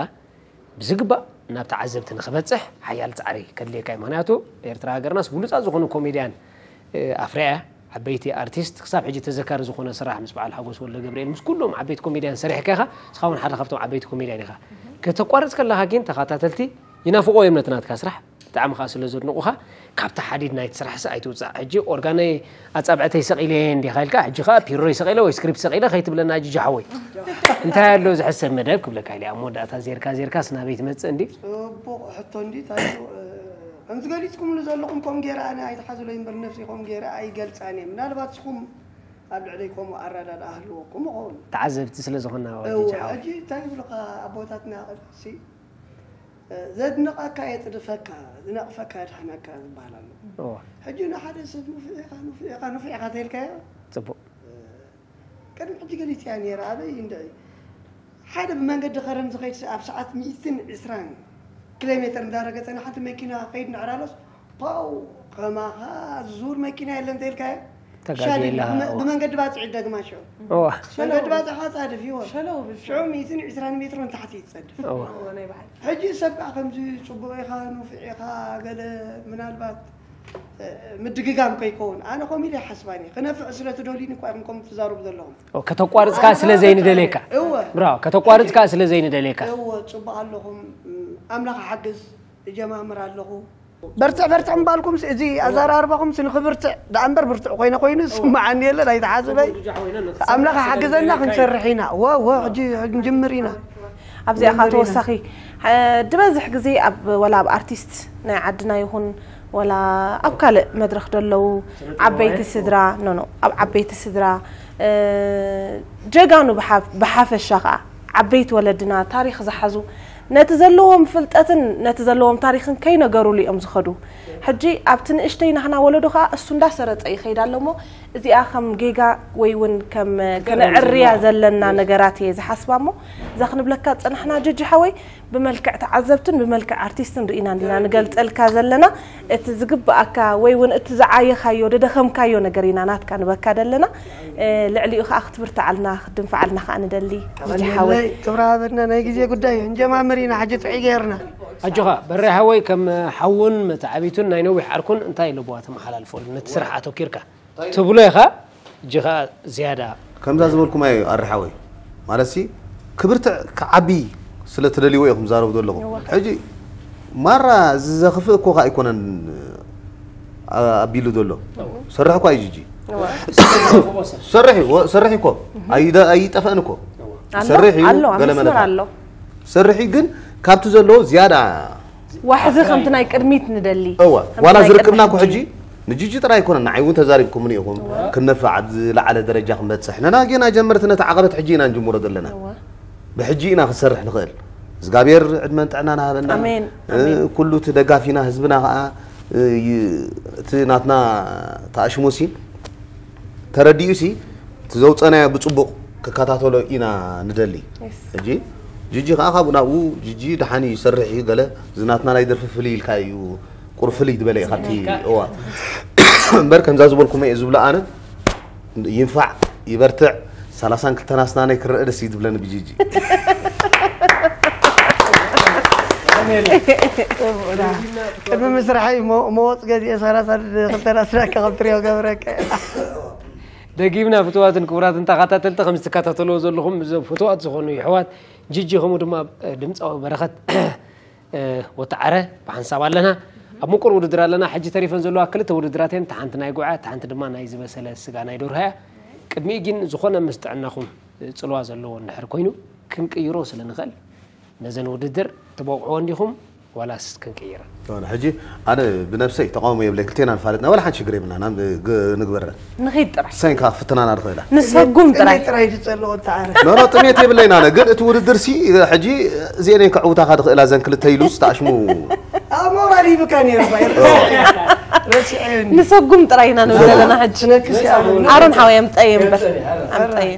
ብዝግባእ ናብ ተዓዘብቲ ንኽበጽሕ ሓያል ጻዕሪ ከድልየካ እዩ። ምኽንያቱ ኤርትራ ሃገርናስ ብሉጻት ዝኾኑ ኮሜድያን እ፣ ኣፍርያ እያ። ዓበይቲ ኣርቲስት ክሳብ ሕጂ ተዘካሪ ዝኾነ ስራሕ ምስ በዓል ሓጎስ ወልደገብርኤል ምስ ኩሎም ዓበይቲ ኮሜድያን ሰሪሕካ ኢኻ። ንስኻ እውን ሓደ ካብቶም ዓበይቲ ኮሜድያን ኢኻ። ከተቋርጽ ከለኻ ግን ተኸታተልቲ ይናፍቖ እዮም ነቲ ናትካ ስራሕ። ብጣዕሚ ከኣ ስለ ዘድንቑኻ ካብቲ ሓዲድ ናይቲ ስራሕሲ ኣይትውጻእ። ሕጂ ኦርጋነይ ኣጻብዕተይ ሰቒለ እንዲኻ ኢልካ፣ ሕጂ ከኣ ፒሮይ ሰቒለ ወይ ስክሪፕት ሰቒለ ከይትብለና ጂጂ ሓወይ። እንታይ ኣሎ ዝሕሰብ መደብ ክብለካ ኢለ ኣብ መወዳእታ ዜርካ ዜርካስ ናበይ ትመጽእ እንዲ? ፅቡቕ ሕቶ እንዲ ታዩ። ከምዚ ገሊፅኩምሉ ዘለኹም ከምኡ ገይረ ኣነ ኣይትሓዙለይ እምበር ነብሰይ ከምኡ ገይረ ኣይገልፃን እየ። ምናልባት ንስኹም ኣብ ልዕለይ ከምኡ ኣረዳድኣ ህልወኩም ይኸውን። ተዓዘብቲ ስለ ዝኾንና እወ፣ ወዲ ቻው። ሕጂ እንታይ ይብሉኻ ኣቦታትና ቅድሲ፣ ዘድንቐካ የፅድፈካ፣ ዝነቕፈካ የድሕነካ ዝበሃል ኣሎ። እወ፣ ሕጂ ንሓደ ሰብ ንፉዕ ኢኻ፣ ንፉዕ ኢኻ፣ ንፉዕ ኢኻ ተይልካዮ ጽቡቕ። ቅድሚ ሕጂ ገሊፀያ ነይረ። ኣበይ እንድዒ ሓደ ብመንገዲ ከረን ዝኸይድ ሰብ ኣብ ሰዓት ሚእትን ዕስራን ኪሎ ሜትር እንዳረገፀ ንሓንቲ መኪና ከይድ ንዕራሎስ ፓው ከማኻ ዝዙር መኪና የለን ተይልካዮ። ተጋግየ ሻዲ ኣለኻ፣ ብመ- እዋ። ብመንገዲ ባፅዒ ደግማ ሽዑ እዋ። መንገዲ ባፅዒ ኻ ፃድፍ ይወ ሸለው ብል ሽዑ ሚእትን ዕስራን ሜትሮ ንታሕቲ ይፀድፍ። እዋ። እወ፣ ናይ በሓቂ። ሕጂ ሰብ ከዓ ከምዚ ፅቡቕ ኢኻ ንፉዕ ኢኻ ገለ ምናልባት ምድግጋም ከይከውን ኣነ ኮሚደ ሓስባኒ ክነፍዕ ስለ ትደልዩኒ እኳ ኢኹም ከም ትዛረቡ ዘለኹም። ከተቋርጽካ ስለ ዘይንደልየካ። እወ። ብራው ከተቋርጽካ ስለ ዘይንደልየካ። እወ ጽቡቕ ኣለኹም። ኣምላኽ ሓግዝ እጀማምር ኣለኹ። በርትዕ በርትዕ ምባልኩም እዚ ኣዘራርባኹም ንክብርትዕ ደኣ እምበር ብርትዕ ኮይነ ኮይኑ ስማዓኒ የለን ኣይተሓስበይ። ኣምላኽ ሓግዘና ክንሰርሕ ኢና። ወ ወ ሕጂ ክንጅምር ኢና። ኣብዚኣ ከዓ ተወሳኺ ድበዝሕ ግዜ ኣብ ወላ ኣብ ኣርቲስት ናይ ዓድና ይኹን ወላ ኣብ ካልእ መድረኽ ደለዉ ዓበይቲ ስድራ ኖ ኖ ኣብ ዓበይቲ ስድራ ጀጋኑ ብሓፈሻ ከዓ ዓበይቲ ወለድና ታሪኽ ዝሓዙ ነቲ ዘለዎም ፍልጠትን ነቲ ዘለዎም ታሪኽን ከይነገሩሉ እዮም ዝኸዱ። ሕጂ ኣብቲ ንእሽተይ ናህና ወለዶ ከዓ እሱ እንዳሰረፀ ይኸይድ ኣሎ እሞ እዚኣ ከም ጌጋ ወይ እውን ከም ከነዕርያ ዘለና ነገራት እየ ዝሓስባ እሞ እዛ ክንብለካ ዝፀናሕና ጅጂ ሓወይ ብመልክዕ ተዓዘብትን ብመልክዕ ኣርቲስትን ርኢና እንዲና ንገልፀልካ ዘለና እቲ ዝግብኣካ ወይ እውን እቲ ዝዓየኻዮ ደደኸምካዮ ነገር ኢና ናትካ ንበካ ደለና ልዕሊኡ ከዓ ክትብርትዓልና ክትድንፍዓልና ከዓ ንደሊ ጅጂ ሓወይ። ክብረ ሃበና ናይ ግዜ ጉዳይ እንጀማምር ኢና ሕጂ ጥዑይ ገይርና። ኣጆኻ በሬ ሓወይ ከም ሓውን መተዓቢቱን ናይ ነዊሕ ዓርኩን እንታይ ለበዋ ተመሓላልፈሉ ነቲ ስራሕ ኣተኪርካ ትብሎ ኢኻ። እጂ ኸዓ ዝያዳ ከምዛ ዝበልኩማዮ ኣርሓወይ ማለትሲ ክብርትዕ ክዓቢ ስለ ትደልይዎ ኢኹም ዛረቡ ዘለኹም ሕጂ ማራ ዘኽፍእ እኮ ኸዓ ኣይኮነን ኣቢሉ ዘሎ ሰርሕ እኳ እዩ ጂጂ ሰርሕ እዩ ሰርሕ እኮ ኣይጠፈእን እኮ ሰርሕ እዩ ገለ መለካ ሰርሕ ግን ካብቲ ዘለዎ ዝያዳ ዋሕዚ ከምቲ ናይ ቅድሚት ንደሊ እወ ዋላ ዝርክብና እኮ ሕጂ ንጂጂ ጥራይ ኣይኮነን ንዓይ እውን ተዛሪብኩምኒ ኢኹም ክነፍዕ ኣብ ዝለዓለ ደረጃ ክንበፅሕ ነና ጌና ጀመርቲ ነቲ ዓቐበት ሕጂ ኢና ንጅምሮ ዘለና ብሕጂ ኢና ክንሰርሕ ንኽእል እግዚኣብሔር ዕድመን ጥዕናን ሃበና ኩሉ እቲ ደጋፊና ህዝብና ከዓ እቲ ናትና ተኣሽሙሲ ተረዲኡ ሲ እቲ ዘውፀናዮ ብፅቡቕ ክከታተሎ ኢና ንደሊ ሕጂ ጂጂ ከዓ ካብኡ ናብኡ ጂጂ ደሓን እዩ ይሰርሕ እዩ ገለ እዚ ናትና ናይ ደርፊ ፍልይ ኢልካ እዩ ቁር ፍልይ ዝበለ እዩ ካብቲ እዋ እምበር ከምዛ ዝበልኩሞ እየ ዝብሎ ኣነ ይንፋዕ ይበርትዕ ሰላሳን ክልተን ኣስናነይ ክረአ ደስ እዩ ዝብለኒ ብጂጂ ቅድሚ ምስራሐይ መወፅ ገዚአ ሰላሳ ክልተ ኣስናካ ከም ትሪኦ ገብረካ ደጊምና ፍትዋትን ክቡራትን ተኸታተልቲ ከም ዝትከታተልዎ ዘለኹም እዞም ፍትዋት ዝኾኑ ይሕዋት ጂጂ ከምኡ ድማ ድምፃዊ በረኸት ወተዓረ ብሓንሳብ ኣለና ኣብ ምቁር ውድድር ኣለና ሕጂ ተሪፈን ዘለዋ ክልተ ውድድራት እየን ተሓንቲ ናይ ጉዓ ተሓንቲ ድማ ናይ ዝበሰለ ስጋ ናይ ደርሆ እያ ቅድሚኡ ግን ዝኾነ ምስ ጥዕናኹም ፅልዋ ዘለዎ እንድሕር ኮይኑ ክንቅይሮ ስለ ንኽእል ነዘን ውድድር ትበቕዕዎ እንዲኹም ዋላስ ክንቅይረን ሕጂ ኣነ ብነብሰይ ተቃውሞ የብለይ ክልቴና ንፋለጥና ወላ ሓንቲ ሽግር የብልና ንግበረን ንኺድ ጥራይ ሰንካ ፍትናና ንኽእላ ንሰጉም ጥራይ ጥራይ ዝጸልኦ ተዓረ ኖ ኖ ጥሜት የብለይና ኣነ ግን እቲ ውድድር ሲ ሕጂ እዚአን እየን ከዕውታኻ ዝኽእላ ዘን ክልተ ኢሉ ዝተኣሽሙ ኣብ ሞራል ሂብካ ነይሩ ረሲዐ ንሰጉም ጥራይ ኢና ንብል ዘለና ሕጂ ኣሮን ሓወይ ኣምፀየ እምበር ኣምፀየ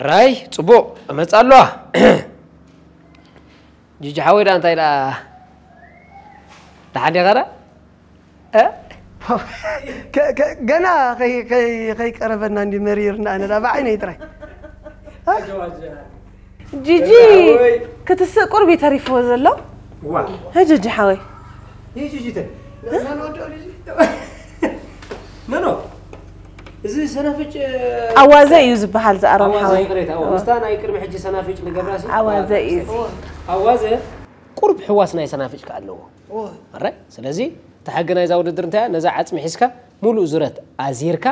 ራይ ፅቡቕ እመፃ ኣለዋ ጂጂ ሓወይ ዳ እንታይ ዳ ደሓን ዲኻ ዳ ገና ከይቀረበና እንዲ መሪርና ኣነ ዳ ብዓይነይ ጥራይ ጂጂ ክትስእ ቁርብ ተሪፍዎ ዘሎ ጂጂ ሓወይ መኖ እዚ ሰናፍጭ ኣዋዘ እዩ ዝበሃል ዝኣሮን ኣዋዘ ሓወይ ይቕሬታ፣ እዋ፣ ምስታ ናይ ቅድሚ ሕጂ ሰናፍጭ ንገብራ ሲ ኣዋዘ እዩ። ኣዋዘ ቁሩብ ሕዋስ ናይ ሰናፍጭ ከ ኣለዎ ኣራይ ስለዚ እቲ ሕጊ ናይዛ ውድድር እንታይ እያ ነዛ ዓፅሚ ሒዝካ ሙሉእ ዙረት ኣዚርካ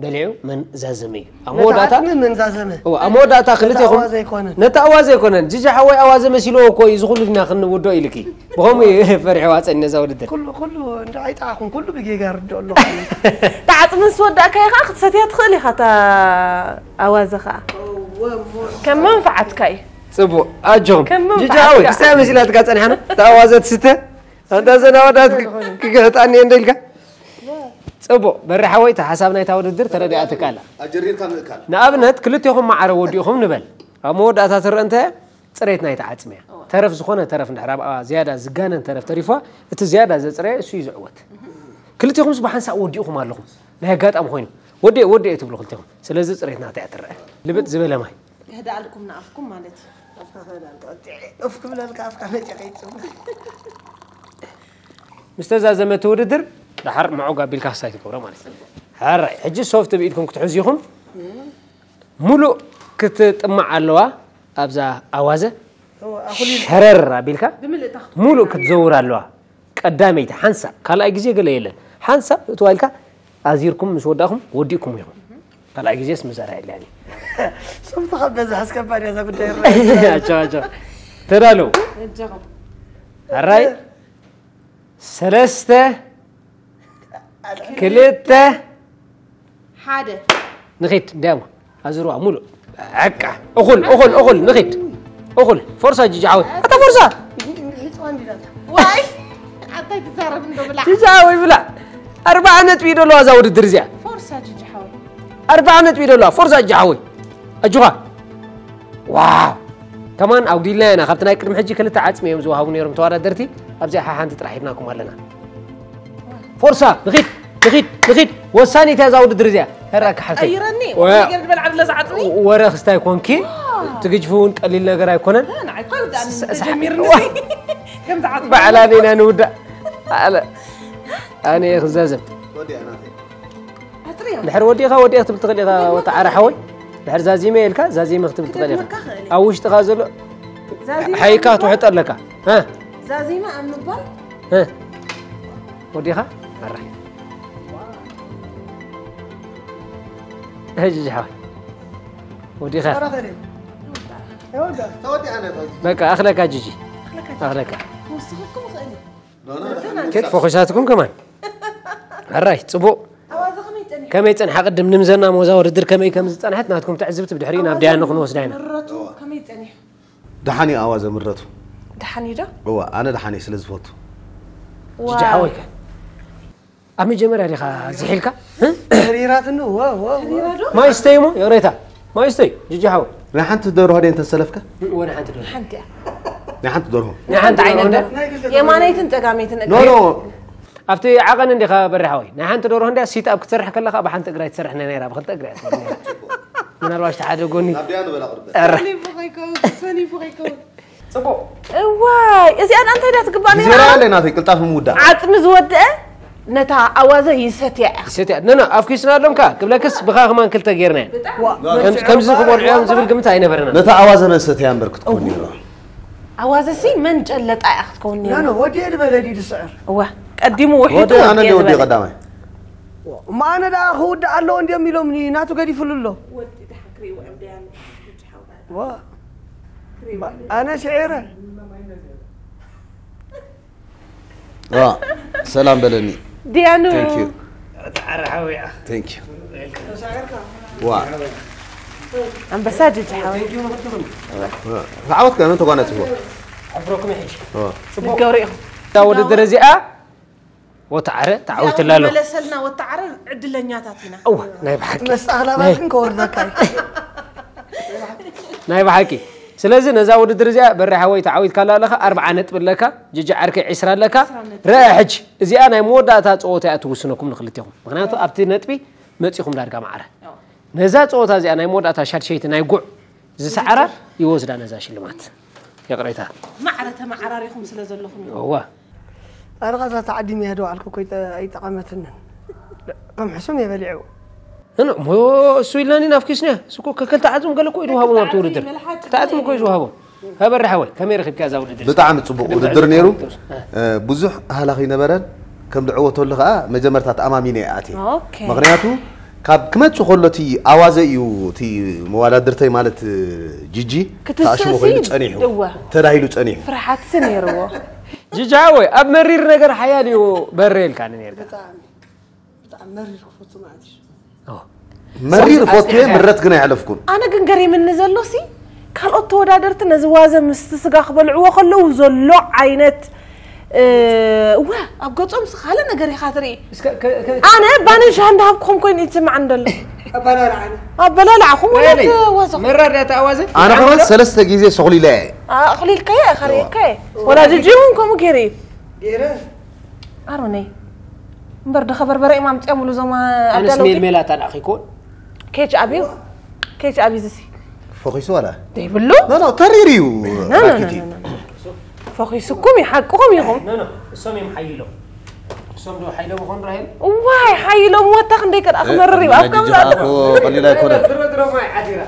በሊዑ መን ዛዘመ እዩ ኣብ መወዳእታ ዓፅሚ መን ዛዘመ እዋ፣ ኣብ መወዳእታ ክልቴኹም ኣዋ ዘይኮነን። ነቲ ኣዋ ዘይኮነን ጅጂ ሓወይ ኣዋ ዘመሲልዎ እኮ እዩ ዝኹሉ ድና ክንውዶ ኢልኪ ብኸምኡ እዩ ፈሪሑ ዋፀኒ ነዛ ውድድር ኩሉ ኩሉ እንደ ኣይጠዓኹም ኩሉ ብጌጋ ርድኦ ኣሎ ተዓፅሚ ምስ ወዳእካዮ ከዓ ክትሰትያ ትኽእል ኢኻ እታ ኣዋዘ ከዓ ከም መንፍዓትካ እዩ ፅቡቅ ኣጆም ከም ጅጂ ሓወይ መንፍዓትካ ክስታይ መሲላትካ ፀኒሓና እታ ኣዋዘ ትስተ ኣንታ ዘናወዳት ክግሕጣኒ እንደ ኢልካ እቦ በሪ ሓወይ፣ እቲ ሓሳብ ናይታ ውድድር ተረዲኣትካ ኣላ። ኣጀሪርካ ምእካል። ንኣብነት ክልቴኹም ማዕረ ወዲእኹም ንበል። ኣብ መወዳእታ ትረአ እንታይ እያ? ጽሬት ናይታ ዓጽሚ እያ። ተረፍ ዝኾነ ተረፍ እንድሕር ኣብኣ ዝያዳ ዝጋነን ተረፍ ተሪፍዋ፣ እቲ ዝያዳ ዘጽረየ እሱ እዩ ዝዕወት። ክልቴኹምስ ብሓንሳእ ወዲእኹም ኣለኹም። ናይ ኣጋጣሚ ኮይኑ ወዲኤ ወዲኤ ትብሉ ክልቴኹም። ስለዚ ጽሬት ናታ እያ ትረአ። ልብጥ ዝበለ ማይ። ከህድኣልኩም ንኣፍኩም ማለት እዩ። እፍ ክብለልካ ኣፍካ መፂ ከይፅም ምስ ተዛዘመ እቲ ውድድር ደሓር ምዑግ ኣቢልካ ክስታይ ትገብሮ ማለት እዩ። ሕራይ ሕጂ ሶፍት ብኢድኩም ክትሕዙ ኢኹም። ሙሉእ ክትጥማዕ ኣለዋ ኣብዛ ኣዋዘ። ሸረር ኣቢልካ ብምልእታ ሙሉእ ክትዘውር ኣለዋ። ቀዳመይቲ ሓንሳብ፣ ካልኣይ ግዜ ገለ የለን። ሓንሳብ እትዋ ኢልካ ኣዚርኩም ምስ ወዳእኹም ወዲእኩም ኢኹም። ካልኣይ ግዜስ ምዛራ የለን። ሶፍትኻ በዝሕ ኣስከባድ እያ እዛ ጉዳይ ኣቸዋ ኣቸዋ። ተዳለዉ። እጃኹም ሕራይ ሰለስተ ክልተ ሓደ ንኺድ እንዲያሞ ኣዝርዋ ሙሉእ ዕቃ እኹል እኹል እኹል ንኺድ እኹል ፎርሳ ጅጅ ሓወይ ኣታ ፎርሳ ዋይ ኣታይ ትዛረብ እንዶ ብላ ጅጅ ሓወይ ብላ ኣርባዓ ነጥቢ እዩ ደለዋ እዛ ውድድር እዚኣ ፎርሳ ጅጅ ሓወይ ኣርባዓ ነጥቢ እዩ ደለዋ ፎርሳ ጅጅ ሓወይ ኣጆኻ ዋው ከማን ኣጉዲልና ኢና ካብቲ ናይ ቅድሚ ሕጂ ክልተ ዓፅሚ እዮም ዝወሃቡ ነይሮም ተወዳደርቲ ኣብዚኣ ሓሓንቲ ጥራሕ ሂብናኩም ኣለና ፎርሳ ንኺድ ንኺድ ንኺድ ወሳኒት እያ እዛ ውድድር እዚኣ ተራካ ሓፍተይ ቀይረኒ ወ- ነገር ዝበል ዓብለ ዝዓፅሚ ወረ ክስታይ ኮንኪ ትግጅፊ እውን ቀሊል ነገር ኣይኮነን ንዓይ እኮ ይወዳእኒ ስ- ስ- ተጀሚርኒ ዋ- ከም ዝዓፅሚ ባዕላ ኔና ንውዳእ ኣለ ኣነ እየ ክዛዘም ወዲያ ናተይ ኣጥርዮ ድሕር ወዲኻ ወዲኻ ትብል ትኽእል ኢኻ ወተዓረ ሓወይ ድሕር ዛዚመ ኢልካ ዛዚመ ክትብል ትኽእል ኢኻ ክደግመካ ክእል እየ። ኣብ ውሽጥኻ ዘሎ ዛዚመ ሓይካ ኣብ ምባል- ትውሕጠ ኣለካ እ? ዛዚመ ኣብ ምባል እ? ወዲኻ ኣራይ ሕጂ ሓወይ ወዲኻ ተወዲያ ናተይ በቃ ኣኽለካ ጅጂ ኣኽለካ ክወስኸኩም ይኽእል እዩ ኬት ፈኺሳትኩም ከማን ኣራይ ፅቡቅ ኣዋዘ ከመይ ፀኒሑ ከመይ ፀንሓ ቅድም ንምዘና ሞዛ ውድድር ከመይ ከም ዝፀንሐት ናትኩም ትዕዝብቲ ብድሕሪኡ ናብ ደያኑ ክንወስዳ ኢና ምረቱ ከመይ ፀኒሑ ደሓን እዩ ኣዋዘ ምረቱ ደሓን እዩ ዶ እዋ ኣነ ደሓን እየ ስለ ዝፈቱ ጅጂ ሓወይከ ኣብ መጀመርያ ዲኻ ዝሒልካ ሪራትኒ ወ ወ ወ ሪራ ዶ ማይ ስተይ እሞ ይቕሬታ ማይ ስተይ ጅጂ ሓወይ ናይ ሓንቲ ደርሆ ደይ እንተሰለፍካ ወደ ሓንቲ ዶ ሓንቲ እያ ናይ ሓንቲ ደርሆ ሓንቲ ዓይነት ዶ የማነይትን ፀጋመይትን ኖ ኖ ኣብቲ ዓቐን እንዲኻ በሪ ሓወይ ናይ ሓንቲ ደርሆ እንዲያ ሲት ኣብ ክትሰርሕ ከለኻ ብሓንቲ እግራ ትሰርሕ ናይ ነራ ብክልተ እግራ እያ ትሰርሕ ነይራ። ምናልባሽ ተሓደ ጎኒ ናብ ደያኑ በላ ቅርበ ኧረ ሰኒፉ ከይከውን ሰኒፉ ከይከውን ፅቡቅ እዋይ እዚኣ እንታይ ዳ ትግባእ ነይራ ዜራ ኣለይ ናተይ ቅልጣፍ ምውዳእ ዓፅሚ ዝወድአ ነታ ኣዋዘ ይሰትያ እያ ሰትያ ነና ኣፍኪስና ኣሎምካ ክብለክስ ብኻ ከማን ክልተ ጌርና እየን ከምዚ ክበልዑ እዮም ዝብል ግምት ኣይነበረና ነታ ኣዋዘ መን ሰትያ እምበር ክትከውን ነይሩ ኣዋዘሲ መን ጨለጣ እያ ክትከውን ነይራ ኖ ወዲኤ ዝበለ ድዩ ዝስዕር እዋ ቀዲሙ ውሒጡ ወዲ ኣነ ወዲኤ እንዲ ወዲ ዝበለ ቀዳማይ እማ ኣነ ደኣ ክውዳእ ኣለዎ እንዲዮም ኢሎምኒ ናቱ ገዲፉሉ ኣሎ ወዲ ድሓን ክርእይዎ እዮም ደያኑ ዋ ኣነ ስዒረ ዋ ሰላም በለኒ ድያኑ Thank you ተዓረ ሓወይ Thank you ዋ ኣንበሳ ጅጅ ሓወይ ዓወት ከነ ተጓናጽፎ ኣፍረኩም ሕጂ ዋ ክትገብሩ ኢኹም እታ ውድድር እዚኣ ወተዓረ ተዓዊትላ ኣሎ መለሰልና ወተዓረ ዕድለኛታት ኢና እዋ ናይ ብሓቂ መስጣኽላባትን ከወርደካ እዩ ናይ ብሓቂ ስለዚ ነዛ ውድድር እዚኣ በሪ ሓወይ ተዓዊትካላ ኣለኻ ኣርብዓ ነጥቢ ኣለካ ጅጂ ዓርከይ ዒስራ ኣለካ ረአ ሕጂ እዚኣ ናይ መወዳእታ ፀወታ እያ ትውስነኩም ንክልቴኹም ምክንያቱ ኣብቲ ነጥቢ መፂኹም ዳርጋ ማዕረ ነዛ ፀወታ እዚኣ ናይ መወዳእታ ሻድሸይቲ ናይ ጉዕ ዝሰዓራ ይወስዳ ነዛ ሽልማት ይቕሬታ ማዕረ ተመዓራሪኹም ስለ ዘለኹም እዩ እዋ ኣረኻ እዛ ተዓዲም እያ ደዋዕልኩ እኮ ኣይጠ- ኣይጠቐመትንን ከም ሕሱም እየ በሊዕዎ እነ እሞ እሱ ኢልናኒ ናፍኪስኒ እሱ እኮ ከከልተ ዓፅም ገለ እኮ እዩ ዝውሃቦም ኣብቲ ውድድር ክልተ ዓፅም እኮ እዩ ዝውሃቦም ሃበሪ ሓወይ ከመይ ረኺብካ እዛ ውድድር ብጣዕሚ ፅቡቅ ውድድር ነይሩ እ፣ ብዙሕ ሃላኽ ይነበረን ከም ዝዕወተሉ ከዓ መጀመርታ ተኣማሚነ እየ ኣትየ ኦኬ። ምክንያቱ ካብ ክመፅእ ከሎ እቲ ኣዋዘ እዩ እቲ መዋዳድርተይ ማለት እ፣ ጂጂ ክትስእሲ ተኣሽሙ ኮይኑ ፀኒሑ እወ። ተዳሂሉ ፀኒሑ ፍርሓትሲ ነይርዎ ጅጃ ሓወይ ኣብ መሪር ነገር ሓያል እዩ በረ ኢልካኒ ነርካ ብጣዕሚ ብጣዕሚ መሪር ክፈቱ ማለት እዩ መሪር ፈትየ ምረት ግን ኣየሕለፍኩን ኣነ ግን ገሪምኒ ዘሎሲ ካልኦት ተወዳደርቲ ነዚ ዋዘ ምስቲ ስጋ ክበልዕዎ ከለዉ ዘሎ ዓይነት እወ፣ ኣብ ገጾም ስ ካልእ ነገር ኢኻ ትርኢ። ኣነ ባነ ሻሂ እንዳሃብኩኹም ኮይኑ ይስምዓኒ ዘሎ። ኣበላልዓኹም ወላ ትዋዘኹም። መረዳእታ ኣዋዘ ኣነ ከማን ሰለስተ ግዜ ሰኹሊለ እየ። ኣኽሊልካየ፣ ኣኸሪካየ። ወላ ጅጂ እውን ከምኡ ገይሩ እዩ። ኣሮነይ እምበር ድኸበርበረ እዮም ኣምፅኦምሉ እዞም ኣዳለውቲ። ሜልሜላ ታላኺ ኮን ኬች ኣብዩ ኬች ኣብዩ ዝሲ ፈኺሱ ዋላ ዘይብሉ ኖ ኖ ተሪር እዩ። ፈኺስኩም ይሓቅኹም ኢኹም። እሶም እዮም ሓይሎም እሶም ዶ ሓይሎም ይኾን ራሄል? ዋይ ሓይሎም ወታ ክንደይ ከድኣ ክመርር እዩ ኣብ ከምዛ ቀሊል ኣይኮነ። ድሮ ድሮ ማይ ዓዲራ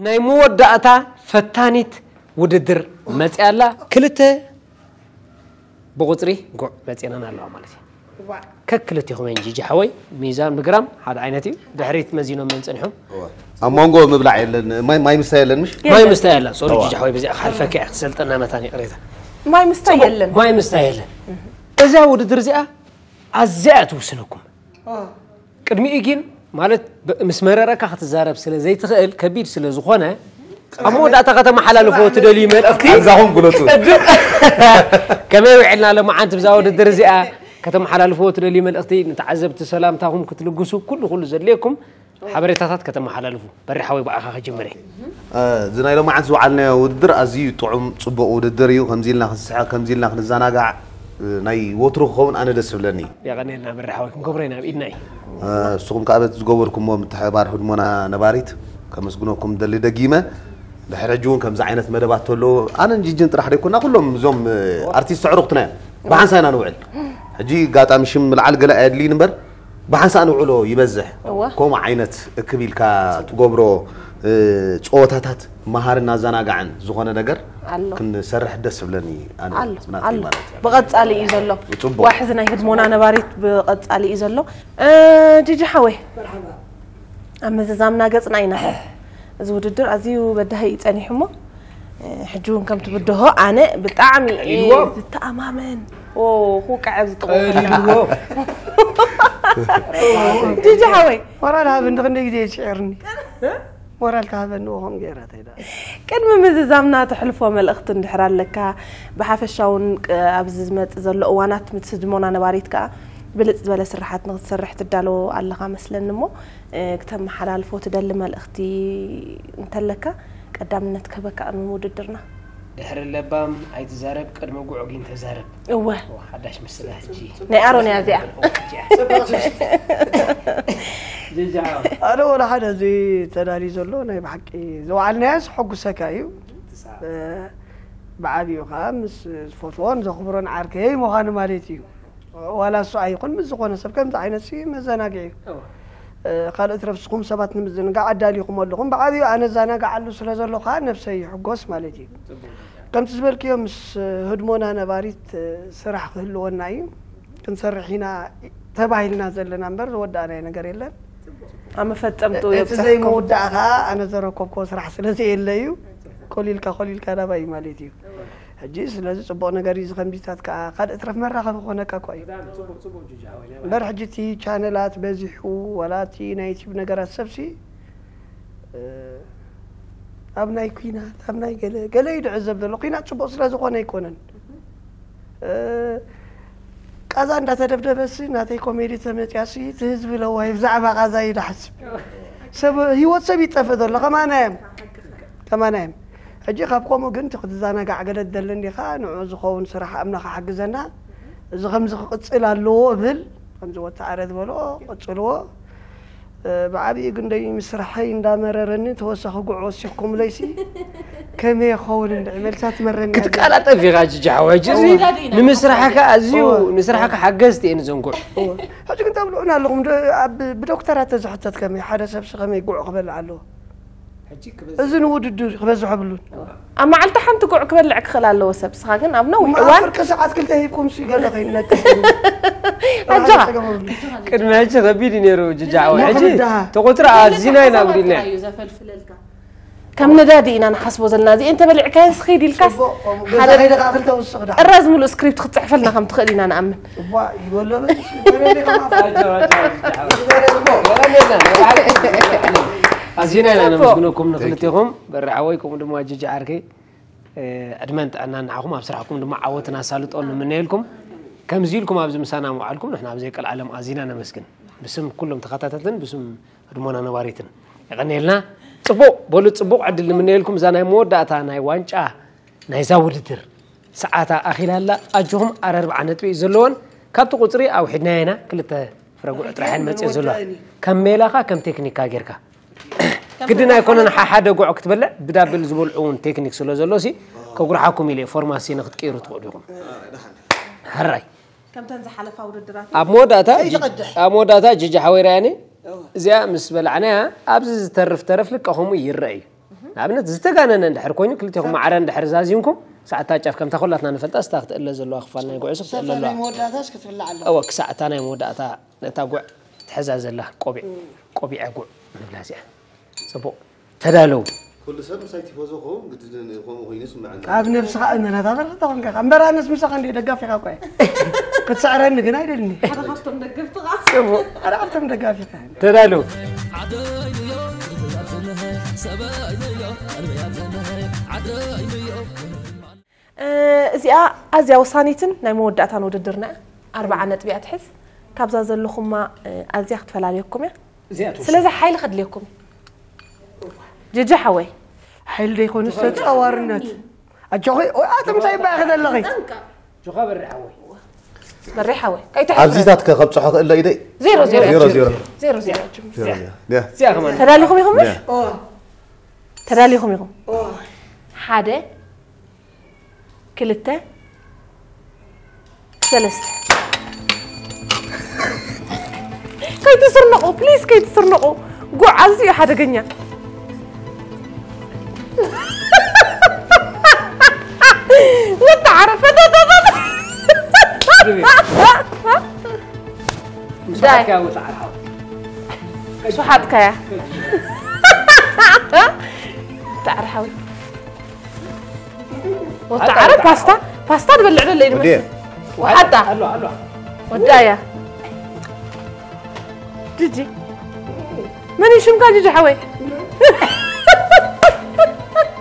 ናይ መወዳእታ ፈታኒት ውድድር መፅያ ኣላ። ክልተ ብቁፅሪ ጉዕ መፅየናን ኣለዋ ማለት እዩ። ከክልቲኹም እየን ጂጂ ሓወይ ሚዛን ብግራም ሓደ ዓይነት እዩ። ድሕሪት መዚኖም መን ፀኒሖም ኣብ መንጎ ምብላዕ የለን ማይ ማይ ምስታይ የለን ምሽ ማይ ምስታይ ኣላ ሶሪ ጂጂ ሓወይ በዚኣ ክሓልፈካ እየ ክሰልጠና መታን ይቕሬታ ማይ ምስታይ የለን። ማይ ምስታይ የለን። እዛ ውድድር እዚኣ ኣዝያ እያ ትውስነኩም። ቅድሚኡ ግን ማለት ብ- ምስ መረረካ ክትዛረብ ስለ ዘይትኽእል ከቢድ ስለ ዝኾነ ኣብ መወዳእታ ከተመሓላልፎ ትደልዩ መልእኽቲ ኣብዛኹም ግለፁ። ቅድም ከመይ ውዕልና ሎማዓንቲ ብዛ ውድድር እዚኣ ከተመሓላልፎ ትደልዩ መልእኽቲ ንተዓዘብቲ ሰላምታኹም ክትልግሱ ኩሉ ኩሉ ዘድልየኩም ሓበሬታታት ከተመሓላልፉ በሪሓወይ ብኣኻ ከጅምር እየ። እዚ ናይ ሎማዓንቲ ዝወዓልናዮ ውድድር ኣዝዩ ጥዑም ፅቡቕ ውድድር እዩ። ከምዚ ኢልና ክንስሕቕ ከምዚ ኢልና ክንዘናጋዕ ናይ ወትሩ ክኸውን ኣነ ደስ ይብለኒ። የቐንየልና በሪሓወይ ክንገብሮ ኢና ኣብ ኢድና እዩ። ንስኹም ከዓ በቲ ዝገበርኩሞ ምትሕብባር ህድሞና ነባሪት ከመስግነኩም ደሊ ደጊመ ድሕሪ ሕጂ እውን ከምዚ ዓይነት መደባት ተለዎ ኣነን ጅጅን ጥራሕ ደይኮና ኩሎም እዞም ኣርቲስት ኣዕሩኽትና እዮም ብሓንሳ ኢና ንውዕል ሕጂ ጋጣሚ ሽም ምልዓል ገለ ኣየድልይን እምበር ብሓንሳ ንውዕሎ ይበዝሕ እወ። ከምኡ ዓይነት እክብ ኢልካ ትገብሮ እ፣ ፀወታታት መሃርን ኣዘናጋዕን ዝኾነ ነገር ኣሎ። ክንሰርሕ ደስ ብለኒ ኣነ ኣሎ፣ ጽናተይ ኣሎ። ማለት እዩ። ብቐጻሊ እዩ ዘሎ። ጽቡቕ። ዋሕዚ ናይ ህድሞና ነባሪት ብቐጻሊ እዩ ዘሎ። እ፣ ጂጂ ሓወይ፣ ኣብ ምዝዛምና ገጽና ኢና። እዚ ውድድር ኣዝዩ በዳሂ እዩ ጸኒሑ እሞ፣ እ፣ ሕጂ እውን ከም ትብድሆ ኣነ ብጣዕሚ እየ ቀሊልዎ። ዝተኣማመን። ኦ፣ ክውቃዕ ኣብዚ ጥቕኡ ከለኻ። ቀሊልዎ። ጂጂ ሓወይ። ሞራል ሃብኒ፣ ክንደይ ግዜ እዩ ስዒርኒ። ሞራል ክሃበኒ እዎ ከምኡ ገይራ ተይዳ። ቅድሚ ምዝዛምና ተሕልፎ መልእኽቲ እንድሕር ኣለካ፣ ብሓፈሻ እውን ቅ-፣ ኣብዚ ዝመጽእ ዘሎ እዋናት ምስ ህድሞና ነባሪት ከኣ ብልጽ ዝበለ ስርሓት ንክትሰርሕ ትዳሎ ኣለኻ መስለኒ እሞ፣ እ፣ ክተመሓላልፎ ትደሊ መልእኽቲ እንተለካ ቀዳምነት ክህበካ ቅድሚ ውድድርና። ድሕሪ ለባም ኣይትዛረብ፣ ቅድሚ ጉዕ ግን ተዛረብ። እወ። ኦ፣ ሓዳሽ ምስላ ሕጂ። ናይ ኣሮን እያ እዚኣ። ጅጃ። ኣነ ወላ ሓደ እዚ ተዳልዩ ዘሎ ናይ ብሓቂ ዝወዓልናዮስ ሕጉሰካ እዩ። እ፣ ብዓብዩ ከዓ ምስ ዝፈትዎን ዘኽብሮን ዓርከይ ምዃኑ ማለት እዩ። ዋላ እሱ ኣይኹን ምስ ዝኾነ ሰብ ከምዚ ዓይነት ሲ መዘናግዒ እዩ። እወ። እ፣ ካልእ ትረፍ ንስኹም ሰባት ንምዝንጋዕ ኣዳሊኹም ኣለኹም። ብዓብዩ ኣነ እዘናግዓሉ ስለ ዘለኹ ከዓ ነብሰይ ይሕጎስ ማለት እዩ። ጽቡቕ። ከምቲ ዝበልክዮ ምስ ህድሞና ነባሪት ስራሕ ክህልወና እዩ። ክንሰርሕ ኢና ተባሂልና ዘለና እምበር ዝወዳእናዮ ነገር የለን። ኣብ መፈጸምትኡ እቲ የብጽሕኩም። ዘይምውዳእ ከዓ ኣነ ዘረከብክዎ ስራሕ ስለ ዘየለ እዩ። ኮሊልካ ኮሊልካ ናባይ ማለት እዩ። ሕጂ ስለዚ ጽቡቕ ነገር እዩ። እዚ ከምዚታት ከዓ ካልእ ትረፍ መራኸቢ ክኾነካ እኳ እዩ። እምበር ሕጂ እቲ ቻነላት በዚሑ ዋላ እቲ ናይ ዩቲዩብ ነገራት ሰብሲ እ፣ ኣብ ናይ ኲናት ኣብ ናይ ገለ ገለ እዩ ድዕዘብ ዘሎ። ኲናት ጽቡቕ ስለ ዝኾነ ኣይኮነን። እ፣ ቃዛ እንዳተደብደበሲ ናተይ ኮሜዲ ተመጽያሲ እቲ ህዝቢ ለዋይ ብዛዕባ ቃዛ እዩ ድሓስብ። ሰብ ህይወት ሰብ ይጠፍእ ዘሎ ከማና እዮም ከማና እዮም። ሕጂ ካብ ከምኡ ግን እቲ ክትዘናጋዕ ገለ ትደሊ እንዲኻ ንዑ ዝኸውን ስራሕ ኣምላኽ ሓግዘና። እዚ ከምዚ ክቕጽል ኣለዎ እብል ከምዚ ወተዓረ ዝበሎ ቅጽልዎ። ብዓብዪ ግንደይ ምስርሐይ እንዳመረረኒ ተወሳኺ ጉዕ ወሲኽኩምለይሲ ከመይ ይኸውን እንድዒ መልሳ ትመረኒ ኣላ። ክትቀላጠፍ ኢኻ ጅጂ ሓወይ ሕጂ እዚ ንምስራሕካ ኣዝዩ ንስራሕካ ሓገዝቲ እየን እዘን ጉዕ። ሕጂ ግን ተብልዑና ኣለኹም ዶ ኣብ ብዶክተራት ተዝሕተት ከመይ ሓደ ሰብሲ ከመይ ጉዕ ክበልዕ ኣለዎ። እዚ ንውድድር ክበዝሖ ብሉን። ኣብ መዓልቲ ሓንቲ ጉዕ ክበልዕ ክኽእል ኣለዎ ሰብ ስኻ ግን ኣብ ነዊሕ እዋን ፍርቂ ሰዓት ክልተ ሂብኩም ሲ ገለ ከይነቅስ ኣጃኻ ቅድሚ ሕጂ ከቢድ እዩ ነይሩ ጅጃ ዓወ ሕጂ ተቆትራ ኣዚና ኢና ጉዲልና ከም ነዳዲ ኢና ንሓስቦ ዘለና እዚኤን ተበሊዕካየን ስኺድ ኢልካስ ሓደ ክልተ ውስኽ ዳ ጥራዝ ሙሉእ ስክሪፕት ክትፅሕፈልና ከም ትኽእል ኢና ንኣምን እባ ይበሎ በል እስኪ ተበሊዕካ ኣዚና ኢና ነመስግነኩም ንክልቴኹም በሪ ሓወይ ከምኡ ድማ ጅጂ ዓርከይ ዕድመን ጥዕናን ንዓኹም፣ ኣብ ስራሕኩም ድማ ዓወትን ኣሳልጦን ንምነየልኩም። ከምዚ ኢልኩም ኣብዚ ምሳና ምውዓልኩም ንሕና ኣብ ዘይቀልዓለም ኣዚና ነመስግን። ብስም ኩሎም ተኸታተልትን ብስም ህድሞና ነባሪትን የቐንየልና። ጽቡቕ በሉ፣ ጽቡቕ ዕድል ንምነየልኩም። እዛ ናይ መወዳእታ ናይ ዋንጫ ናይዛ ውድድር ሰዓታ ኣኺላ ኣላ። ኣጆኹም፣ ኣርባዓ ነጥቢ እዩ ዘለወን። ካብቲ ቁጽሪ ኣውሒድናዮ ኢና፣ ክልተ ፍረ ጉዕ ጥራሕ እየን መጽዮ ዘለዋ። ከም ሜላኻ ከም ቴክኒካ ጌርካ ግድን ኣይኮነን ሓሓደ ጉዕ ክትበልዕ፣ ብዳብል ዝበልዑ እውን ቴክኒክ ስለ ዘሎ ሲ ከጉርሓኩም ኢለ ፎርማሲ ንክትቅይሩ ትኽእሉ ኢኹም። ሕራይ ከምተን ዝሓለፋ ውድድራት ኣብ መወዳእታ ጂ- ዘይትቐድሕ። ኣብ መወዳእታ ጂጂ ሓወይ ርኣያኒ። እዚኣ ምስ በላዕናያ ኣብዚ ዝተርፍ ተረፍ ልቀ ከምኡ ይረአ እዩ። ንኣብነት ዝተጋነነ እንድሕር ኮይኑ ክልቴኹም ማዕረ እንድሕር ዛዚምኩም ሰዓታ ጫፍ ከምታ ኩላትና ንፈልጣ ስታ ክትእለ ዘለዋ ክፋል ናይ ጉዕዞ ክትእለ ሰብ ኣለዋ። ናይ መወዳእታስ ክትብላዕ ኣለዋ። እወ ክሳዕ እታ ናይ መወዳእታ ነታ ጉዕ ትሕዛ ዘላ ቆቢዕ ቆቢዐ ጉዕ ንብላ እዚኣ። ጽቡቕ ተዳለው። ኩሉ ሰብ ምሳይ ቲፎዞ ክኸውን ግድን ከምኡ ኮይኑ ይስምዐኒ። ኣብ ነብስኻ እምነት ኣበርትቶ ኮንካ እምበር ኣነስ ምሳኻ እንዲ ደጋፊኻ እኮ እየ። ክትስዕረኒ ግን ኣይደልኒ። ሓደ ካብቶም ደገፍትኻ። ጽቡቕ ሓደ ካብቶም ደጋፊኻ። ተዳለው። እዚኣ ኣዝያ ወሳኒትን ናይ መወዳእታን ውድድርና እያ። ኣርባዓ ነጥቢ እያ ትሕዝ። ካብዛ ዘለኹማ ኣዝያ ክትፈላልየኩም እያ። እዚኣ ትውስን። ስለዚ ሓይሊ ከድልየኩም እዩ። ጅጂ ሓወይ። ሓይሊ ደይኮኑ ተጻዋርነት። ኣጆኺ ኣተምሳይ ባኺ ዘለኺ። ጆኻ በሪ ሓወይ። በሪ ሓወይ። ከይትሕፍር። ኣብዚታት ከ ከብጽሖ ክእለ ኢደይ? ዜሮ ዜሮ። ዜሮ ዜሮ። ዜሮ ዜሮ። ዜሮ ዜሮ። ያ። እዚኣ ከማን። ተዳሊኹም ኢኹም? ያ። ተዳሊኹም ኢኹም? ሓደ ክልተ ሰለስተ። ከይትስርነቑ ፕሊስ፣ ከይትስርነቑ። ጉዕ ኣዝዩ ሓደገኛ። ወጣ ዓረፈ። ዳይ። ስሓጥካያ። ጣዕሪ ሓዊ። ወጣ ዓረ ፓስታ ፓስታ ንበልዕ ደለ ኢሉ ወዲየ። መስል። ወሓጣ። ኣሎ ኣሎ። ወዳያ። ጂጂ። መን እዩ ሽምካ ጂጂ ሓወይ?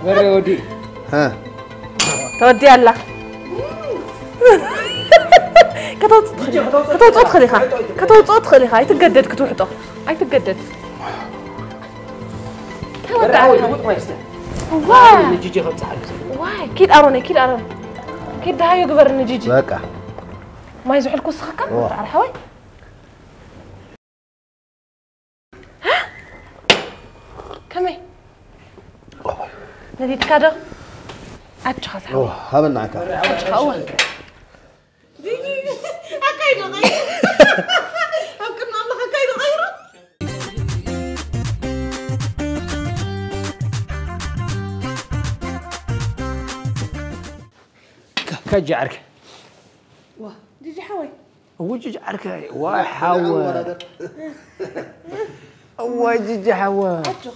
በሬ ወዲ። ሃ። ተወዲያ ኣላ። ከተውጽኦ ትኽእል ኢኻ። ከተውጽኦ ትኽእል ኢኻ። ኣይትገደድ ክትውሕጦ። ኣይትገደድ። ተወዳእ። ዋ። ንጂጂ ከብጽሓሉ። ዋይ፣ ኪድ ኣሮነይ፣ ኪድ ኣሮነይ። ኪድ ደሃዩ ግበር ንጂጂ። በቃ። ማይ ዝሑል ክውስኸካ? ዋ። ጣዕሪ ሓወይ። ከመይ? ነዲድካ ዶ? ኣጆኻ ዝሓወይ። ኦ፣ ሃበና ኣካ። ኣጆኻ፣ እወ። ጂጂ፣ ኣካይዶ ቀይሩ። ኣብ ቅድሚ ኣምላኽ ኣካይዶ ቀይሩ። ከ-፣ ከጂ ዓርኪ። ዋ፣ ጂጂ ሓወይ። እውይ ጂጂ ዓርከይ፣ ዋይ ሓወ። እዋይ ጂጂ ሓወ። ኣጆኻ፣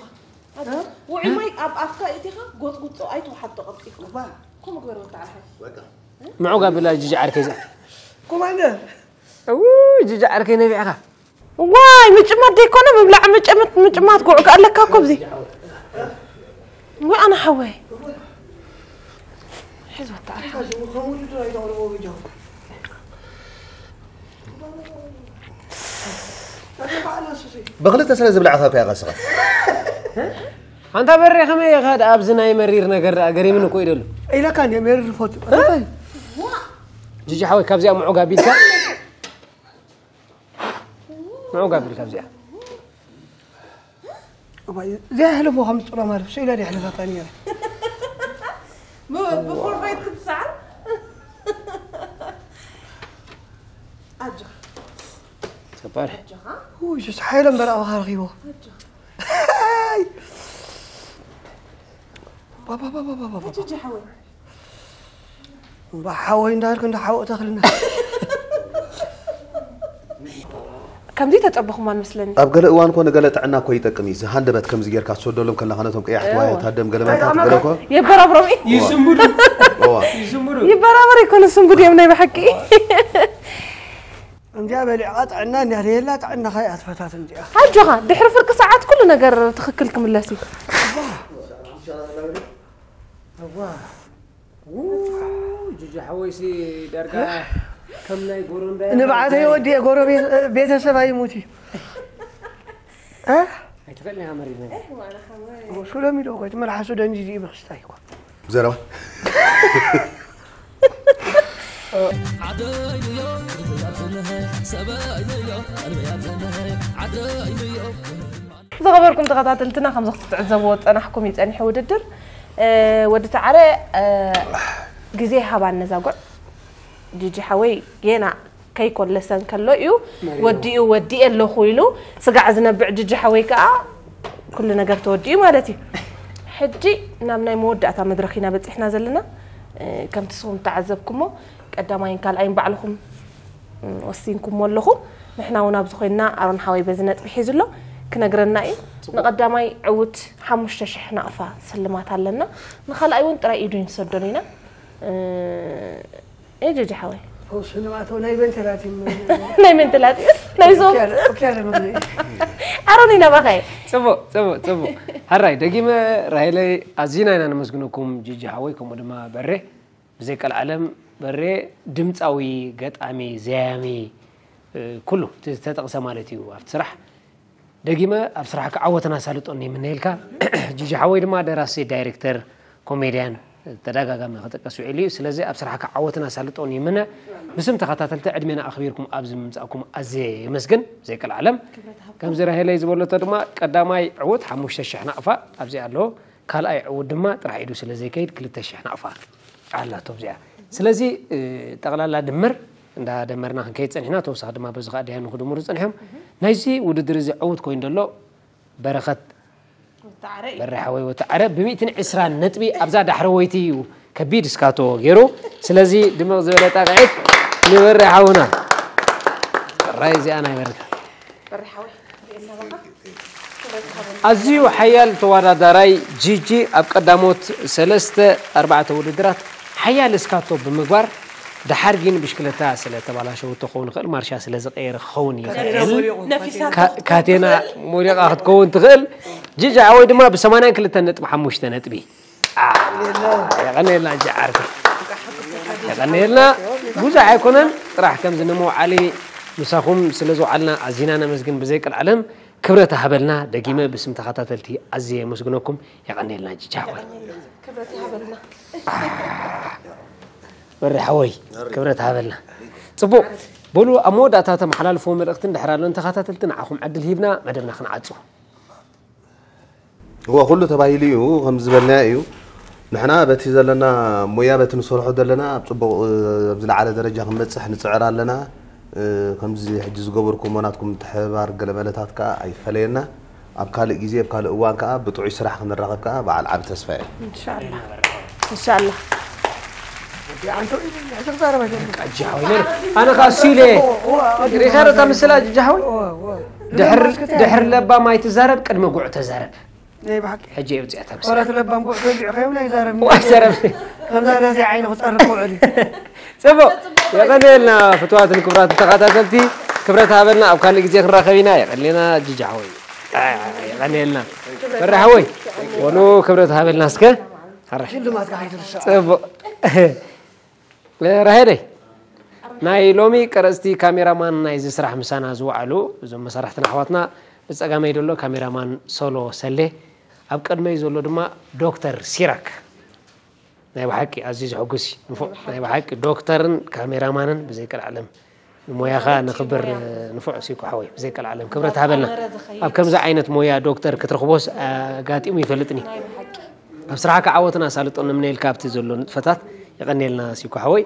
ኣጆኻ። ውዑይ ማይ ኣብ ኣፍካ እቲኻ ጎጥጉጦ ኣይትውሓጦ ቀልጢፍካ። እባ። ከምኡ ግበር ወዲ ዓርሓይ። በቃ። ምዑግ ኣብላ ጂጂ ዓርከይ እዛ። ኮማንደር። እውይ ጂጂ ዓርከይ ነቢዕኻ። ዋይ ምጭማት ደይኮነ ምብላዕ ምጭምት ምጭማት ጉዕ ኣለካ እኮ ኣብዚ። ወይ ኣነ ሓወይ። ሕዝወታ ኣርሓ። ብኽልተ ስለ ዝብላዕካ እኮ ያቐስኻ። ኣንታ በሬ ከመይ ኢኻ ደኣ ኣብዚ ናይ መሪር ነገር ደኣ ገሪምን እኮ እዩ ደሎ። ኢለካ እንደ መሪር ፎት። እ? እንታይ? ጂጂ ሓወይ ካብዚኣ ምዑግ ኣቢልካ። ምዑግ ኣቢልካ ኣብዚኣ። እባይ፣ ዘይ ኣሕልፎ ከም ጽሎ ማለት ስኢለ ደይ ኣሕልፈካ ነይረ። ብ-፣ ብፎርፌት ክትሰዓር? ኣጆኻ። ሰባር። ኣጆኻ። ውይ፣ ሱስ ሓይለ እምበር ኣባኻ ረኺቦ። ኣጆኻ። ኣይ። ባባ፣ ባባ፣ ባባ፣ ባባ። ኣጆኻ፣ ሓወይ። እምባ ሓወይ እንዳበልክ እንዳ ሓወ ተኽልና። ከምዚ ተጸበኹማ ንመስለኒ። ኣብ ገለ እዋን ኮነ ገለ ጥዕና እኮ ይጠቅም እዩ። እዚ ሃንደበት ከምዚ ጌርካ ትሰደሎም ከለኻ ነቶም ቀያሕቲ እዋ። ዋያታት ደም ገለ መታት ገለ እኮ የበራብሮም እዩ። ይስንብዱ። እዋ። ይስንብዱ። ይበራበር ይኮነ ስንቡድ እዮም ናይ ብሓቂ። እንዲያ በሊዕኻ ጥዕና እንዲያ ደየላ ጥዕናኻ እያ ትፈታት እንዲያ። ኣጆኻ፣ ድሕሪ ፍርቂ ሰዓት ኩሉ ነገር ትኽክል ክምለስ እዩ። እዋ። ሓወይሲ ዳርጋ ከም ናይ ጎረምዳ ንብዓተይ ወዲኤ ጎረቤት ቤተሰብ ኣይሙት እዩ። እ? ኣይትኽእልን ኢኻ መሪር ነገር። ሱሎም ኢዶ እኮ እቲ መልሓሱ ደንዚዚ እዩ ብክስታይ እኮ። ዘረባ ዝኸበርኩም ተኸታተልትና፣ ከምዚ ክትዕዘብዎ ዝጸናሕኩም እዩ ጸኒሑ ውድድር። እ፣ ወዲ ተዓረ፣ እ፣ ግዜ ሃባ ነዛጉዕ። ጂጂ ሓወይ ጌና ከይኮለሰ እንከሎ እዩ መሪሩ። ወዲኡ ወዲኤ ኣለኹ ኢሉ ስጋዕ ዝነብዕ ጂጂ ሓወይ ከኣ ኩሉ ነገር ተወዲኡ ማለት እዩ። ሕጂ ናብ ናይ መወዳእታ መድረኽ ኢና በጺሕና ዘለና። እ፣ ከምቲ ንስኹም እተዓዘብኩሞ ቀዳማይን ካልኣይን ባዕልኹም፣ እ፣ ወሲንኩሞ ኣለኹም። ንሕና እውን ኣብዚ ኮይንና ኣሮን ሓወይ በዚ ነጥቢ ሒዙ ኣሎ ክነግረና እዩ። ንቐዳማይ ዕዉት ሓሙሽተ ሽሕ ናቕፋ ስልማት ኣለና። ንኻልኣይ እውን ጥራይ ኢዱ ይንሰዶን ኢና። እ፣ እ፣ ጂጂ ሓወይ። ፈውሲ ንባእተው ናይ ቬንቲላቲም ናይ ሜንትላት ናይ ዞም ኦክያለ ምግቢ። ኣሮን ኢና ባኻየ። ጽቡቕ ጽቡቕ ጽቡቕ። ሕራይ ደጊመ ራሄለይ ኣዚና ኢና ነመስግነኩም ጂጂ ሓወይ፣ ከምኡ ድማ በሬ። ብዘይ ቀልዓለም በሬ ድምፃዊ፣ ገጣሚ፣ ዘያሚ፣ እ፣ ኩሉ እቲ ዝተጠቕሰ ማለት እዩ ኣብቲ ስራሕ። ደጊመ ኣብ ስራሕካ ዓወትን ኣሳልጦን ይምነየልካ። ጂጂ ሓወይ ድማ ደራሲ፣ ዳይሬክተር፣ ኮሜድያን ተደጋጋሚ ክጥቀስ ውዒሉ እዩ። ስለዚ ኣብ ስራሕካ ዓወትን ኣሳልጦን ይምነ። ብስም ተኸታተልቲ ዕድሜና ኣኽቢርኩም ኣብዚ ምምፃእኩም ኣዝየ የመስግን። ብዘይ ቀልዓለም ከምዚ ራሄለይ ዝበለቶ ድማ ቀዳማይ ዕዉት ሓሙሽተ ሽሕ ናቕፋ ኣብዚ ኣሎ። ካልኣይ ዕዉት ድማ ጥራሕ ኢዱ ስለ ዘይከይድ ክልተ ሽሕ ናቕፋ ኣላቶ ኣብዚኣ። ስለዚ፣ እ፣ ጠቕላላ ድምር እንዳደመርና ክንከይድ ጸኒሕና፣ ተወሳኺ ድማ በዚ ኸኣ ደያኑ ክድምሩ ጸኒሖም። ናይዚ ውድድር እዚ ዕዉት ኮይኑ ዘሎ በረኸት በረ ሓወይ ወተዓረ ብሚእትን ዕስራን ነጥቢ ኣብዛ ዳሕረወይቲ እዩ ከቢድ እስካቶ ገይሩ። ስለዚ ድምቕ ዝበለ ጣቕዒት ንበረ ሓውና። ጥራይ እዚኣ ናይ በረኸት። ኣዝዩ ሓያል ተወዳዳራይ ጂጂ ኣብ ቀዳሞት ሰለስተ ኣርባዕተ ውድድራት ሓያል እስካቶ ብምግባር፣ ደሓር ግን ብሽክለታ ስለ ተባላሸወቶ ክኸውን ይኽእል፣ ማርሻ ስለ ዝቐየረ ክኸውን ይኽእል። ነፊሳ ካ-፣ ካቴና ሞሊቓ ክትከውን ትኽእል። ጂጂ ሓወይ ድማ ብ ሰማንያን ክልተን ነጥቢ ሓሙሽተ ነጥቢ። አ፣ የቐንየልና ጂጂ ዓርከይ። የቐንየልና። ብዙሕ ኣይኮነን፣ ጥራሕ ከምዚ ንመውዓሊ ምሳኹም ስለ ዝውዓልና ኣዚና ነመስግን። ብዘይ ቀልዓለም ክብረት ሃበልና። ደጊመ ብስም ተኸታተልቲ ኣዝየ የመስግነኩም። የቐንየልና ጂጂ ሓወይ። ክብረት ይሃበልና። በሪ ሓወይ ክብረት ሃበልና። ጽቡቕ። በሉ ኣብ መወዳእታ ተመሓላልፎ መልእኽቲ እንድሕር ኣሎ ንተኸታተልቲ ንዓኹም ዕድል ሂብና መደብና ክንዓጹ። እወ፣ ኩሉ ተባሂሉ እዩ፣ ከም ዝበልናዮ እዩ። ንሕና በቲ ዘለና ሞያ፣ በቲ ንሰርሖ ዘለና ኣብ ጽቡቕ፣ ኣብ ዝለዓለ ደረጃ ክንበጽሕ ንጽዕር ኣለና። ከምዚ ሕጂ ዝገበርኩሞ ናትኩም ምትሕብባር ገለ መለታት ከኣ ኣይፈለየና። ኣብ ካልእ ግዜ፣ ኣብ ካልእ እዋን ከኣ ብጥዑይ ስራሕ ክንራኸብ ከኣ በዓል ዓቢ ተስፋ እየ። ኢንሻኣላ። ኢንሻኣላ። ኣጂ ሓወይ፣ ኣነ ከኣ እሱ ኢለ ሪኻዶ እታ ምስላ ኣጂ ሓወይ? ድሕር ለባም ኣይትዛረብ፣ ቅድሚ ጉዕ ተዛረብ። ናይ ብሓቂ ሕጂ የውፅኣ እታ ምስላ። ወራት ለባም ጉዕ ተዚዑ ከይብላ ይዛረብ። ዋ፣ ይዛረብ። ከምዛ ነዚ ዓይኒ ክፀርግ ክውዕል እዩ። ጽቡቕ። የቐንየልና ፍትዋትን ክቡራትን ተኸታተልቲ፣ ክብረት ሃበልና፣ ኣብ ካልእ ግዜ ክንራኸብ ኢና። የቐንየልና ጂጂ ሓወይ። የቐንየልና። በሪ ሓወይ፣ ወኑ ክብረት ሃበልና እስከ። ሓራሽ። ሽልማትካ ከይትርስዖ። ጽቡቕ። ራሄደይ፣ ናይ ሎሚ ቀረጽቲ ካሜራማን ናይዚ ስራሕ ምሳና ዝወዓሉ እዞም መሳርሕትና ኣሕዋትና፣ ብጸጋመይ ዘሎ ካሜራማን ሶሎ ሰሌ፣ ኣብ ቅድመይ ዘሎ ድማ ዶክተር ሲራክ። ናይ ብሓቂ ኣዝዩ ዘሐጉስ እዩ። ንፉዕ ናይ ብሓቂ ዶክተርን ካሜራማንን ብዘይ ቀልዓለም ንሞያኻ ንኽብር ንፉዕ ሲኮ ሓወይ ብዘይ ቀልዓለም ክብረት ሃበልና። ኣብ ከምዚ ዓይነት ሞያ ዶክተር ክትረኽቦስ ኣጋጢሙ ይፈልጥን እዩ። ኣብ ስራሕካ ዓወትን ኣሳልጦን ንምነየልካ ኣብቲ ዘሎ ንጥፈታት። የቐንየልና ሲኮ ሓወይ።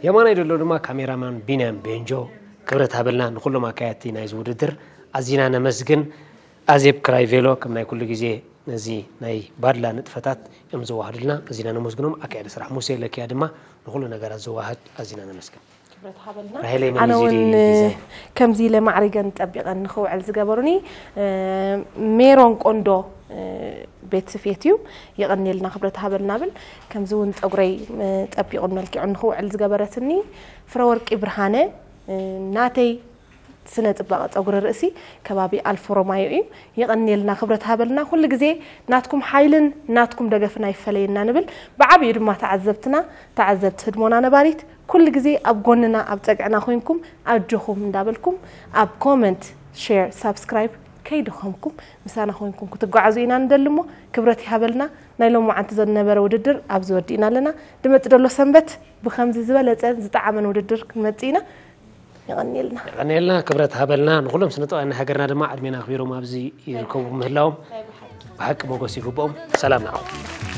የማናይ ዘሎ ድማ ካሜራማን ቢንያም ቤንጆ ክብረት ሃበልና። ንኹሎም ኣካየድቲ ናይዚ ውድድር ኣዚና ነመስግን። ኣዜብ ክራይ ቬሎ ከም ናይ ኩሉ ግዜ ነዚ ናይ ባድላ ንጥፈታት እዮም ዘዋህዱልና። ኣዚና ነመስግኖም። ኣካያዲ ስራሕ ሙሴ ለኪያ ድማ ንኹሉ ነገራት ዘዋህድ ኣዚና ነመስግን። ክብረት ሃበልና። ራሄለይ መን ኣነ እዩ እውን እዚ ዲዛይን? ከምዚ ኢለ ማዕሪገን ጠቢቐን ንኽውዕል ዝገበሩኒ፣ እ፣ ሜሮን ቆንዶ፣ እ፣ ቤት ስፌት እዩ። የቐንየልና ክብረት ሃበልና ብል። ከምዚ እውን ጸጉረይ፣ እ፣ ጠቢቑን መልኪዑን ንኽውዕል ዝገበረትኒ ፍረወርቂ ብርሃነ፣ እ፣ ናተይ ስነ ጽባቐ ጸጉሪ ርእሲ ከባቢ ኣልፎ ሮማዮ እዩ። የቐንየልና፣ ክብረት ሃበልና። ኩሉ ግዜ ናትኩም ሓይልን ናትኩም ደገፍን ኣይፈለየና ንብል። ብዓብዩ ድማ ተዓዘብትና፣ ተዓዘብቲ ህድሞና ነባሪት ኩሉ ግዜ ኣብ ጎንና ኣብ ጸግዕና ኮይንኩም ኣጆኹም እንዳበልኩም ኣብ ኮመንት፣ ሼር፣ ሳብስክራይብ ከይደኸምኩም ምሳና ኮይንኩም ክትጓዓዙ ኢና ንደሊ እሞ ክብረት ይሃበልና። ናይ ሎማዓንቲ ዘነበረ ውድድር ኣብዚ ወዲእና ኣለና። ድመጽእ ደሎ ሰንበት ብከምዚ ዝበለጸን ዝጠዓመን ውድድር ክንመጽእ ኢና። የቐንየልና። የቐንየልና፣ ክብረት ሃበልና። ንኩሎም ስነ ጥበባውያን ናይ ሃገርና ድማ ዕድሜና ኣኽቢሮም ኣብዚ ይርከቡ ምህላዎም ብሓቂ ሞገስ ይግብኦም። ሰላም ንዓኹም።